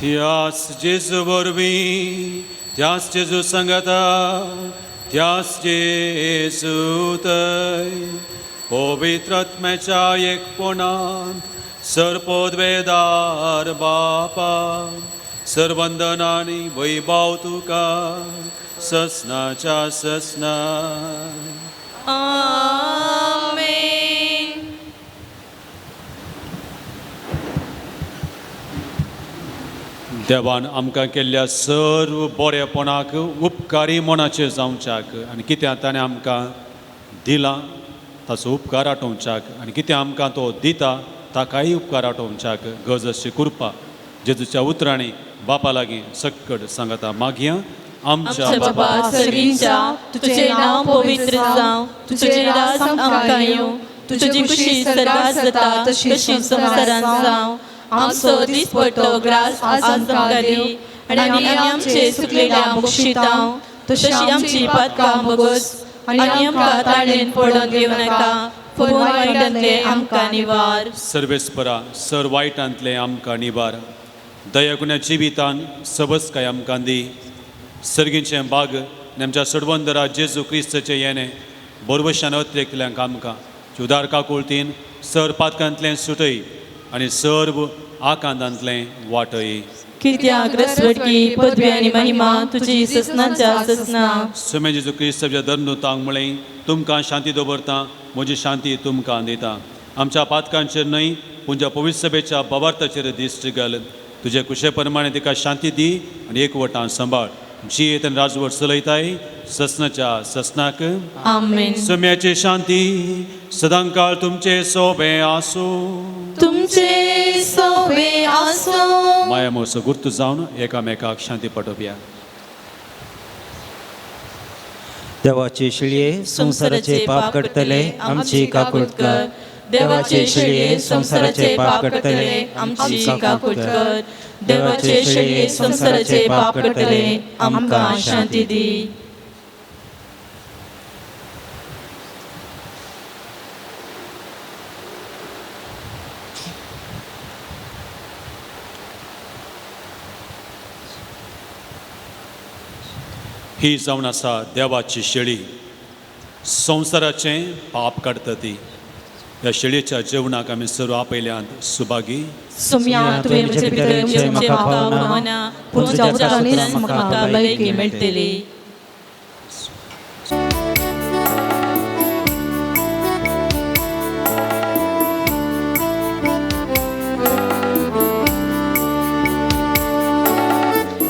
त्यास जेजू वरवीं, त्यास जेजू संगता, त्यास जेजू तय पवित्र आत्म्याच्या एकपणांत सर्पोद्वेदार बापा सर्वंदनानी वैभाव तुका ससनाच्या ससना. आमेन. देवान आमकां केल्ल्या सर्व बरेपणाक उपकारी मनाचेर जावच्याक आनी कितें ताणें आमकां दिलां ताचो उपकार आठोवच्याक आनी कितें आमकां तो दिता ताकाय उपकार आठोवच्याक गरज अशी कृपा जेजूच्या उतरांनी बापा लागीं सक्कड सांगता मागया. आमच्या आमच्या बाबा सर्गीच्या, तुझे नांव पवित्र जावं, तुझे राज आमकां येवं, तुजी खुशी सर्गात जाता तशी संवसारांत जावं. आमचो दिसपट्टो ग्रास आज आमकां दी आनी आमचे सुकलेल्या बक्षितांव तशी आमची पातकां बगस आनी आमकां ताळेन पडोवन घेवं नाका, पूण वायटांतलें आमकां निवार. सर्वेस्परा सर वायटांतलें आमकां निवार. दयागुण्या जिवितान सबसकाय आमकां दी. सर्गीचें बाग आनी आमच्या सडवंदरा जेजू क्रिस्ताचें येणें बरवशान अत्रेकल्यांक आमकां उदार काकुळतीन सर पातकांतलें सुटय आनी सर्व आकांतांतलें वाटय. कित्याक रसवडकी पदवी आनी महिमा तुजी ससनाच्या ससना. सुमे जेजू क्रिस्ताच्या धर्मदूतांक म्हळें, तुमकां शांती दवरता, म्हजी शांती तुमकां दिता. आमच्या पातकांचेर न्हय पूण ज्या पवित्र सभेच्या बाबार्थाचेर दिश्ट घाल. तुजे कुशे प्रमाणे तिका शांती दी आनी एकवटान सांबाळ. जियेत आनी राजवट चलयताय ससनाच्या ससनाक. आमेन. सम्याची शांती सदांकाळ तुमचे सोबे आसूं. तुमचे सोबे आसूं. माया मोसो गुर्तू जावन एकामेकाक शांती पाठोवया. देवाचे शिळये संवसाराचे पाप काडटले आमची काकूट कर. देवाचे शेळये संवसाराचे पाप काडटले आमची काकूट कर. देवाचे शेळये संवसाराचे पाप काडटले आमकां शांती दी. ही जावन आसा देवाची शेळी, संवसाराचें पाप काडटा ती. ह्या शेळयेच्या जेवणाक आमी सर्व आपयल्यांत सुभागी. सुम्या तुवें म्हजे भितर येवचें म्हाका फावना, पूण तुज्या उतरांनीच म्हाका भलायकी मेळटली.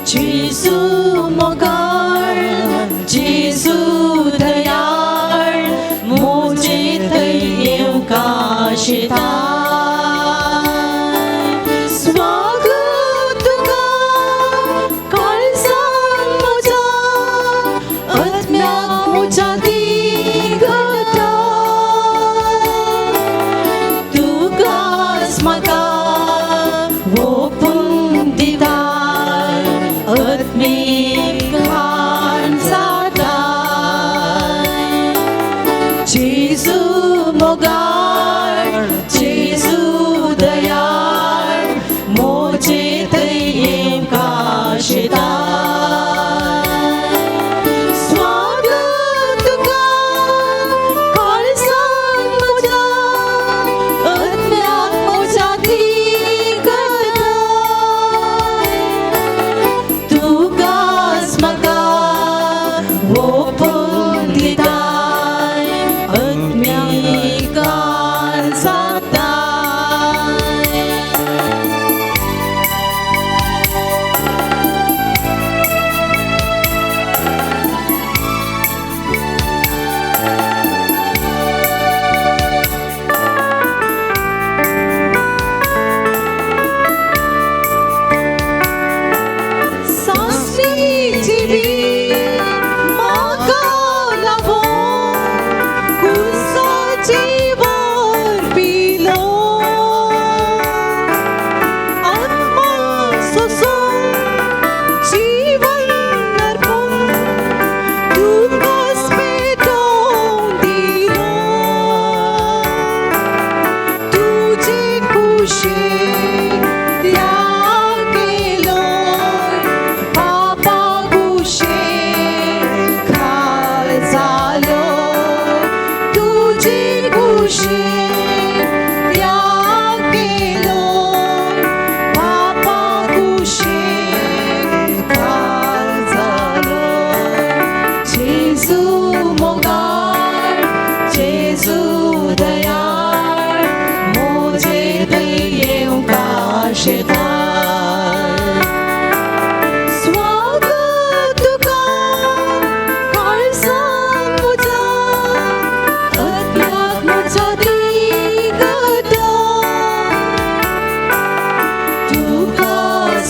जेजू मोगाळ, जेजू दयाळ, म्हजे थंय येवंक आशेता. स्वागत तुका काळजान म्हज्या,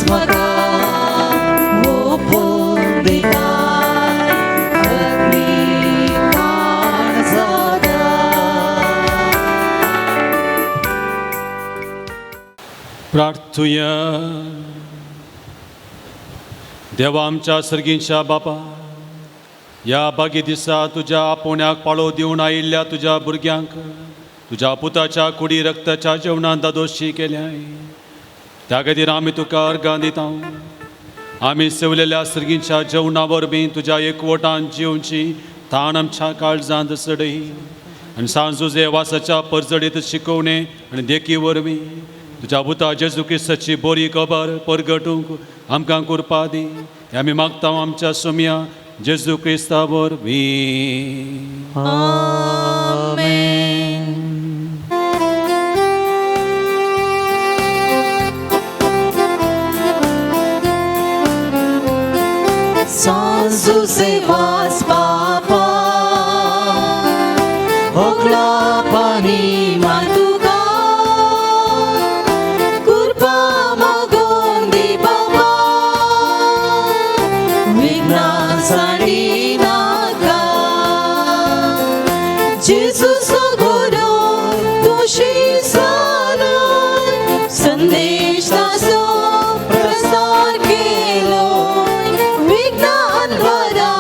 म्हाका ओपून दिताय आत्मीक खाण जाता. प्रार्थुया. देवा आमच्या सर्गींच्या बापा, ह्या बागी दिसा तुज्या आपोवण्याक पाळो दिवन आयिल्ल्या तुज्या भुरग्यांक तुज्या पुताच्या कुडी रक्ताच्या जेवणान दादोशी केल्याय, त्या खातीर आमी तुका अर्गां दिता. आमी सेवलेल्या सर्गींच्या जेवणा वरवीं तुज्या एकवटान जिवची ताण आमच्या काळजांत चडय आनी सांजुजे वासाच्या परजडीत शिकोवणे आनी देखी वरवीं तुज्या पुता जेजू क्रिस्ताची बरी खबर परगटूंक आमकां कृपा दी. हें आमी मागता आमच्या सोम्या जेजू क्रिस्ता वरवीं. आमेन. सांजुसे वास पापा होगला पाणी मातुका कृपा मागून दी बाबा विघ्नासाठी नाका. जेजूचो गुरू तुशी सारून संदेश ताचो प्रसार केलो विज्ञान वरा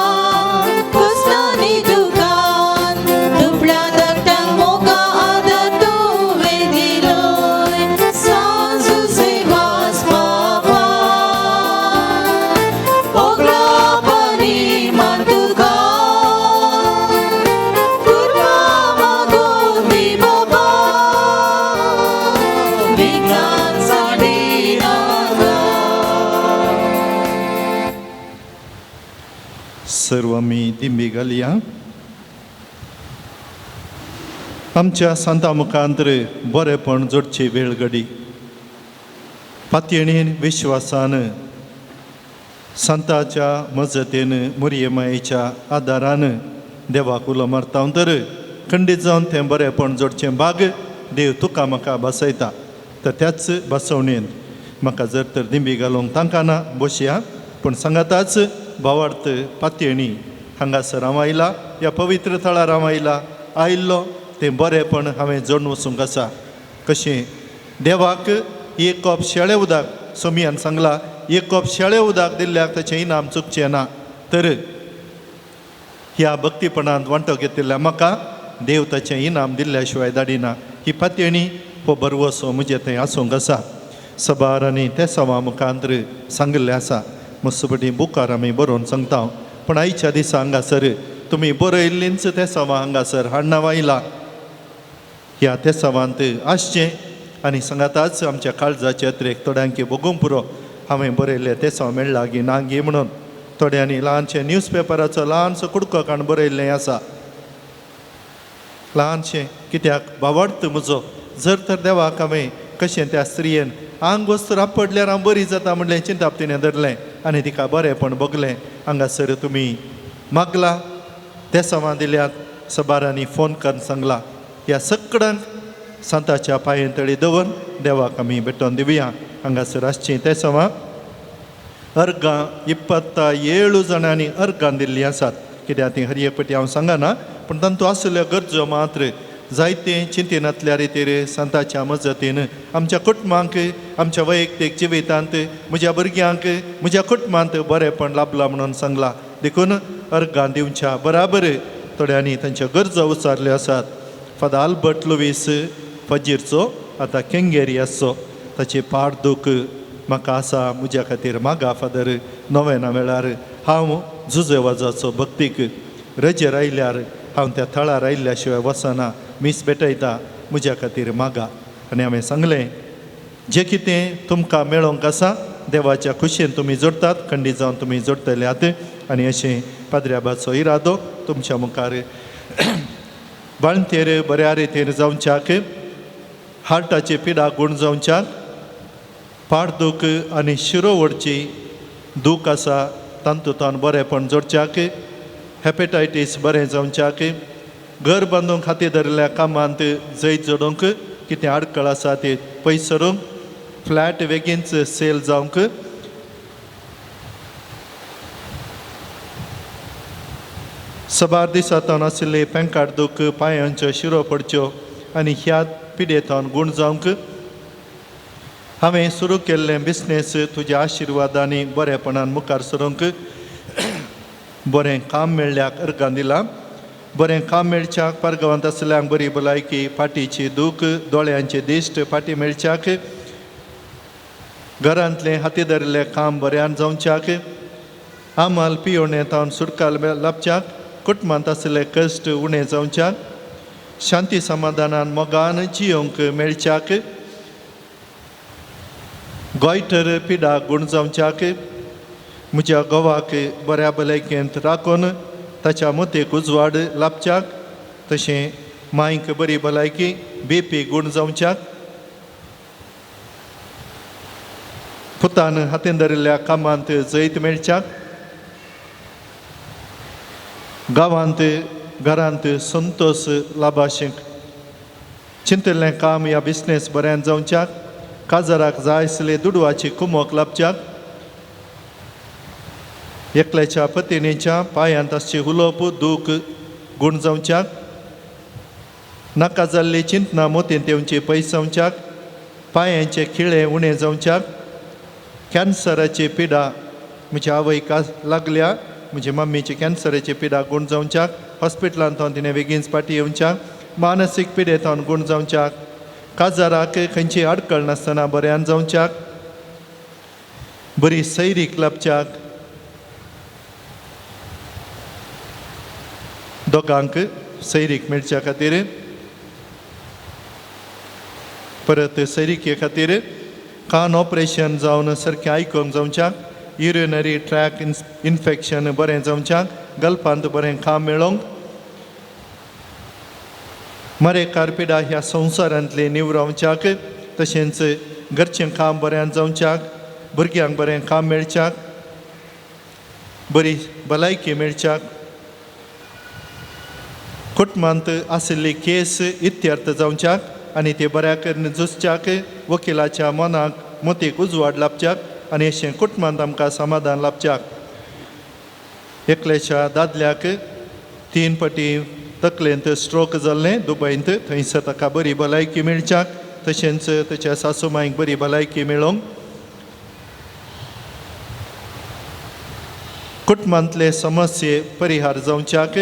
कसलानी दुकान दुबळ्या धाकट्यांक मोगा आदार तुवें दिलोय. सांजुसे वास पापा ओगळा पाणी मान तुका कृपा मागून दी बाबा विघ्नान साडी नाका. सर्व आमी दिंबी घालया. आमच्या सांता मुखांतर बरेपण जोडची वेळ घडी पातयेणीन विश्वासान सांताच्या मजतीन मुरये मायेच्या आदारान देवाक उलो मारता तर खंडीत जावन तें बरेपण जोडचें भाग देव तुका म्हाका बसयता. तर त्याच बसवणेन म्हाका जर तर दिंबी घालूंक तांकां ना बसया, पूण सांगाताच भावार्थ पातयेणी हांगासर हांव आयला, ह्या पवित्र थळार हांव आयला आयिल्लो तें बरेंपण हांवें जोडून वचूंक आसा. कशें देवाक एक कप शेळें उदक सोमियान सांगला, एक कप शेळें उदक दिल्ल्याक ताचें इनाम चुकचें ना. तर ह्या भक्तीपणांत वांटो घेतिल्ल्या म्हाका देव ताचें इनाम दिल्ल्या शिवाय धाडिना. ही पातयेणी हो बरवसो म्हजे थंय आसूंक आसा. सबार आनी ते सवा मुखांतर सांगिल्लें आसा. मस्तपटी बुकार आमी बरोवन सांगता, पूण आयच्या दिसा हांगासर तुमी बरयल्लींच ते सवा हांगासर हाडना आयला. ह्या ते सवांत आसचें आनी सांगाताच आमच्या काळजाचे अत्रेक थोड्यांकी भोगूंक पुरो हांवें बरयल्लें ते सव मेळ्ळा गी ना गी म्हणून. थोड्यांनी ल्हानशें न्यूज पेपराचो ल्हानसो कुडको काण बरयल्लें आसा, ल्हानशें कित्याक बावडत म्हजो जर तर देवाक हांवें कशें त्या स्त्रियेन आंग वस्तू आपडल्यार हांव बरी जाता म्हणलें चिंताप तिणें धरलें आनी तिका बरेंपण भोगलें. हांगासर तुमी मागला ते सवां दिल्यात, सबारांनी फोन करून सांगला. ह्या सगळ्यांक सांताच्या पांये तळी दवर देवाक आमी भेटोवन दिवया. हांगासर आसचीं ते सवां अर्गां 27 जाणांनी अर्गां दिल्लीं आसात. कित्याक ती हर एक पटी हांव सांगना, पूण तांतू आशिल्ल्यो गरजो मात्र जायते चिंतिनातल्या रितीर सांताच्या मजतीन आमच्या कुटुंबांक आमच्या वैयक्तीक जिवितांत म्हज्या भुरग्यांक म्हज्या कुटुंबांत बरेंपण लाबलां म्हणून सांगलां. देखून अर्गां दिवच्या बराबर थोड्यांनी तांच्यो गरजो उचारल्यो आसात. फादर आल्बर्ट लुवीस फजीरचो आतां केंगेरी आसचो, ताची पाड दूख म्हाका आसा, म्हज्या खातीर मागा फादर. नोवेना वेळार हांव जुजेवाजाचो भक्तीक रजेर आयल्यार हांव त्या थळार आयिल्ल्या शिवाय वचना, मीस भेटयता, म्हज्या खातीर मागा. आनी हांवें सांगलें जें कितें तुमकां मेळोंक आसा देवाच्या खुशयेन तुमी जोडटात, खंडीत जावन तुमी जोडटले आतां. आनी अशें पाद्र्याबाचो इरादो तुमच्या मुखार बाळंतेर बऱ्या रितीन जावच्याक, हार्टाची पिडा गूण जावच्याक, पाड दूख आनी शिरो ओडची दूख आसा तातूंतल्यान बरेंपण जोडच्याक, हेपेटायटीस बरें जावच्याक, घर बांदूंक खातीर धरिल्ल्या कामांत जैत जोडूंक कितें आडखळ आसा ती पयस सरूंक, फ्लॅट बेगीनच सेल जावंक, सबार दिसांतावन आशिल्ले पेंकाट दूख पांयांच्यो शिरो पडच्यो आनी ह्या पिडेतावन गूण जावंक हांवें सुरू केल्लें बिजनेस तुज्या आशिर्वादांनी बरेपणान मुखार सरूंक बरें काम मेळ्ळ्याक अर्गां दिलां बरें काम मेळच्याक पारगांवांत आसल्यांक बरी भलायकी फाटीची दूख दोळ्यांची दिश्ट फाटी मेळच्याक घरांतलें हाती धरिल्लें काम बऱ्यान जावच्याक आमाल पियोणे तावन सुटकाल लाबच्याक कुटुंबांत आशिल्ले कश्ट उणें जावच्याक शांती समाधानान मोगान जियोंक मेळच्याक गोंयटर पिडा गूण जावच्याक म्हज्या घोवाक बऱ्या भलायकेंत राखून ताच्या मतेक उजवाड लाबच्याक तशें मांयक बरी भलायकी बीपी गूण जावच्याक पुतान हातीन धरिल्ल्या कामांत जैत मेळच्याक गांवांत घरांत संतोश लाभाशीक चिंतिल्लें काम या बिजनेस बऱ्यान जावच्याक काजाराक जाय आसले दुडवाची कुमोक लाबच्याक एकल्याच्या पतिणीच्या पांयांत आसची उलोवप दूख गूण जावच्याक नाका जाल्ली चिंतना मोतींत येवची पयस जावच्याक पांयांचे खिळे उणें जावच्याक कॅन्सराची पिडा म्हज्या आवयक लागल्या म्हजे मम्मीची कॅन्सराची पिडा गूण जावच्याक हॉस्पिटलांत तिणें बेगीन फाटी येवच्याक मानसीक पिडेंत गूण जावच्याक काजाराक खंयची आडखळ नासतना बऱ्यान जावच्याक बरी सैरीक लाबच्याक दोगांक सैरीक मेळच्या खातीर परत सैरिके खातीर कान ऑपरेशन जावन सारकें आयकूंक जावच्याक युरिनरी ट्रॅक इन्फेक्शन बरें जावच्याक गल्पांत बरें काम मेळोवंक मरेकार पिडा ह्या संवसारांतली निवरावच्याक तशेंच घरचें काम बऱ्यान जावच्याक भुरग्यांक बरें काम मेळच्याक बरी भलायकी मेळच्याक कुटुंबांत आशिल्ली केस इत्यर्थ जावच्याक आनी ते बऱ्या करून झुजच्याक वकिलाच्या मनाक मतीक उजवाड लाबच्याक आनी अशें कुटुंबांत आमकां समाधान लाबच्याक एकल्याच्या दादल्याक 3 पटी तकलेंत स्ट्रोक जाल्लें दुबयंत थंयसर ताका बरी भलायकी मेळच्याक तशेंच ताच्या सासू मांयक बरी भलायकी मेळोवंक कुटुंबांतले समस्ये परिहार जावच्याक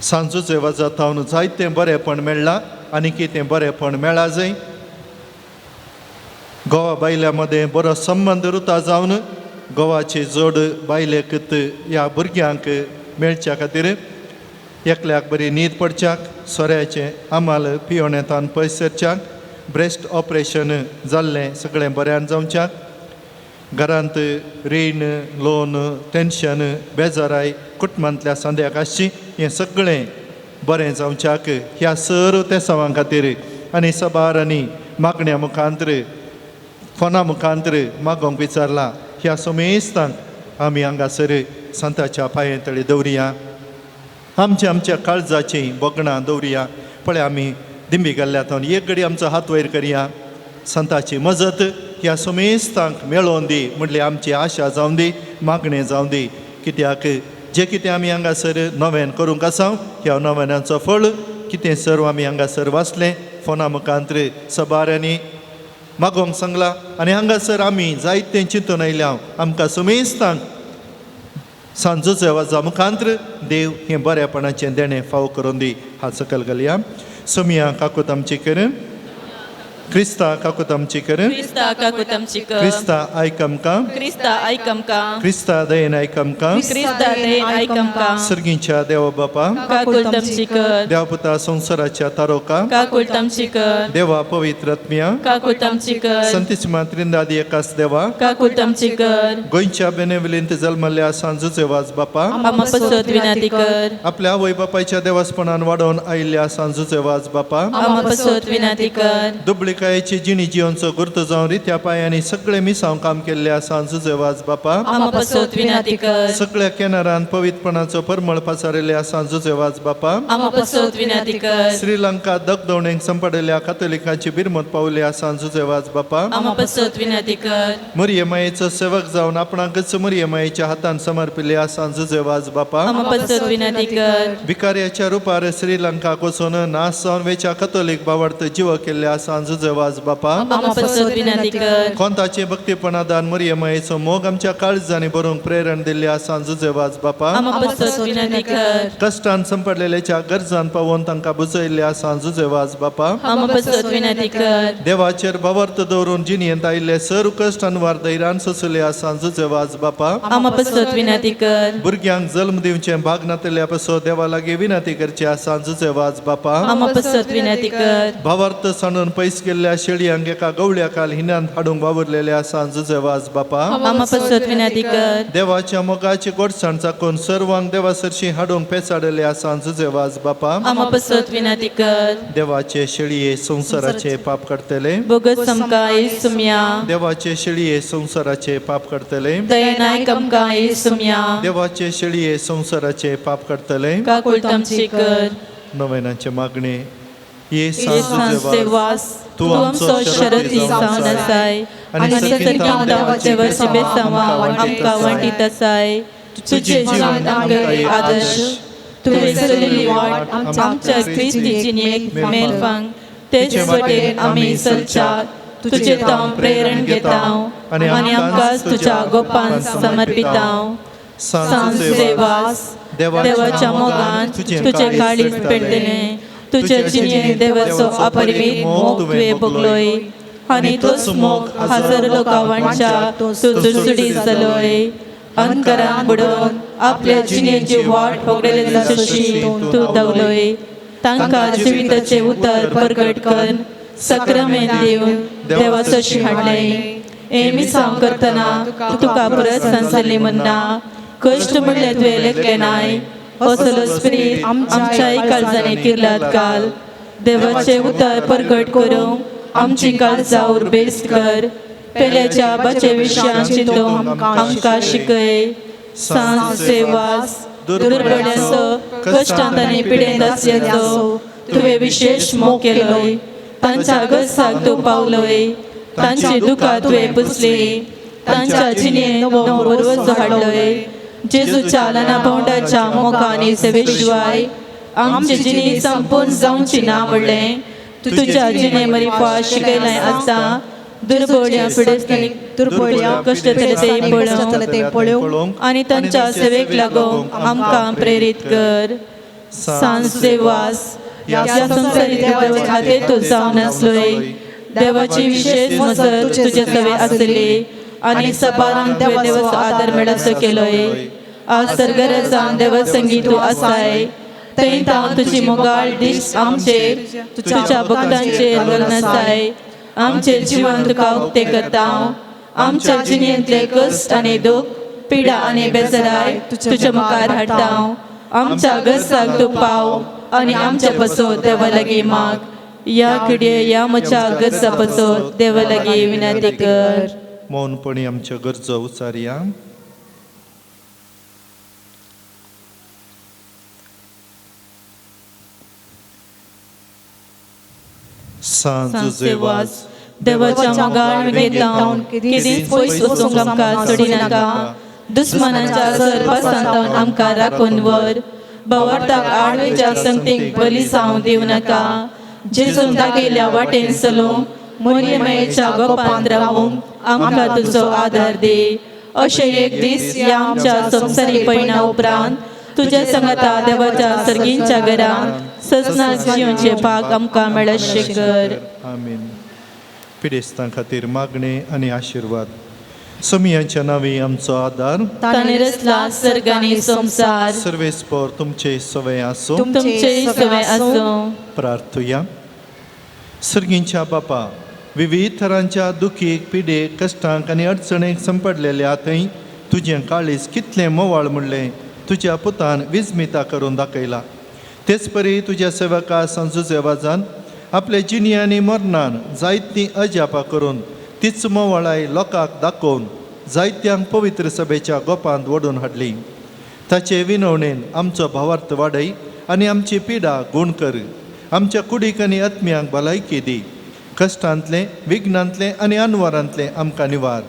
सांजूचे वजातावन जायतें बरेंपण मेळ्ळां आनी कितें बरेंपण मेळ्ळां जंय गोवा बायल्या मदें बरो संबंद रुता जावन गोवाची जोड बायलेकत ह्या भुरग्यांक मेळच्या खातीर एकल्याक बरी न्हीद पडच्याक सोऱ्याचें आमाल पियोणेंतान पयस सरच्याक ब्रेस्ट ऑपरेशन जाल्लें सगळें बऱ्यान जावच्याक घरांत रीण लोन टेन्शन बेजाराय कुटुंबांतल्या सांद्याक आसची हें सगळें बरें जावच्याक ह्या सर तेसांवां खातीर आनी सबार आनी मागण्या मुखांतर फोना मुखांतर मागोवंक विचारलां ह्या समेस्तांक आमी हांगासर संताच्या पांये तळी दवरुया आमच्या आमच्या काळजाचीं भोगणां दवरुया पळय आमी दिंबी गेल्ल्या थंय एक घडी आमचो हात वयर करया संताची मजत ह्या समेस्तांक मेळोवन दी म्हणल्यार आमची आशा जावन दी मागणें जावन दी कित्याक जें कितें आमी हांगासर नव्यान करूंक आसा ह्या नव्यानाचो फळ कितें सर्व आमी हांगासर वाचलें फोना मुखांतर सबारांनी मागोवंक सांगलां आनी हांगासर आमी जायतें चिंतून आयल्या आमकां समेस्तांक सांजोचे वाजा मुखांत्र देव हें बऱ्यापणाचें देणें फावो करून दी. हात सकल घालया. सोमिया काकूत आमची कर. क्रिस्ता काकूत आमची कर. क्रिस्ता काकूत आमची कर. क्रिस्ता आयक आमकां. क्रिस्ता आयक आमकां. क्रिस्ता दयेन आयक आमकां. क्रिस्ता दयेन आयक आमकां. सर्गीच्या देवा बापा काकूत आमची कर. देवा पुता संवसाराच्या तारोका काकूत आमची कर. देवा पवित्र आत्म्या काकूत आमची कर. संतीसिमा त्रिंदादी एकास देवा काकूत आमची कर. गोंयच्या बेनेवलींत जल्मल्ल्या सांजूचे वाज बापा आमा पसत विनाती कर. आपल्या आवय बापायच्या देवासपणान वाडोवन आयिल्ल्या सांजूचे वाज बापा आमा पसत विनाती कर. दुबळी कातोलिकायेची जिणी जिवनचो गुर्त जावन रित्या पांयांनी सगळे मिसांव काम केल्ले आसा जुजेवाज बापा. आमा पासत विनंती कर. सगळ्या केनारान पवित्रपणाचो परमळ पसारिल्ले आसा जुजेवाज बापा. आमा पासत विनंती कर. श्रीलंका दगदवणेक संपडलेल्या कातोलिकांची बिरमत पावली आसा जुजेवाज बापा. आमा पासत विनंती कर. मुरयमायेचो सेवक जावन आपणाकच मुरयमायेच्या हातान समर्पिल्ले आसा जुजेवाज बापा. आमा पासत विनंती कर. भिकाऱ्याच्या रुपार श्रीलंकाक वचून नाश जावन वेच्या कथोलीक बावडत जीव केल्ले आसा जुजेवाज बापा. आमा पासत विनंती कर. कोंताचे भक्तीपणादान मुरयमायेचो मोग आमच्या काळजांनी भरूंक प्रेरण दिल्ले आसा जुजेवाज बापा. आमा पासत विनंती कर. कश्टान संपडलेल्याच्या गरजान पावोवन तांकां बुजयल्ले आसा जुजेवाज बापा. आमा पासत विनंती कर. देवाचेर भावार्थ दवरून जिणेंत आयिल्ले सर कश्ट अनवार धैर्यान सोंसले आसा जुजेवाज बापा. आमा पासत विनंती कर. भुरग्यांक जल्म दिवचें भाग नातिल्ल्या पसो देवा लागीं विनंती करची आसा जुजेवाज बापा. आमा पासत विनंती कर. भावार्थ सांडून पयस गेल्ल्या शेळयांक एका गवळ्या काल हिन्यांत हाडूंक वावुरलेले आसा जुजेवाज बापा. आमा पासत विनंती कर. देवाच्या मोगाची गोडसाण चाकून सर्वांक देवा सरशी हाडूंक पेचाडले आसा जुजेवाज बापा. आमा पासत विनंती कर. देवाचे शेळये संवसाराचे पाप काडटले. बोगस आमकां येसुम्या. देवाचे शेळये संवसाराचे पाप काडटले. दयनायक आमकां येसुम्या. देवाचे शेळये संवसाराचे पाप काडटले. काकुळट आमची कर. नवेनाचे मागणे. ये सांसेवास तूं आमचो शरती जावन आसाय आनी सर्गीं देवाचे बेसांवा आमकां वांटीत आसाय. तुजें जीवन आमकां एक आदर्श. तुवें चलयल्ली वाट आमच्या क्रिस्ती जिणेक मेलफांक तेच वटेन आमी चलच्या तुजें तांव प्रेरण घेता आनी आमकां तुज्या गोपान समर्पिता. सांसेवास देवाच्या मोगान तुजें काळीज पेटलें. तुज्या जिणेंत देवाचो अपरिमीत मोग तुवें भोगलोय आनी तोच मोग हजारो लोकां वांटच्या तूं सुडसुडीत जालोय. अंधकारान बुडोवन आपल्या जिणेची वाट होगडलेली जशी तूं धांवलोय. तांकां जिविताचें उतर परगट करून सक्रामेंत दिवन देवासशी हाडलें. हें मिसांव करतना तुका परत सांसली म्हणना कश्ट म्हणल्यार तुवें लेखलें नाय. असलो स्पिरीत आमच्याय काळजांनी किर्लात घाल. देवाचें उतर परगट करूंक आमची काळजां उर्बेस्त कर. पेल्याच्या बाचे विशयान चिंतूंक आमकां शिकय. सांसेवास दुर्बळ्यांचो कश्टांत आनी पिडेंत आसल्याचो तुवें विशेश मोग केलोय. तांच्या गरजाक तूं पावलोय. तांची दुकां तुवें पुसली. तांच्या जिणेंत नवो बरवचो हाडलोय. जेजूच्या ल्हाना भावंडाच्या मोगा आनी सेवे शिवाय आमची जिणी संपूर्ण जावची ना म्हणलें तुज्या जिणे मरिफा शिकयलें आसता. दुर्बोळ्या पिडेस्तांनी कश्ट ते पळोवंक आनी तांच्या सेवेक लागूंक आमकां प्रेरीत कर. सांसेवास ह्या संवसारीक देवाच्या खातीर तूं जावन आसलोय. देवाची विशेश मजत तुजे सवे आसली आनी सबारांक तुवें देवाचो आदार मेळसो केलोय. आज तर गरजान देवासंगी तूं आसाय. थंय तावन तुजी मोगाळ दीस आमचेर तुज्या भक्तांचेर घालून आसाय. आमचें जिवन तुका उक्तें करता. आमच्या जिणेंतले कश्ट आनी दूख पिडा आनी बेजाराय तुज्या मुखार हाडटा. आमच्या गरजाक तूं पाव आनी आमच्या पासत देवा लागीं माग. ह्या घडये ह्या म्हज्या गरजा पासत देवा लागीं विनंती कर. मौनपणी आमच्यो गरजो उचारया. सांसेवास देवाच्या मोगान घेता केदीच पयस वचूंक आमकां सोडिनाका. दुस्मानाच्या सरपासांत आमकां राखून व्हर. भावार्थाक आडवेच्या संगतीक बली जावं दिवं नाका. जेजून दाखयल्ल्या वाटेन चलूंक मोरयमायेच्या गोपांत रावूंक आमकां तुजो आदार दी. अशें एक दीस ह्या आमच्या संवसारीक पयणा उपरांत तुज्या संगता देवाच्या सर्गींच्या घरांत सजना जिवनचे भाग आमकां मेळशें कर. आमीन. पिडेस्तां खातीर मागणे आनी आशिर्वाद. समियांच्या नांवी आमचो आदार. ताणें रचला सर्ग आनी संवसार. सर्वेस्पर तुमचे सवय आसूं. तुमचेय सवय आसूं. प्रार्थुया. सर्गींच्या बापा, विविध थरांच्या दुखीक पिडेक कश्टांक आनी अडचणेक संपडलेल्या थंय तुजें काळीज कितलें मोवाळ म्हणलें तुज्या पुतान विस्मिता करून दाखयला. तेच परी तुज्या सेवका संजुजेवाजान आपले जिणी आनी मरणान जायतीं अजापां करून तीच मोवाळाय लोकांक दाखोवन जायत्यांक पवित्र सभेच्या गोपांत ओडून हाडली. ताचे विनवणेन आमचो भावार्थ वाडय आनी आमची पिडा गूण कर. आमच्या कुडीक आनी आत्म्यांक भलायकी दी. कश्टांतलें, विघ्नांतलें आनी अनवरांतलें आमकां निवार.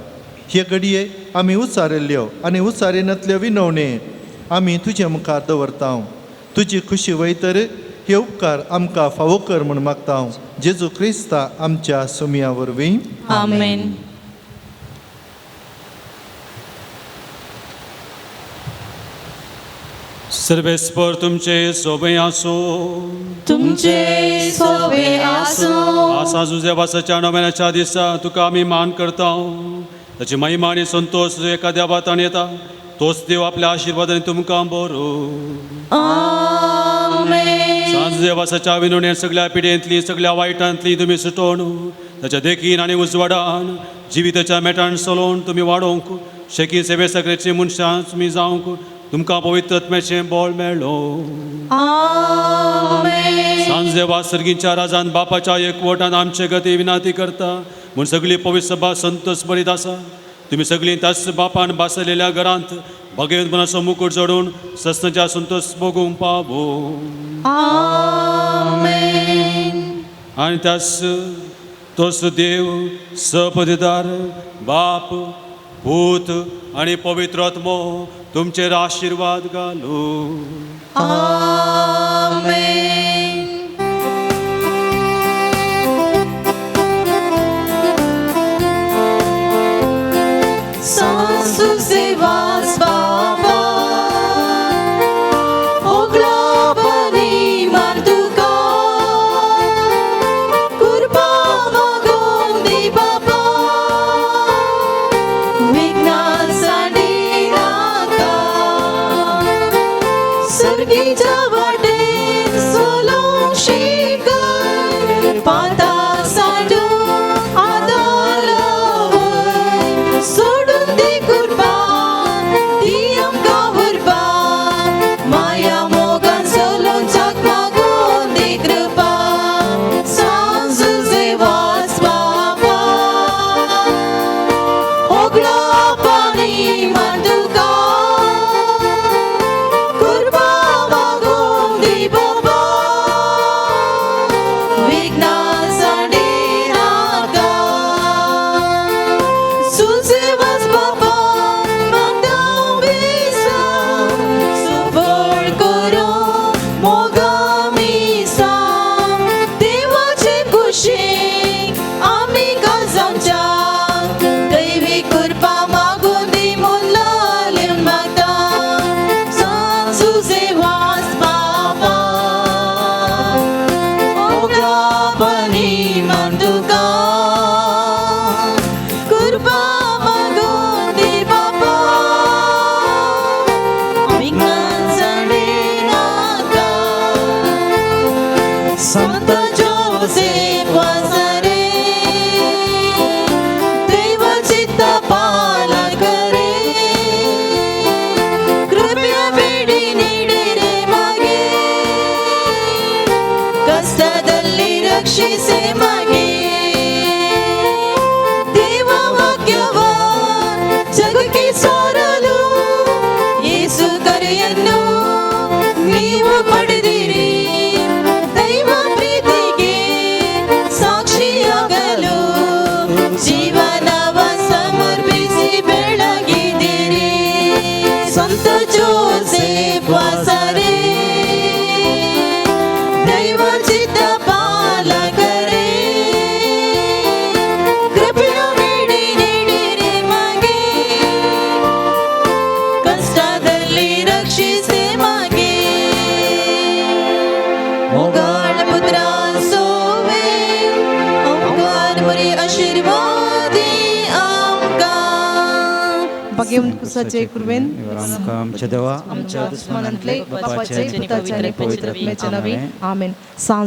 हे घडये आमी उचारिल्ल्यो आनी उचारिनातल्यो विनवणे आमी तुजे मुखार दवरता. तुजी खुशी वयतर हे उपकार आमकां फावो कर म्हूण मागता जेजू क्रिस्ता आमच्या सुमया वरवीं. आमेन. सर्वेस्पर तुमचे सोबे आसो. तुमचे सोबे आसूं. आसा जुजेवासाच्या नव्याच्या दिसा तुका आमी मान करता. ताची महिमा आनी संतोश एका देवातान येता तोच देव आपल्या आशिर्वादान तुमकां बरो. आमेन. सांज देवासाच्या विनवणे सगळ्या पिडेंतली सगळ्या वायटांतली तुमी सुटोवन ताच्या देखीन आनी उजवाडान जिविताच्या मेटान चलोवन तुमी वाडोवंक शेकी सेवे सगळ्याची मनशां तुमी जावंक तुमकां पवित्र आत्म्याचें बळ मेळ्ळो. आमेन. सांज देवा सर्गीच्या राजान बापाच्या एकवटान आमचे गती विनाती करता म्हूण सगळी पवित्र सभा संतोष बरीत आसा. तुमी सगळीं त्याच बापान बासलेल्या घरांत भगवंतपणाचो मुकूट चडून सस्नाच्या संतोष भोगूंक पावो. आमेन. आनी त्याच तोच देव सपदिदार बाप पूत आनी पवित्र आत्मो तुमचेर आशिर्वाद घालू. आमेन. Sansu vas baba ogla bani mantuka kurba magondi baba विघ्ना नाका सर्गीच्या वाटेन सोलोवंक शिकय पाता सांडू आदार वय सोडून दी कुर्बा दी आमकां उर्बा माया मोगान चलोवच्याक मागून दी कृपा सांजू वास बाबा ओगळा पाणी मांडुका कुर्बा मागून दी बाबा विघ्ना सांडी नाका सुसे वास बाबा मागता विसा सुफळ करो मोगा मिसा देवाचे कुशीक आमी गजांच्या दैवी कृपा मागून दी म्हूण लालेवन मागता सांजुजे वास बाबा ओगळा पाणी मांडुका कृपा मागून दी बाबा विघ्नां सांडी नाका संत जोसेफ वासरे देव चित्त पालन करे कृपया ಬೇಡಿ ನೀಡಿರೆ ಮಗೆ ಕಷ್ಟದಲ್ಲಿ ರಕ್ಷಿಸೆ ಮಗೆ ದೇವ ವಾಕ್ಯವ ಜಗಕ್ಕೆ ಸಾರಲು ಯೇಸು ಕರೆಯನ್ನು ನೀವು ಪಡೆದಿರಿ ದೈವ ಪ್ರೀತಿಗೆ ಸಾಕ್ಷಿಯಾಗಲು ಜೀವನವ ಸಮರ್ಪಿಸಿ ಬೆಳಗಿದಿರಿ ಸಂತ ಜೋಸೆಫ್ ವಾಸರೇ ದೈವ ಚಿತ್ತ ಪಾಲಕರೇ ಕೃಪೆಯ ಬೇಡಿ ನೀಡಿರಿ ಮಗೆ ಕಷ್ಟದಲ್ಲಿ ರಕ್ಷಿಸಿ ಮಗೆ मोगाळ पुत्रा सोवे ओंकार मुरी आशीर्वादी आमकां. भगवंत कुसाचे कृपेन आमकां आमच्या देवा आमच्या दुस्मनांतले बापाचे पुताचे आनी पवित्र आत्म्याच्या नांवे आमेन. सांज.